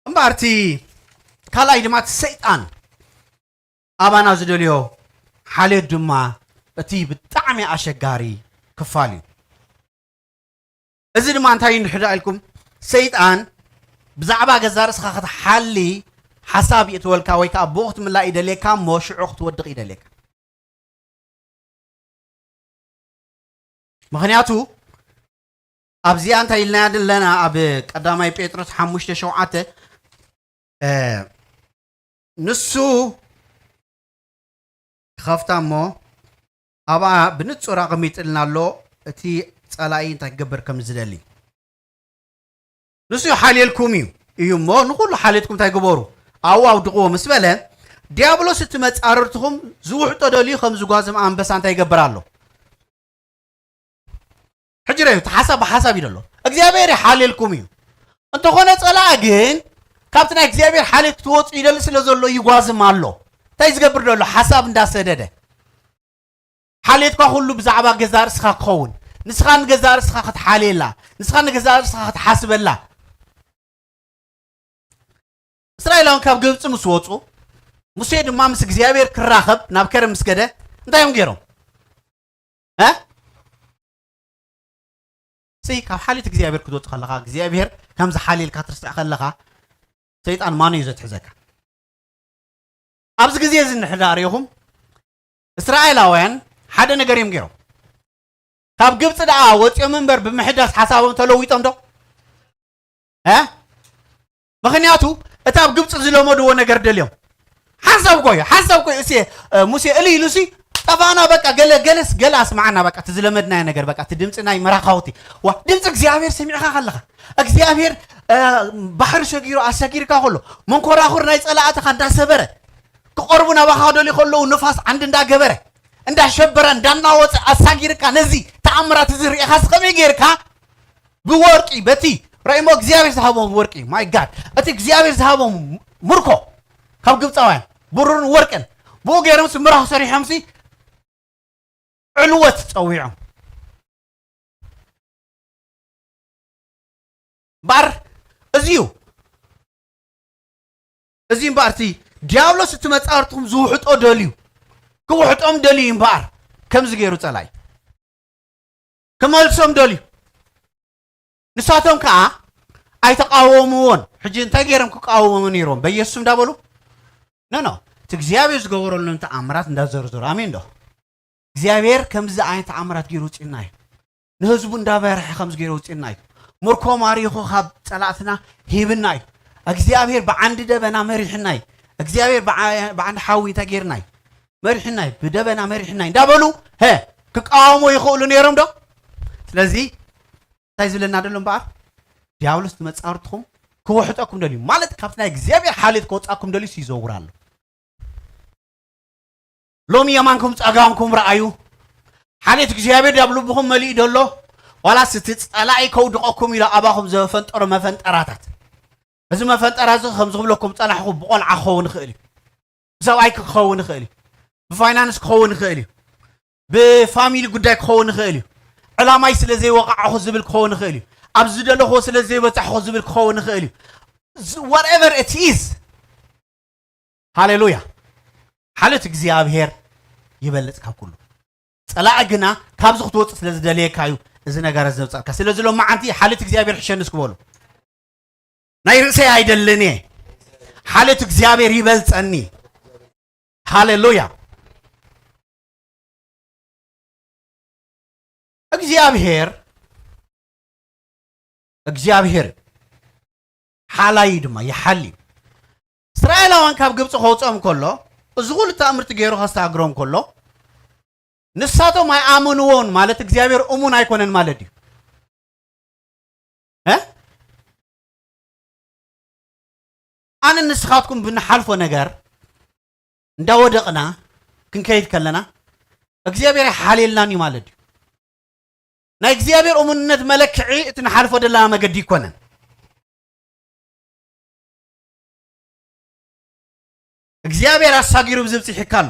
እምበኣር እቲ ካልኣይ ድማ እቲ ሰይጣን ኣባና ዝደልዮ ሓልዮት ድማ እቲ ብጣዕሚ ኣሸጋሪ ክፋል እዩ። እዚ ድማ እንታይ እዩ እንድሕር ኢልኩም፣ ሰይጣን ብዛዕባ ገዛ ርእስኻ ክትሓሊ ሓሳብ የእትወልካ ወይ ከዓ ብኡ ክትምላእ ይደልየካ እሞ ሽዑ ክትወድቕ ይደልየካ። ምኽንያቱ ኣብዚኣ እንታይ ኢልናያ ኣለና? ኣብ ቀዳማይ ጴጥሮስ ሓሙሽተ ሸውዓተ፣ እ፣ ንሱ ክኸፍታ እሞ ኣብኣ ብንጹር ኣቐሚጥልና ኣሎ፣ እቲ ጸላኢ እንታይ ክገብር ከም ዝደሊ። ንሱ ይሓልየልኩም እዩ፣ እዩ እሞ ንኹሉ ሓልየትኩም እንታይ ግበሩ? ኣብኡ ኣውድቕዎ ምስ በለ፣ ዲያብሎስ እቲ መጻርርትኹም ዝውሕጦ ደልዩ ከም ዝጓዝም ኣንበሳ እንታይ ይገብር ኣሎ? ሕጂ ረዩ፣ እቲ ሓሳብ ብሓሳብ እዩ ዘሎ። እግዚኣብሔር ይሓልየልኩም እዩ። እንተኾነ ጸላኢ ግን ካብቲ ናይ እግዚኣብሔር ሓልየት ክትወፁ ይደሊ ስለ ዘሎ ይጓዝም ኣሎ። እንታይ ዝገብር ዘሎ? ሓሳብ እንዳሰደደ። ሓልየትካ ኩሉ ብዛዕባ ገዛ ርእስኻ ክኸውን፣ ንስኻ ንገዛ ርእስኻ ክትሓልየላ፣ ንስኻ ንገዛ ርእስኻ ክትሓስበላ። እስራኤላውያን ካብ ግብፂ ምስ ወፁ፣ ሙሴ ድማ ምስ እግዚኣብሔር ክራኸብ ናብ ከረን ምስ ከደ፣ እንታይ እዮም ገይሮም? እ? ሲ፣ ካብ ሓልየት እግዚኣብሔር ክትወፅ ከለኻ፣ እግዚኣብሔር ከም ዝሓልየልካ ትርስዕ ከለኻ፣ ሰይጣን ማን እዩ ዘትሕዘካ? ኣብዚ ግዜ እዚ እንድሕር ደኣ ርኢኹም፣ እስራኤላውያን ሓደ ነገር እዮም ገይሮም። ካብ ግብፂ ደኣ ወፂኦም እምበር ብምሕዳስ ሓሳቦም ተለዊጦም ዶ? እ? ምኽንያቱ እቲ ኣብ ግብፂ ዝለመድዎ ነገር ደልዮም። ሓንሳብ እኮ እዩ፣ ሓንሳብ እኮ እዩ። እሴ፣ እ፣ ሙሴ እልይ ኢሉ ሲ፣ ጠፋእና በቃ፣ ገለ፣ ገለስ፣ ገለ ኣስማዓና በቃ፣ እቲ ዝለመድናዮ ነገር በቃ፣ እቲ ድምፂ ናይ መራኻውቲ። ዋ፣ ድምፂ እግዚኣብሔር ሰሚዕኻ ከለኻ፣ እግዚኣብሔር፣ እ፣ ባሕሪ ሰጊሩ ኣሰጊርካ ከሎ፣ መንኮራኹር ናይ ጸላእትኻ እንዳሰበረ፣ ክቐርቡ ናባኻ ደልዩ ከለዉ፣ ንፋስ ዓንዲ እንዳገበረ፣ እንዳሸበረ፣ እንዳናወፀ ኣሳጊርካ፣ ነዚ ተኣምራት እዚ ርኢኻስ ከመይ ጌርካ? ብወርቂ፣ በቲ ራእይሞ እግዚኣብሔር ዝሃቦም ወርቂ፣ ማይ ጋድ፣ እቲ እግዚኣብሔር ዝሃቦም ምርኮ ካብ ግብፃውያን፣ ብሩርን ወርቅን፣ ብኡ ገይሮም ሲ ምራኽ ሰሪሖም ሲ ዕልወት ጸዊዖም። እምበኣር እዚ እዩ። እዚ እምበኣር እቲ ዲያብሎስ እቲ መጻርትኹም ዝውሕጦ ደልዩ፣ ክውሕጦም ደልዩ እምበኣር፣ ከምዚ ገይሩ ጸላኢ ክመልሶም ደልዩ። ንሳቶም ከኣ ኣይተቃወምዎን። ሕጂ እንታይ ገይሮም ክቃወሙ ነይሮም? በኢየሱስ እንዳበሉ? ኖ፣ ኖ። እቲ እግዚኣብሔር ዝገበረሎም ተኣምራት እንዳዘርዘሩ። ኣሜን ዶ? እግዚኣብሔር ከምዚ ዓይነት ተኣምራት ገይሩ ውፅእና እዩ። ንህዝቡ እንዳበርሐ ከምዚ ገይሩ ውፅእና እዩ። ምርኮ ማሪኹ ካብ ጸላእትና ሂብና እዩ። እግዚኣብሔር ብዓንዲ ደበና መሪሕና እዩ። እግዚኣብሔር ብዓ-፣ ብዓንዲ ሓዊ እንታይ ገይርና እዩ? መሪሕና እዩ። ብደበና መሪሕና እዩ እንዳበሉ፣ ሀ፣ ክቃወሙ ይኽእሉ ነይሮም ዶ? ስለዚ እንታይ ዝብለና ደሎ እምበኣር? ዲያብሎስ ንመጻርትኹም ክውሕጠኩም ደልዩ። ማለት ካብቲ ናይ እግዚኣብሔር ሓልዮት ክወጻኩም ደልዩ ይዘውር ኣሎ። ሎሚ የማንኩም ጸጋምኩም ረኣዩ። ሓልዮት እግዚኣብሔር ዳብ ልብኹም መሊኡ ደሎ። ዋላስ እቲ ጸላኢ ከውድቐኩም ኢሉ ኣባኹም ዘፈንጠሮ መፈንጠራታት። እዚ መፈንጠራ እዚ ከም ዝብለኩም ጸናሕኹ ብቆልዓ ክኸውን ይኽእል እዩ። ብሰብኣይ ክኸውን ይኽእል እዩ። ብፋይናንስ ክኸውን ይኽእል እዩ። ብፋሚሊ ጉዳይ ክኸውን ይኽእል እዩ። ዕላማይ ስለ ዘይወቃዕኹ ዝብል ክኸውን ይኽእል እዩ። ኣብ ዝደለኹዎ ስለ ዘይበጻሕኹ ዝብል ክኸውን ይኽእል እዩ። ዝ-፣ whatever it is። ሃሌሉያ። ሓልዮት እግዚኣብሔር ይበልጽ ካብ ኩሉ። ጸላኢ ግና ካብዚ ክትወጽእ ስለ ዝደለየካ እዩ እዚ ነገር ዘውጻእካ። ስለዚ ሎማዓንቲ ሓልዮት እግዚኣብሔር ሕሸኒ እስኪ በሉ። ናይ ርእሰይ ኣይደልን እየ። ሓልዮት እግዚኣብሔር ይበልጸኒ። ሃሌሉያ። እግዚኣብሔር፣ እግዚኣብሔር ሓላይ ድማ ይሓሊ። እስራኤላውያን ካብ ግብፂ ከውፅኦም ከሎ፣ እዚ ኩሉ ተኣምርቲ ገይሩ ከስተኣግሮም ከሎ፣ ንሳቶም ኣይኣመንዎን ማለት እግዚኣብሔር እሙን ኣይኮነን ማለት ድዩ? እ? ኣነ ንስኻትኩም ብንሓልፎ ነገር እንዳወደቕና ክንከይድ ከለና፣ እግዚኣብሔር ኣይሓልየልናን እዩ ማለት ድዩ? ናይ እግዚኣብሔር እሙንነት መለክዒ እቲ ንሓልፎ ዘለና መገዲ ኣይኮነን። እግዚኣብሔር ኣሳጊሩ ብዝብፅሕካ ኣሎ።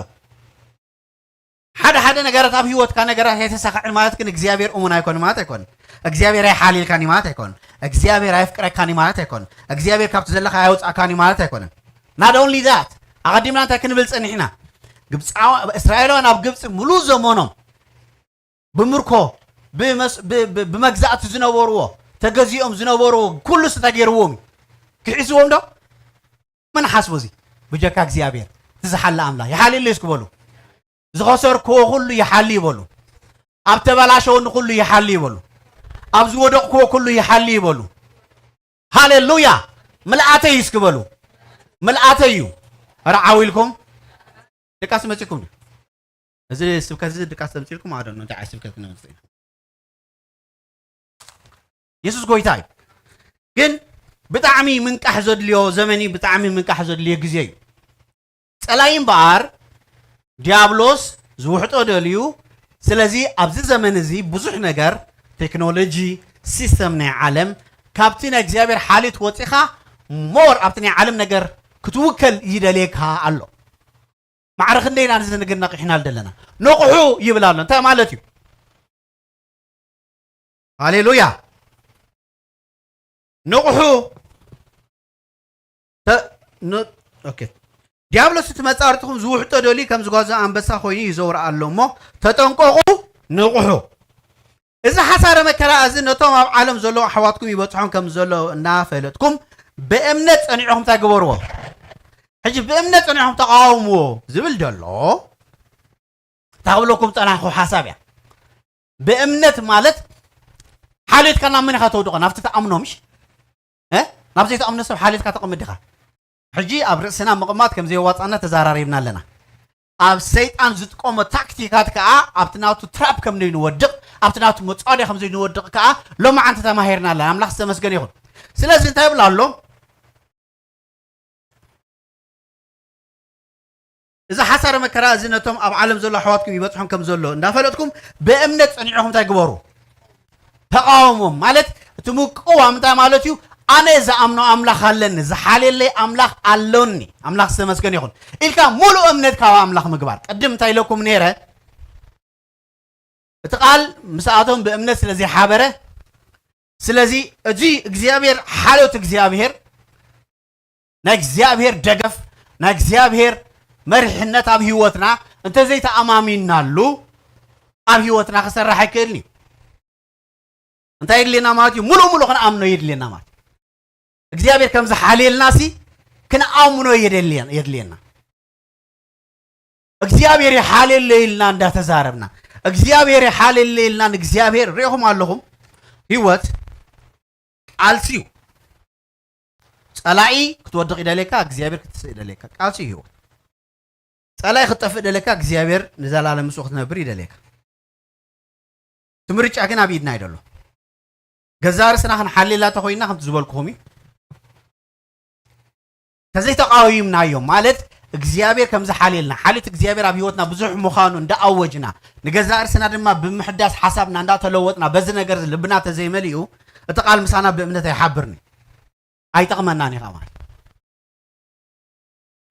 ሓደ ሓደ ነገራት ኣብ ህይወትካ ነገራት ኣይተሳኽዕን ማለት ግን እግዚኣብሔር እሙን ኣይኮን ማለት ኣይኮን። እግዚኣብሔር ኣይሓልየልካን እዩ ማለት ኣይኮን። እግዚኣብሔር ኣየፍቅረካን እዩ ማለት ኣይኮን። እግዚኣብሔር ካብቲ ዘለካ ኣየውፃእካን እዩ ማለት ኣይኮነን። Not only that፣ ኣቐዲምና እንታይ ክንብል ጸኒሕና? ግብፃዋ-፣ እስራኤላውያን ኣብ ግብፂ ሙሉእ ዘመኖም ብምርኮ፣ ብመስ-፣ ብ-፣ ብ-፣ ብመግዛእቲ ዝነበርዎ፣ ተገዚኦም ዝነበርዎ ኩሉስ እንታይ ገይርዎም እዩ? ክሒስዎም ዶ? መን ሓስቦ እዚ? ብጀካ እግዚኣብሔር፣ እቲ ዝሓሊ ኣምላኽ። ይሓልየለይ እስኪ በሉ። ዝኸሰርክዎ ኩሉ ይሓሊ ይበሉ። ኣብ ተበላሸወኒ ኩሉ ይሓሊ ይበሉ። ኣብ ዝወደቕክዎ ኩሉ ይሓሊ ይበሉ። ሃሌሉያ። ምልኣተይ እስኪ በሉ። ምልኣተይ እዩ። ኧረ ዓው ኢልኩም ድቃስ መጺኩም። እዚ ስብከት እዚ ድቃስ ተምጺልኩም ኣደ ነው እንታይ ዓይነት ስብከት ክነምጽእ ኢና። የሱስ ጎይታ እዩ። ግን ብጣዕሚ ምንቃሕ ዘድልዮ ዘመን እዩ። ብጣዕሚ ምንቃሕ ዘድልዮ ግዜ እዩ። ጸላይ እምበኣር ዲያብሎስ ዝውሕጦ ደልዩ። ስለዚ ኣብዚ ዘመን እዚ ብዙሕ ነገር ቴክኖሎጂ፣ ሲስተም ናይ ዓለም ካብቲ ናይ እግዚኣብሔር ሓልዮት ወፂኻ ሞር ኣብቲ ናይ ዓለም ነገር ክትውከል ይደልየካ ኣሎ። ማዕረ ክንደይ ኢና ነዚ ነገር ነቒሕናሉ ዘለና? ንቕሑ ይብል ኣሎ። እንታይ ማለት እዩ? ሃሌሉያ። ንቕሑ። ተ- ን- ኦኬ። ዲያብሎስ እቲ መጻርትኹም ዝውሕጦ ደልዩ ከም ዝጓዘ ኣንበሳ ኮይኑ ይዘውር ኣሎ እሞ ተጠንቀቑ፣ ንቕሑ። እዚ ሓሳረ መከራ እዚ ነቶም ኣብ ዓለም ዘለዉ ኣሕዋትኩም ይበጽሖም ከም ዘሎ እናፈለጥኩም ብእምነት ጸኒዕኹም እንታይ ግበርዎ? ሕጂ ብእምነት ጸኒዕኹም ተቓወምዎ ዝብል ዘሎ እታ ክብለኩም ጸናሕኩ ሓሳብ እያ። ብእምነት ማለት ሓልዮትካ ናብ መን ኢኻ ተውድቖ? ናብቲ ትኣምኖ ምሽ? እ? ናብ ዘይትኣምኖ ሰብ ሓልዮትካ ተቐምጥ ዲኻ? ሕጂ ኣብ ርእስና ምቕማጥ ከም ዘየዋጻና ተዛራሪብና ኣለና። ኣብ ሰይጣን ዝጥቀሞ ታክቲካት ከኣ ኣብቲ ናቱ ትራፕ ከም ዘይንወድቕ፣ ኣብቲ ናቱ መጻወድያ ከም ዘይንወድቕ ከኣ ሎማዓንቲ ተማሂርና ኣለና። ኣምላኽ ዝተመስገነ ይኹን። ስለዚ እንታይ ይብል ኣሎ? እዚ ሓሳረ መከራ እዚ ነቶም ኣብ ዓለም ዘሎ ኣሕዋትኩም ይበጽሖም ከም ዘሎ እንዳፈለጥኩም ብእምነት ጸኒዕኹም እንታይ ግበሩ? ተቓወሞም። ማለት እቲ ምቅዋም እንታይ ማለት እዩ? ኣነ ዝኣምኖ ኣምላኽ ኣለኒ፣ ዝሓልየለይ ኣምላኽ ኣሎኒ፣ ኣምላኽ ዝተመስገነ ይኹን ኢልካ ሙሉእ እምነት ካብ ኣምላኽ ምግባር። ቅድም እንታይ ኢለኩም ነይረ? እቲ ቃል ምስኣቶም ብእምነት ስለ ዘይሓበረ፣ ስለዚ እዚ እግዚኣብሔር ሓልዮት እግዚኣብሔር ናይ እግዚኣብሔር ደገፍ ናይ እግዚኣብሔር መሪሕነት ኣብ ህይወትና እንተዘይተኣማሚንናሉ ኣብ ህይወትና ክሰርሕ ኣይክእልን እዩ። እንታይ የድልየና ማለት እዩ? ሙሉእ ሙሉእ ክንኣምኖ የድልየና ማለት እዩ። እግዚኣብሔር ከም ዝሓልየልና ሲ ክንኣምኖ የደልየን- የድልየና። እግዚኣብሔር ይሓልየለይ ኢልና እንዳተዛረብና እግዚኣብሔር ይሓልየለይ ኢልና ንእግዚኣብሔር ሪኢኹም ኣለኹም። ህይወት ቃልሲ እዩ። ጸላኢ ክትወድቕ ይደልየካ፣ እግዚኣብሔር ክትስእ ይደልየካ። ቃልሲ እዩ ህይወት። ጸላኢ ክትጠፍእ ደለካ፣ እግዚኣብሔር ንዘላለም ምስኡ ክትነብር ይደልየካ። እቲ ምርጫ ግን ኣብ ኢድና እዩ ዘሎ። ገዛ ርእስና ክንሓልየላ ተኾይንና ከምቲ ዝበልኩኹም እዩ። ተዘይተቃዊምናዮም ማለት እግዚኣብሔር ከም ዝሓልየልና ሓልዮት እግዚኣብሔር ኣብ ህይወትና ብዙሕ ምዃኑ እንዳኣወጅና ንገዛ ርእስና ድማ ብምሕዳስ ሓሳብና እንዳተለወጥና በዚ ነገር እዚ ልብና ተዘይመሊኡ እቲ ቃል ምሳና ብእምነት ኣይሓብርን እዩ። ኣይጠቕመናን እዩ ማለት።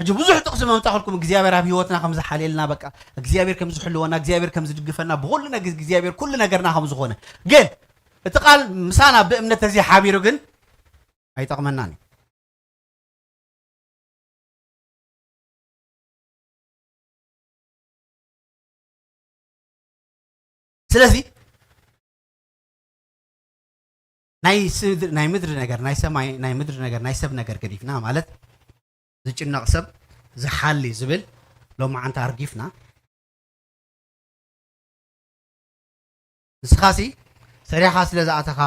ሕጂ ብዙሕ ጥቕሲ መምጻእኩልኩም እግዚኣብሔር ኣብ ህይወትና ከም ዝሓልየልና በቃ እግዚኣብሔር ከም ዝሕልወና እግዚኣብሔር ከም ዝድግፈና ብኩሉ ነገር እግዚኣብሔር ኩሉ ነገርና ከም ዝኾነ ግን እቲ ቃል ምሳና ብእምነት ተዘይሓቢሩ ግን ኣይጠቕመናን እዩ። ስለዚ ናይ ስድ- ናይ ምድሪ ነገር ናይ ሰማይ ናይ ምድሪ ነገር ናይ ሰብ ነገር ገዲፍና ማለት ዝጭነቕ ሰብ ዝሓሊ ዝብል ሎማዓንቲ ኣርጊፍና ንስኻሲ ሰሪኻ ስለ ዝኣተኻ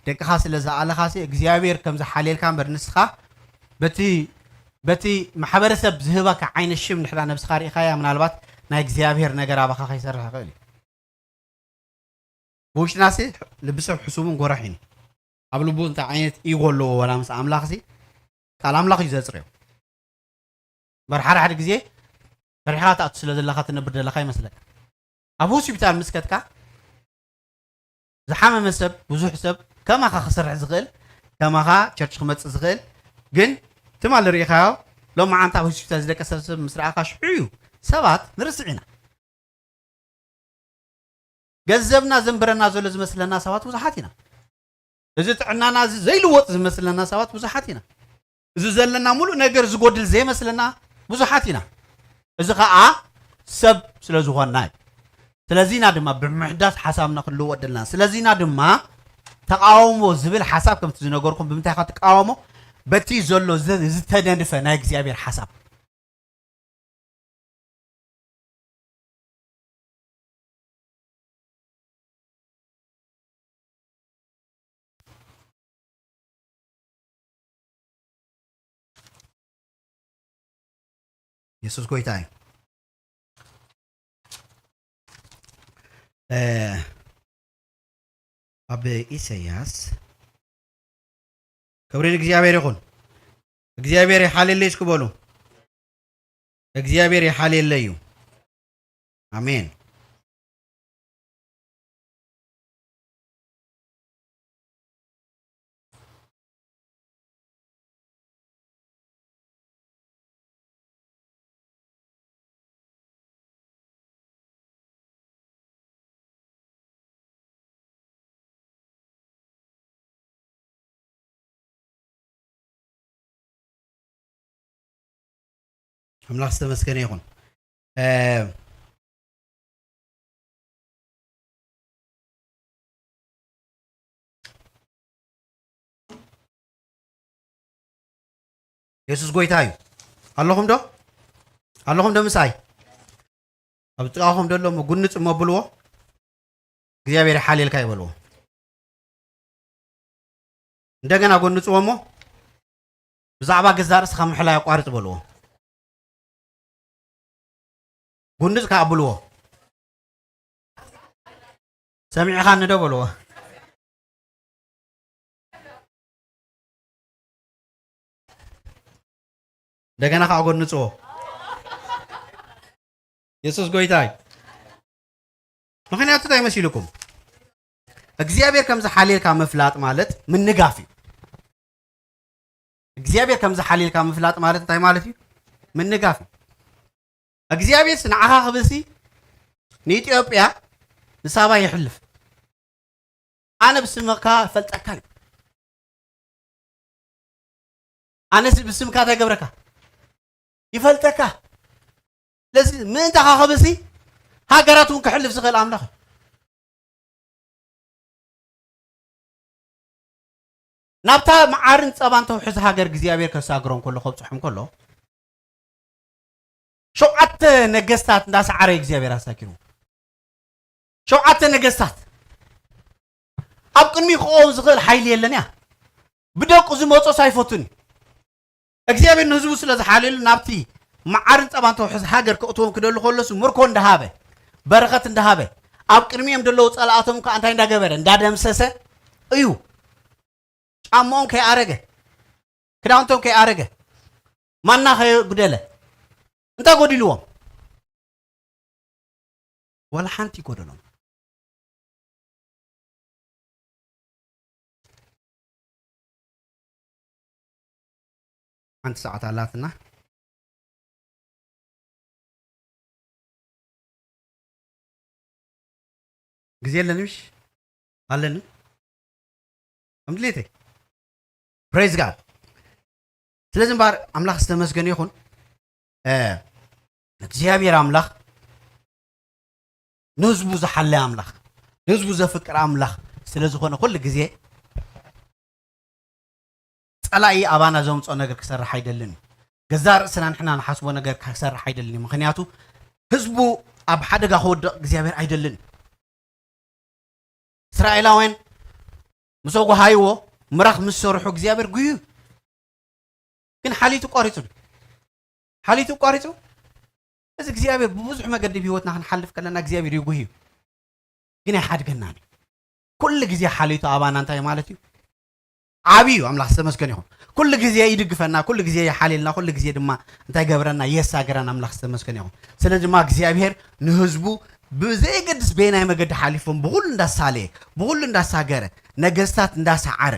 ደቅኻ ስለ ዝኣለኻሲ እግዚኣብሔር ከም ዝሓልየልካ እምበር ንስኻ በቲ በቲ ማሕበረሰብ ዝህበካ ዓይነት ሽም ንድሕራ ነብስኻ ርኢኻያ ምናልባት ናይ እግዚኣብሔር ነገር ኣባኻ ከይሰርሕ ይኽእል እዩ። ብውሽጥናሲ ልቢ ሰብ ሕሱምን ጎራሒን እዩ። ኣብ ልቡ እንታይ ዓይነት ኢጎ ኣለዎ ዋላ ምስ ኣምላኽሲ ቃል ኣምላኽ እዩ ዘጽርዮ። እምበር ሓደ ሓደ ግዜ ፈሪሕኻ ትኣቱ ስለ ዘለኻ ትነብር ዘለኻ ይመስለካ። ኣብ ሆስፒታል ምስ ከድካ ዝሓመመ ሰብ ብዙሕ ሰብ ከማኻ ክሰርሕ ዝኽእል ከማኻ ቸርች ክመጽእ ዝኽእል ግን ትማሊ ርኢኻዮ ሎማዓንቲ ኣብ ሆስፒታል ዝደቀሰ ሰብ ምስ ረኣኻ ሽዑ እዩ ሰባት ንርስዕ ኢና። ገንዘብና ዘንብረና ዘሎ ዝመስለና ሰባት ብዙሓት ኢና። እዚ ጥዕናና እዚ ዘይልወጥ ዝመስለና ሰባት ብዙሓት ኢና። እዚ ዘለና ሙሉእ ነገር ዝጎድል ዘይመስለና ብዙሓት ኢና። እዚ ኸዓ ሰብ ስለ ዝኾንና እዩ። ስለዚና ድማ ብምሕዳስ ሓሳብና ክንልወጥ ዘለና። ስለዚና ድማ ተቃውሞ ዝብል ሓሳብ ከምቲ ዝነገርኩም ብምንታይ ኢኻ ትቃወሞ? በቲ ዘሎ ዘ- ዝተደንፈ ናይ እግዚኣብሔር ሓሳብ። የሱስ ጎይታ እዩ። እ፣ ኣብ ኢሳያስ፣ ክብሪ ንእግዚኣብሔር ይኹን። እግዚኣብሔር ይሓልየለይ እስኪ በሉ። እግዚኣብሔር ይሓልየለይ እዩ። ኣሜን። ኣምላኽ ዝተመስገነ ይኹን። እ፣ የሱስ ጎይታ እዩ። ኣለኹም ዶ? ኣለኹም ዶ ምሳይ? ኣብ ጥቓኹም ዘሎ እሞ ጉንጽ እሞ ብልዎ፣ እግዚኣብሔር ይሓልየልካ እዩ በልዎ። እንደገና ጎንጽዎ እሞ፣ ብዛዕባ ገዛእ ርእስኻ ምሕላይ ኣቋርጽ በልዎ። ጉንጽ ከኣ ብልዎ። ሰሚዕኻኒ ዶ በልዎ። እንደገና ከኣ ጎንጽዎ። የሱስ ጎይታ እዩ። ምኽንያቱ እንታይ መሲልኩም? እግዚኣብሔር ከም ዝሓልየልካ ምፍላጥ ማለት ምንጋፍ እዩ። እግዚኣብሔር ከም ዝሓልየልካ ምፍላጥ ማለት እንታይ ማለት እዩ? ምንጋፍ እዩ። እግዚኣብሔርስ ንዓኻ ክብልሲ ንኢትዮጵያ ንሳባ የሕልፍ። ኣነ ብስምካ እፈልጠካ እዩ። ኣነስ ብስምካ እንታይ ገብረካ? ይፈልጠካ። ስለዚ ምእንታኻ ክብልሲ ሃገራት እውን ክሕልፍ ዝኽእል ኣምላኽ እዩ። ናብታ መዓርን ጸባን ተውሕዝ ሃገር እግዚኣብሔር ከሳግሮም ከሎ፣ ከብጽሖም ከሎ፣ ሸውዓተ ነገስታት እንዳሰዓረ እግዚኣብሔር ኣሳጊሩ። ሸውዓተ ነገስታት። ኣብ ቅድሚ ክቆም ዝኽእል ሓይሊ የለን እያ። ብደቁ ዝመጾስ ኣይፈቱን እዩ። እግዚኣብሔር ንህዝቡ ስለ ዝሓልየሉ ናብቲ መዓርን ጸባን ተውሕዝ ሃገር ከእትዎም ክደሊ ከሎስ ምርኮ እንዳሃበ፣ በረኸት እንዳሃበ፣ ኣብ ቅድሚኦም ዘለዉ ጸላእቶም ከኣ እንታይ እንዳገበረ? እንዳደምሰሰ እዩ። ጫማኦም ከይኣረገ፣ ክዳውንቶም ከይኣረገ፣ ማና ከየጉደለ፣ እንታይ ጎዲልዎም? ዋላ ሓንቲ ይጎደሎም። ሓንቲ ሰዓት ኣላትና። ግዜ ኣለኒ ምሽ? ኣለኒ። ከም ድሌተይ። Praise God። ስለዚ እምበኣር ኣምላኽ ዝተመስገነ ይኹን። እ፣ እግዚኣብሔር ኣምላኽ ንህዝቡ ዝሓለ ኣምላኽ፣ ንህዝቡ ዘፍቅር ኣምላኽ ስለ ዝኾነ ኩሉ ግዜ ጸላኢ ኣባና ዘምጽኦ ነገር ክሰርሕ ኣይደልን እዩ። ገዛእ ርእስና ንሕና ንሓስቦ ነገር ክሰርሕ ኣይደልን እዩ። ምኽንያቱ ህዝቡ ኣብ ሓደጋ ክወድቕ እግዚኣብሔር ኣይደልን እዩ። እስራኤላውያን ምስ ኣጓሃይዎ ምራኽ ምስ ሰርሑ እግዚኣብሔር ጉህዩ። ግን ሓሊቱ ቋሪጹ ድዩ? ሓሊቱ ቋሪጹ? እዚ እግዚኣብሔር ብብዙሕ መገዲ ብህይወትና ክንሓልፍ ከለና እግዚኣብሔር ይጉህዩ። ግን ኣይሓድገናን እዩ። ኩሉ ግዜ ሓሊቱ ኣባና እንታይ ማለት እዩ? ዓብዪ እዩ። ኣምላኽ ዝተመስገነ ይኹን። ኩሉ ግዜ ይድግፈና፣ ኩሉ ግዜ ይሓልየልና፣ ኩሉ ግዜ ድማ እንታይ ገብረና? የሳግረና። ኣምላኽ ዝተመስገነ ይኹን። ስለዚ ድማ እግዚኣብሔር ንህዝቡ ብዘየገድስ በየናይ መገዲ ሓሊፎም ብኹሉ እንዳሳለየ፣ ብኹሉ እንዳሳገረ፣ ነገስታት እንዳሰዓረ፣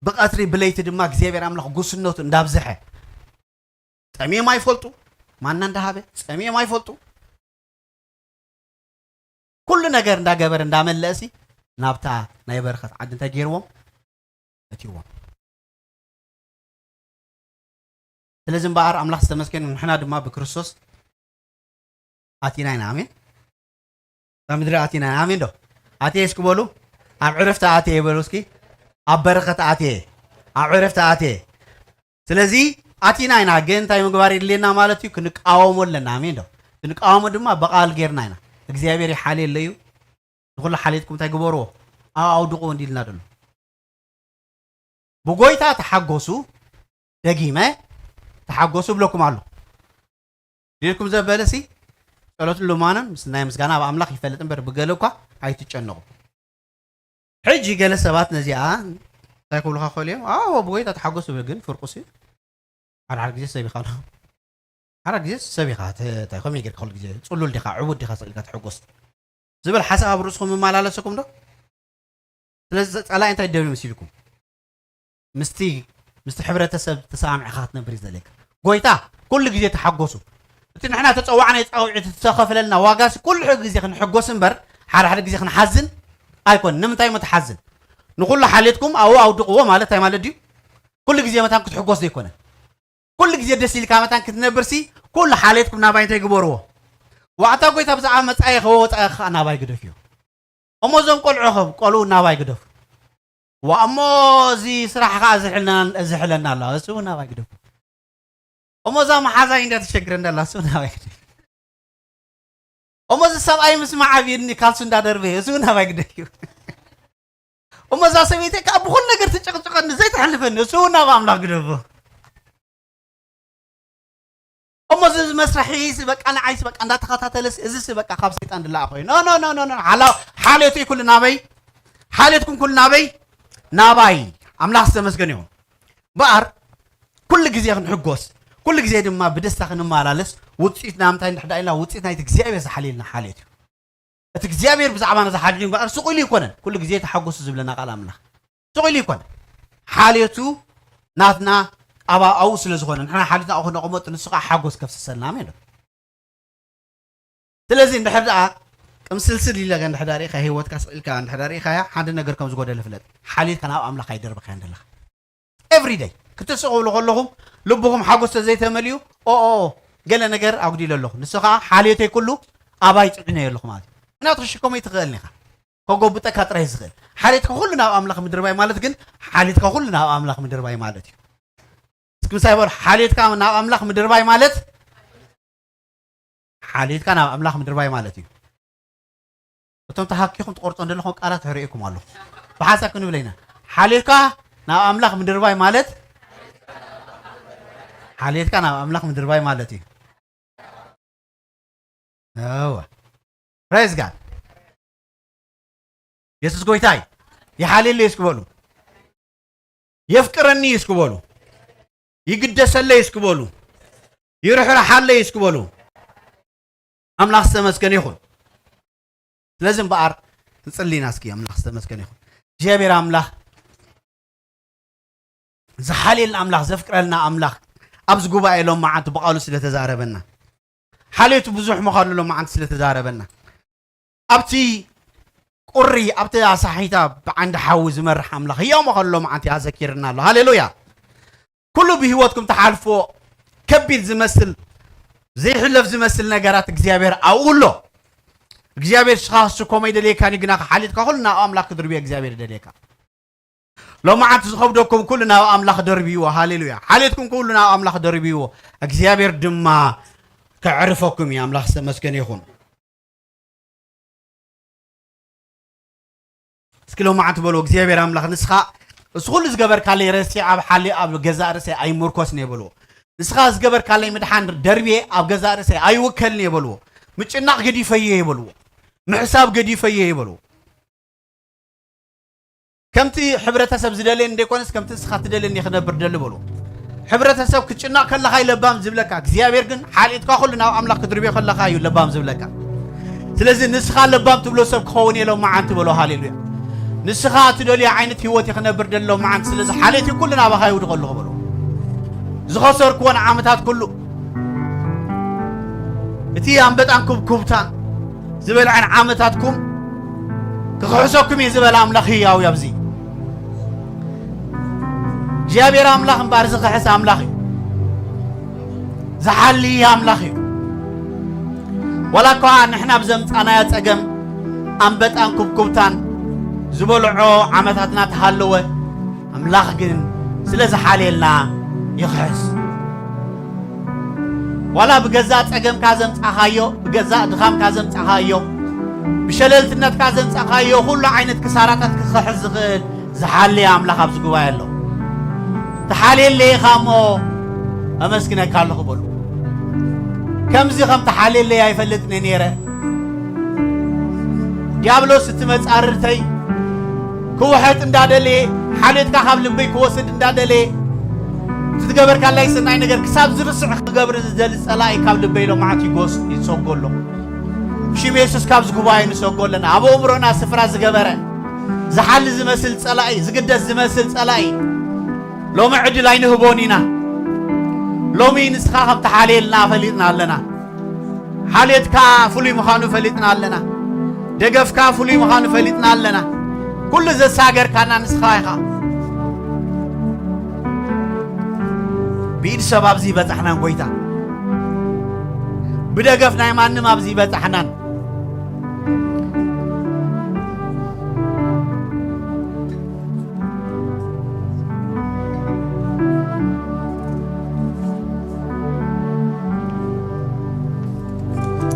ብቐትሪ ብለይቲ ድማ እግዚኣብሔር ኣምላኽ ጉስነቱ እንዳብዝሐ፣ ጸሚኦም ኣይፈልጡ፣ ማና እንዳሃበ ጸሚኦም ኣይፈልጡ። ኩሉ ነገር እንዳገበረ እንዳመለእሲ ናብታ ናይ በረኸት ዓዲ እንታይ ገይርዎም? እትይዎም። ስለዚ እምበኣር ኣምላኽ ዝተመስገነ፣ ንሕና ድማ ብክርስቶስ ኣቲና ኢና። ኣሜን። ኣብ ምድሪ ኣቲና ኢና። ኣሜን ዶ? ኣትየ እስኪ በሉ። ኣብ ዕረፍቲ ኣትየ በሉ እስኪ። ኣብ በረኸት ኣትየ። ኣብ ዕረፍቲ ኣትየ። ስለዚ ኣቲና ኢና፣ ግን እንታይ ምግባር የድልየና ማለት እዩ? ክንቃወሞ ኣለና። ኣሜን ዶ? ክንቃወሞ ድማ ብቓል ጌርና ኢና። እግዚኣብሔር ይሓልየለይ እዩ፣ ንኹሉ ሓልየትኩም እንታይ ግበርዎ? ኣብ ኣውድቕዎ እንዲልና ደሎ። ብጎይታ ተሓጎሱ፣ ደጊመ ተሓጎሱ እብለኩም ኣሎ። ድልኩም ዘበለሲ ጸሎትን ልማኖን ምስ ናይ ምስጋና ኣብ ኣምላኽ ይፈልጥ እምበር ብገለ እኳ ኣይትጨነቑ። ሕጂ ገለ ሰባት ነዚኣ እንታይ ክብሉኻ ክኽእሉ እዮም? ኣዎ ብጎይታ ተሓጎስ ዝብል ግን ፍርቁስ እዩ። ሓድሓድ ግዜ ሰብ ኢኻ። ሓድሓድ ግዜ ሰብ ኢኻ። ተ- እንታይ ከመይ ጌርካ ኩሉ ግዜ ጽሉል ዲኻ ዕቡድ ዲኻ ስቕ ኢልካ ትሕጎስ ዝብል ሓሳብ ኣብ ርእስኹም ይመላለሰኩም ዶ? ስለዚ ጸላኢ እንታይ ደልዩ መሲልኩም? ምስቲ ምስቲ ሕብረተሰብ ተሰማሚዕካ ክትነብር እዩ ዘድልየካ። ጎይታ ኩሉ ግዜ ተሓጎሱ። እቲ ንሕና ተጸዋዕናዮ ጻውዒት፣ እቲ ዝተኸፍለልና ዋጋሲ ኩሉ ግዜ ክንሕጎስ እምበር ሓደ ሓደ ግዜ ክንሓዝን ኣይኮን። ንምንታይ እሞ ትሓዝን? ንኹሉ ሓልየትኩም ኣብኡ ኣውድቕዎ ማለት እንታይ ማለት ድዩ? ኩሉ ግዜ መታን ክትሕጎስ ዘይኮነ፣ ኩሉ ግዜ ደስ ኢልካ መታን ክትነብርሲ ኩሉ ሓልየትኩም ናባይ እንታይ ግበርዎ? ዋዕታ ጎይታ ብዛዕባ መጻኢ ከወ ወጻኢ ከኣ ናባይ ግደፍዮ። እሞ እዞም ቆልዑ ኸም ቆልዑ ናባይ ግደፉ። ዋእሞ እዚ ስራሕ ኸዓ ዝሕልና- ዝሕለና ኣሎ፣ እሱ እውን ናባይ ግደፉ። እሞ እዛ መሓዛይ እንዳ ተሸግረ እንዳላ፣ እሱ እውን ናባይ ግደፉ። እሞ እዚ ሰብኣይ ምስ መዓብየኒ ካልሱ እንዳደርበየ፣ እሱ እውን ናባይ ግደፍ እዩ። እሞ እዛ ሰበይቲ ከዓ ብኹሉ ነገር ትጭቕጭቐኒ፣ ዘይትሕልፈኒ፣ እሱ እውን ናብ ኣምላኽ ግደፎ። እሞ እዚ መስርሒ እዚ በቃ ንዓይስ በቃ እንዳተኸታተለስ እዚ ሲ በቃ ካብ ሰይጣን ድላኣ ኮይኑ። ኖ፣ ኖ፣ ኖ፣ ኖ፣ ኖ። ሓላ- ሓልየቱ ኩሉ ናበይ? ሓልየትኩም ኩሉ ናበይ? ናባይ። ኣምላኽ ዝተመስገነ ይኹን። እምበኣር ኩሉ ግዜ ክንሕጎስ፣ ኩሉ ግዜ ድማ ብደስታ ክንመላለስ ውፅኢት ናምንታይ እንድሕዳ ኢልና ውፅኢት ናይቲ እግዚኣብሔር ዝሓልየልና ሓልየት እዩ። እቲ እግዚኣብሔር ብዛዕባና ዝሓልዩ እምበኣር ስቕ ኢሉ ይኮነን። ኩሉ ግዜ ተሓጎሱ ዝብለና ቃል ኣምላኽ ስቕ ኢሉ ይኮነን። ሓልየቱ ናትና ኣብ ኣብኡ ስለ ዝኾነ ንሕና ሓልየትና ኣብኡ ክነቐመጡ ንሱ ከዓ ሓጎስ ከፍስሰልና ኣሜን። ስለዚ እንድሕር ደኣ ቅምስልስል ኢለ እንድሕር ደኣ ርኢኻ ህይወትካ ስቕ ኢልካ እንድሕር ደኣ ርኢኻያ ሓደ ነገር ከም ዝጎደለ ፍለጥ። ሓልየትካ ናብ ኣምላኽ ኣይደርብኻያን ዘለኻ። ኤቭሪ ደይ ክትስቕ ክብሉ ከለኹም ልብኹም ሓጎስ ተዘይተመልዩ ኦ ኦ ኦ፣ ገለ ነገር ኣጉዲለ ኣለኹ። ንሱ ከዓ ሓልየተይ ኩሉ ኣባይ ጽዒነዮ ኣለኹ ማለት እዩ። ምክንያቱ ክሽከሞ ይትኽእልን ኢኻ። ከጎብጠካ ጥራይ ዝኽእል ሓልየትካ ኩሉ ናብ ኣምላኽ ምድርባይ ማለት ግን ሓልየትካ ኩሉ ናብ ኣምላኽ ምድርባይ ማለት እዩ። እስኪ ምሳይ በሉ፣ ሓልየትካ ናብ ኣምላኽ ምድርባይ ማለት ሓልየትካ ናብ ኣምላኽ ምድርባይ ማለት እዩ። እቶም ተሃኪኹም ትቆርጾ እንደለኹም ቃላት ሕርኢኩም ኣለኹ። ብሓንሳብ ክንብል ኢና። ሓልየትካ ናብ ኣምላኽ ምድርባይ ማለት ሓልየትካ ናብ ኣምላኽ ምድርባይ ማለት እዩ። እወ። ፕሬዝ ጋድ። የሱስ ጎይታይ። ይሓልየለይ እስኪ በሉ። የፍቅረኒ እስኪ በሉ። ይግደሰለይ እስኪ በሉ። ይርሕርሓለይ እስኪ በሉ። ኣምላኽ ዝተመስገነ ይኹን። ስለዚ እምበኣር ንጽሊ ኢና እስኪ። ኣምላኽ ዝተመስገነ ይኹን። እግዚኣብሔር ኣምላኽ ዝሓልየልና ኣምላኽ፣ ዘፍቅረልና ኣምላኽ ኣብዚ ጉባኤ ሎም መዓልቲ ብቓሉ ስለ ተዛረበና፣ ሓልየቱ ብዙሕ ምዃኑ ሎም መዓልቲ ስለ ተዛረበና፣ ኣብቲ ቁሪ ኣብቲ ኣሳሒታ ብዓንዲ ሓዊ ዝመርሕ ኣምላኽ ህያው ምዃኑ ሎም መዓልቲ ኣዘኪርና ኣሎ። ሃሌሉያ። ኩሉ ብህይወትኩም ትሓልፎ ከቢድ ዝመስል ዘይሕለፍ ዝመስል ነገራት እግዚኣብሔር ኣብኡ ኣሎ። እግዚኣብሔር ሽኻ እሱ ኮመይ ደልየካን እዩ፣ ግና ሓልየትካ ኩሉ ናብ ኣምላኽ ክድርብዮ እግዚኣብሔር ይደልየካ። ሎማዓንቲ ዝኸብደኩም ኩሉ ናብ ኣምላኽ ደርብይዎ። ሃሌሉያ። ሓልየትኩም ኩሉ ናብ ኣምላኽ ደርብይዎ። እግዚኣብሔር ድማ ከዕርፈኩም እዩ። ኣምላኽ ዝተመስገነ ይኹን። እስኪ ሎማዓንቲ በሎ፣ እግዚኣብሔር ኣምላኽ ንስኻ እሱ ኩሉ ዝገበርካለይ ረሲዐ ኣብ ሓሊ ኣብ ገዛእ ርእሰይ ኣይምርኮስን እየ በልዎ። ንስኻ ዝገበርካለይ ምድሓን ደርብየ ኣብ ገዛእ ርእሰይ ኣይውከልን እየ በልዎ። ምጭናቕ ገዲፈዮ እየ በልዎ። ምሕሳብ ገዲፈዮ እየ በልዎ። ከምቲ ሕብረተሰብ ዝደልየኒ ዘይኮነስ ከምቲ ንስኻ ትደልየኒ ክነብር ደሊ በልዎ። ሕብረተሰብ ክትጭነቕ ከለኻ እዩ ለባም ዝብለካ፣ እግዚኣብሔር ግን ሓልየትካ ኩሉ ናብ ኣምላኽ ክትድርብዮ ከለኻ እዩ ለባም ዝብለካ። ስለዚ ንስኻ ለባም ትብሎ ሰብ ክኸውን እየ ሎማዓንቲ በሎ። ሃሌሉያ። ንስኻ እትደልዮ ዓይነት ህይወት እዩ ክነብር ደሊ ሎማዓንቲ። ስለዚ ሓልየት ኩሉ ናባኻ ይውድቐ ኣለኹ በሎ። ዝኸሰርክዎን ዓመታት ኩሉ፣ እቲ ኣንበጣን ኩብኩብታን ዝበልዐን ዓመታትኩም ክኽሕሰኩም እየ ዝበለ ኣምላኽ ህያው እዩ። ኣብዚ እግዚኣብሔር ኣምላኽ እምበኣር ዝኽሕስ ኣምላኽ እዩ። ዝሓሊ ኣምላኽ እዩ። ዋላ እኳ ንሕና ብዘምጻናዮ ጸገም ኣንበጣን ኩብኩብታን ዝበልዖ ዓመታትና ተሃለወ፣ ኣምላኽ ግን ስለ ዝሓልየልና ይኽሕስ። ዋላ ብገዛእ ጸገምካ ዘምጻኻዮ፣ ብገዛእ ድኻምካ ዘምጻኻዮ፣ ብሸለልትነትካ ዘምጻኻዮ ኩሉ ዓይነት ክሳራታት ክኽሕስ ዝኽእል ዝሓሊ ኣምላኽ ኣብዚ ጉባኤ ኣሎ። ተሓልየለይ ኢኻ እሞ ኣመስግነካ ኣለኹ በሉ። ከምዚ ከም ተሓልየለይ ኣይፈልጥን ነይረ። ዲያብሎስ እቲ መጻርርተይ ክውሐጥ እንዳደለየ፣ ሓልዮትካ ካብ ልበይ ክወስድ እንዳደለየ፣ እቲ ዝገበርካላይ ሰናይ ነገር ክሳብ ዝርስዕ ክገብር ዝደሊ ጸላኢ ካብ ልበይ ሎማዓት ይጎስ ይሰጎ ኣሎ። ሽም የሱስ ካብዚ ጉባኤ ንሰጎ ኣለና። ኣብ ኣእምሮና ስፍራ ዝገበረ ዝሓሊ ዝመስል ጸላኢ፣ ዝግደስ ዝመስል ጸላኢ ሎሚ ዕድል ኣይንህቦን ኢና። ሎሚ ንስኻ ከም ተሓልየልና ፈሊጥና ኣለና። ሓልየትካ ፍሉይ ምዃኑ ፈሊጥና ኣለና። ደገፍካ ፍሉይ ምዃኑ ፈሊጥና ኣለና። ኩሉ ዘሳገርካና ንስኻ ኢኻ። ብኢድ ሰብ ኣብዚ ይበጻሕናን ጎይታ፣ ብደገፍ ናይ ማንም ኣብዚ ይበጻሕናን።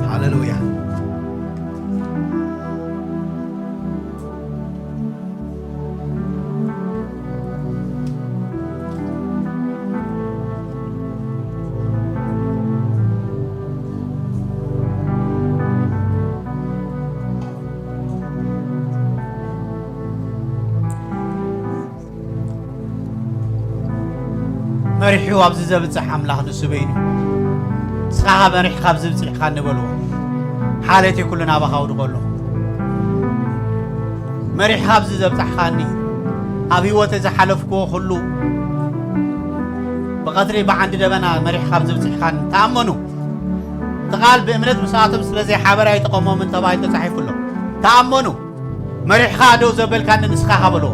ሃሌሉያ። መሪሑ ኣብዚ ዘብጽሕ ኣምላኽ ንሱ በይኑ። ንስኻ መሪሕካ ኣብዚ ብጽሕካኒ በልዎ። ሓለቴ ኩሉ ናባኻ ኣውድቖ ኣለኹ። መሪሕካ ኣብዚ ዘብጻሕካኒ፣ ኣብ ህይወተይ ዝሓለፍክዎ ኩሉ፣ ብቐትሪ ብዓንዲ ደበና መሪሕካ ኣብዚ ብጽሕካኒ። ተኣመኑ። እቲ ቃል ብእምነት ምስኣቶም ስለ ዘይሓበረ ኣይጠቐሞምን ተባሂሉ ተጻሒፉ ኣሎ። ተኣመኑ። መሪሕኻ ደው ዘበልካኒ ንስኻ ኢኻ በልዎ።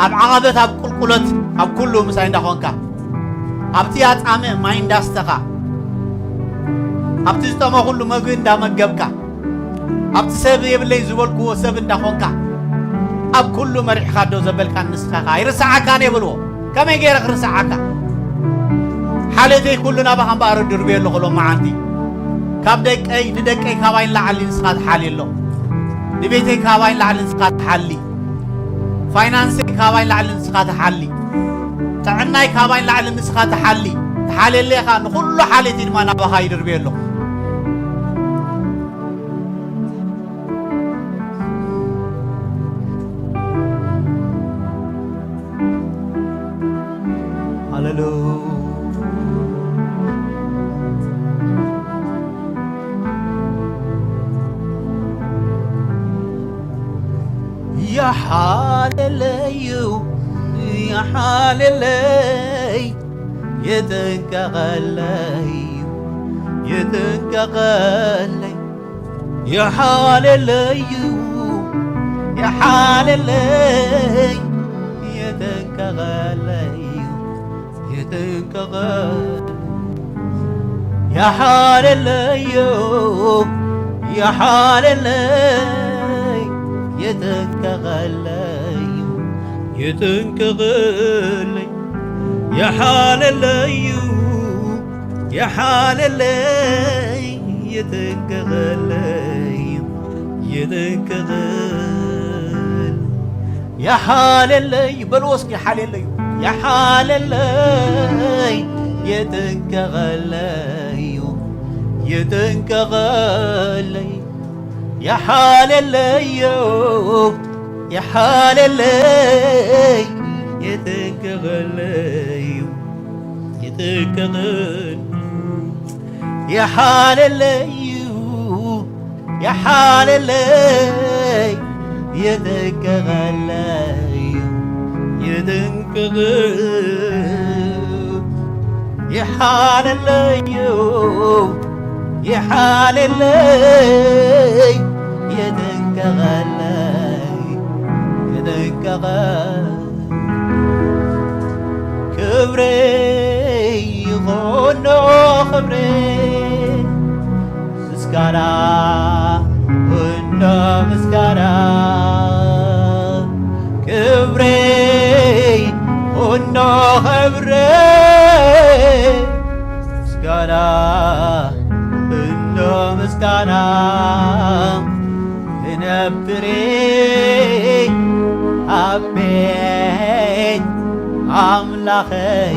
ኣብ ዓቐበት፣ ኣብ ቁልቁለት፣ ኣብ ኩሉ ምሳይ እንዳኾንካ፣ ኣብቲ ኣጻምእ ማይ እንዳስተኻ፣ ኣብቲ ዝጠመ ኩሉ መግቢ እንዳመገብካ፣ ኣብቲ ሰብ የብለይ ዝበልክዎ ሰብ እንዳኾንካ፣ ኣብ ኩሉ መሪሕኻ ደው ዘበልካኒ ንስኻ ኢኻ። ኣይርስዓካን እየ በልዎ። ከመይ ገይረ ክርስዓካ? ሓልየተይ ኩሉ ናባኻ እምበኣር ድርብየ ኣለኹ ሎመዓንቲ። ካብ ደቀይ፣ ንደቀይ ካባይ ንላዕሊ ንስኻ ትሓሊ ኣሎ። ንቤተይ ካባይ ንላዕሊ ንስኻ ትሓሊ። ፋይናንሰይ ካባይ ንላዕሊ ንስኻ ትሓሊ። ጥዕናይ ካባይ ንላዕሊ ንስኻ ትሓሊ። ትሓልየለይ ኢኻ። ንኹሉ ሓልየተይ ድማ ናባኻ ይድርብየ ኣለኹ። ሃሌሉያ። የሓልየለይ፣ የሓልየለይ፣ ይጥንቀቐለይ፣ ይጥንቀቐለይ። የሓልየለይ፣ የሓልየለይ፣ ይጥንቀቐለይ፣ ይጥንቀቐለይ። የሓልየለይ፣ የሓልየለይ፣ ይጥንቀቐለይ፣ ይጥንቀቐለይ። የሓልየለይ፣ የሓልየለይ፣ ይጥንቀቐለይ፣ ይጥንቀቐለይ። የሓልየለይ በልዎ እስኪ፣ የሓልየለይ፣ የሓልየለይ፣ ይጥንቀቐለይ፣ ይጥንቀቐለይ። የሓልየለይ፣ የሓልየለይ፣ ይጥንቀቐለይ፣ ይጥንቀቐለይ። የሓልየለይ፣ የሓልየለይ፣ ይጥንቀቐለይ፣ ይጥንቀቐለይ። የሓልየለይ፣ የሓልየለይ፣ ይጥንቀቐለይ፣ ይጥንቀቐለይ። ክብረይ ይኹኖ ክብረይ፣ ምስጋና ይኹኖ ምስጋና። ክብረይ ይኹኖ ክብረይ፣ ምስጋና ይኹኖ ምስጋና። ክነብር ኣብ ቤት ኣምላኸይ፣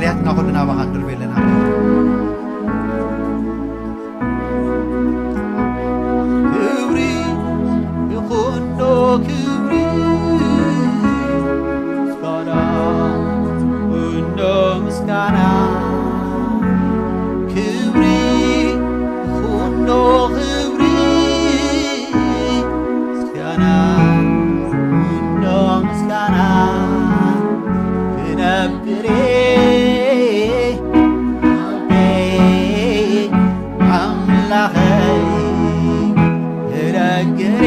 ርያትና ኩሉ ናባኻ ንድርብ ኣለና። ክብሪ ይኹኖ፣ ክብሪ ምስጋና፣ ይኹኖ ምስጋና። ክብሪ ይኹኖ፣ ክብሪ ምስጋና፣ ይኹኖ ምስጋና። ክነግሬ ኣቤት ኣምላኸይ፣ ክነግሬ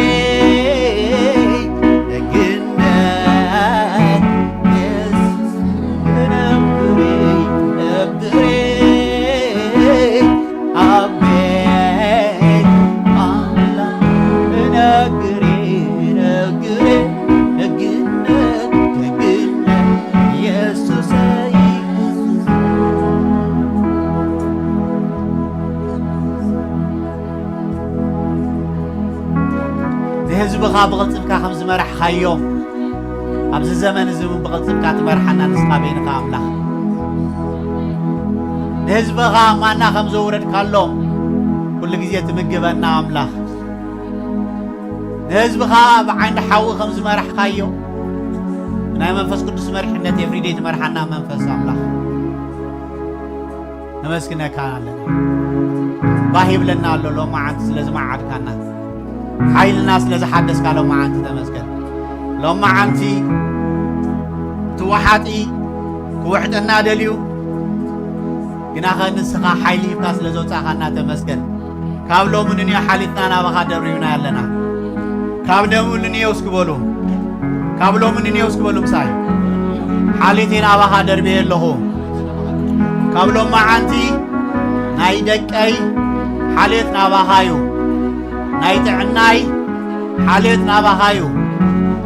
ደግነት የሱስ፣ ክነግሬ፣ ክነግሬ ኣቤት ኣምላኽ፣ ክነግሬ፣ ክነግሬ ደግነት፣ ደግነት የሱሰይ። ንህዝብኻ ብቕልጽምካ ከም ዝመራሕኻዮም፣ ኣብዚ ዘመን እዚ እውን ብቕልጽምካ ትመርሓና ንስኻ በይንኻ ኣምላኽ። ንህዝብኻ ማና ከም ዘውረድካሎም ኩሉ ግዜ ትምግበና ኣምላኽ። ንህዝብኻ ብዓንዲ ሓዊ ከም ዝመራሕኻዮ፣ ናይ መንፈስ ቅዱስ መሪሕነት ኤቭሪደይ ትመርሓና መንፈስ ኣምላኽ። ነመስግነካ ኣለና። ባህ ይብለና ኣሎ ሎማዓንቲ ስለ ዝመዓድካና፣ ሓይልና ስለ ዝሓደስካ ሎማዓንቲ ተመስገን። ሎማዓንቲ እቲ ወሓጢ ክውሕጠና ደልዩ፣ ግናኸ ንስኻ ሓይሊ ሂብካ ስለ ዘውጻእካና ተመስገን። ካብ ሎሚ ንንዮ ሓሊፍና ናባኻ ደሪብና ኣለና። ካብ ሎሚ ንንዮ እስኪ በሉ፣ ካብ ሎሚ ንንዮ እስኪ በሉ ምሳይ፣ ሓሊፈ ናባኻ ደርብየ ኣለኹ። ካብ ሎማዓንቲ ናይ ደቀይ ሓልዮት ናባኻ እዩ። ናይ ጥዕናይ ሓልዮት ናባኻ እዩ።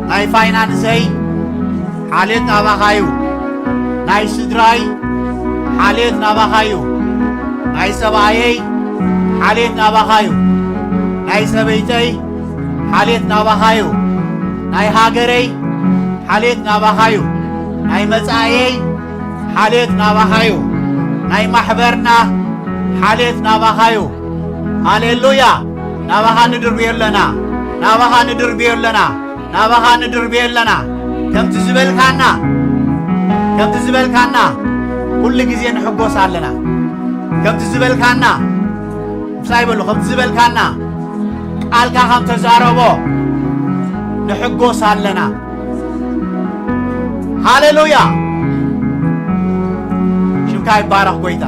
ናይ ፋይናንሰይ ሓልዮት ናባኻ እዩ። ናይ ስድራይ ሓልዮት ናባኻ እዩ። ናይ ሰብኣየይ ሓልዮት ናባኻ እዩ። ናይ ሰበይተይ ሓልዮት ናባኻ እዩ። ናይ ሃገረይ ሓልዮት ናባኻ እዩ። ናይ መጻእየይ ሓልዮት ናባኻ እዩ። ናይ ማሕበርና ሓልዮት ናባኻ እዩ። ሃሌሉያ! ናባኻ ንድርብዮ ኣለና፣ ናባኻ ንድርብዮ ኣለና፣ ናባኻ ንድርብዮ ኣለና። ከምቲ ዝበልካና፣ ከምቲ ዝበልካና ኩሉ ግዜ ንሕጎስ ኣለና። ከምቲ ዝበልካና፣ ምሳይ በሉ፣ ከምቲ ዝበልካና ቃልካ ከም ተዛረቦ ንሕጎስ ኣለና። ሃሌሉያ! ሽምካ ይባረኽ ጎይታ።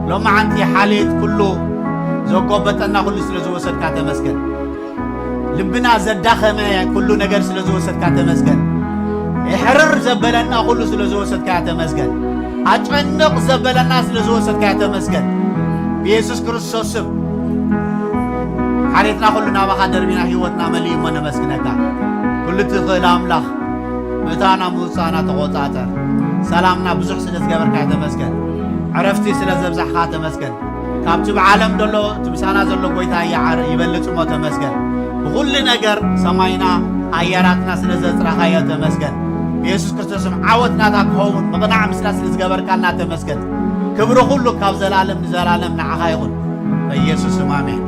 ሎማዓንቲ ሓልዮት ኩሉ ዘጎበጠና ኩሉ ስለ ዝወሰድካ ተመስገን። ልብና ዘዳኸመ ኩሉ ነገር ስለ ዝወሰድካ ተመስገን። የሕርር ዘበለና ኩሉ ስለ ዝወሰድካ ተመስገን። ኣጨንቕ ዘበለና ስለ ዝወሰድካ ተመስገን። ብየሱስ ክርስቶስ ስም ሓልዮትና ኩሉ ናባኻ ደርቢና ህይወትና መሊእ እሞ ነመስግነካ። ኩሉ ትኽእል ኣምላኽ ምእታና ምውፃእና ተቖፃፀር። ሰላምና ብዙሕ ስለ ዝገበርካ ተመስገን። ዕረፍቲ ስለ ዘብዛሕካ ተመስገን። ካብቲ ብዓለም ዘሎ እቲ ምሳና ዘሎ ጎይታ ይዓር ይበልፅ እሞ ተመስገን። ብኹሉ ነገር ሰማይና ኣየራትና ስለ ዘፅረኻዮ ተመስገን። ብየሱስ ክርስቶስ ስም ዓወት ናታ ክኸውን ምቕናዕ ምስላ ስለ ዝገበርካልና ተመስገን። ክብሪ ኩሉ ካብ ዘላለም ንዘላለም ንዓኻ ይኹን። በኢየሱስ ስም ኣሜን።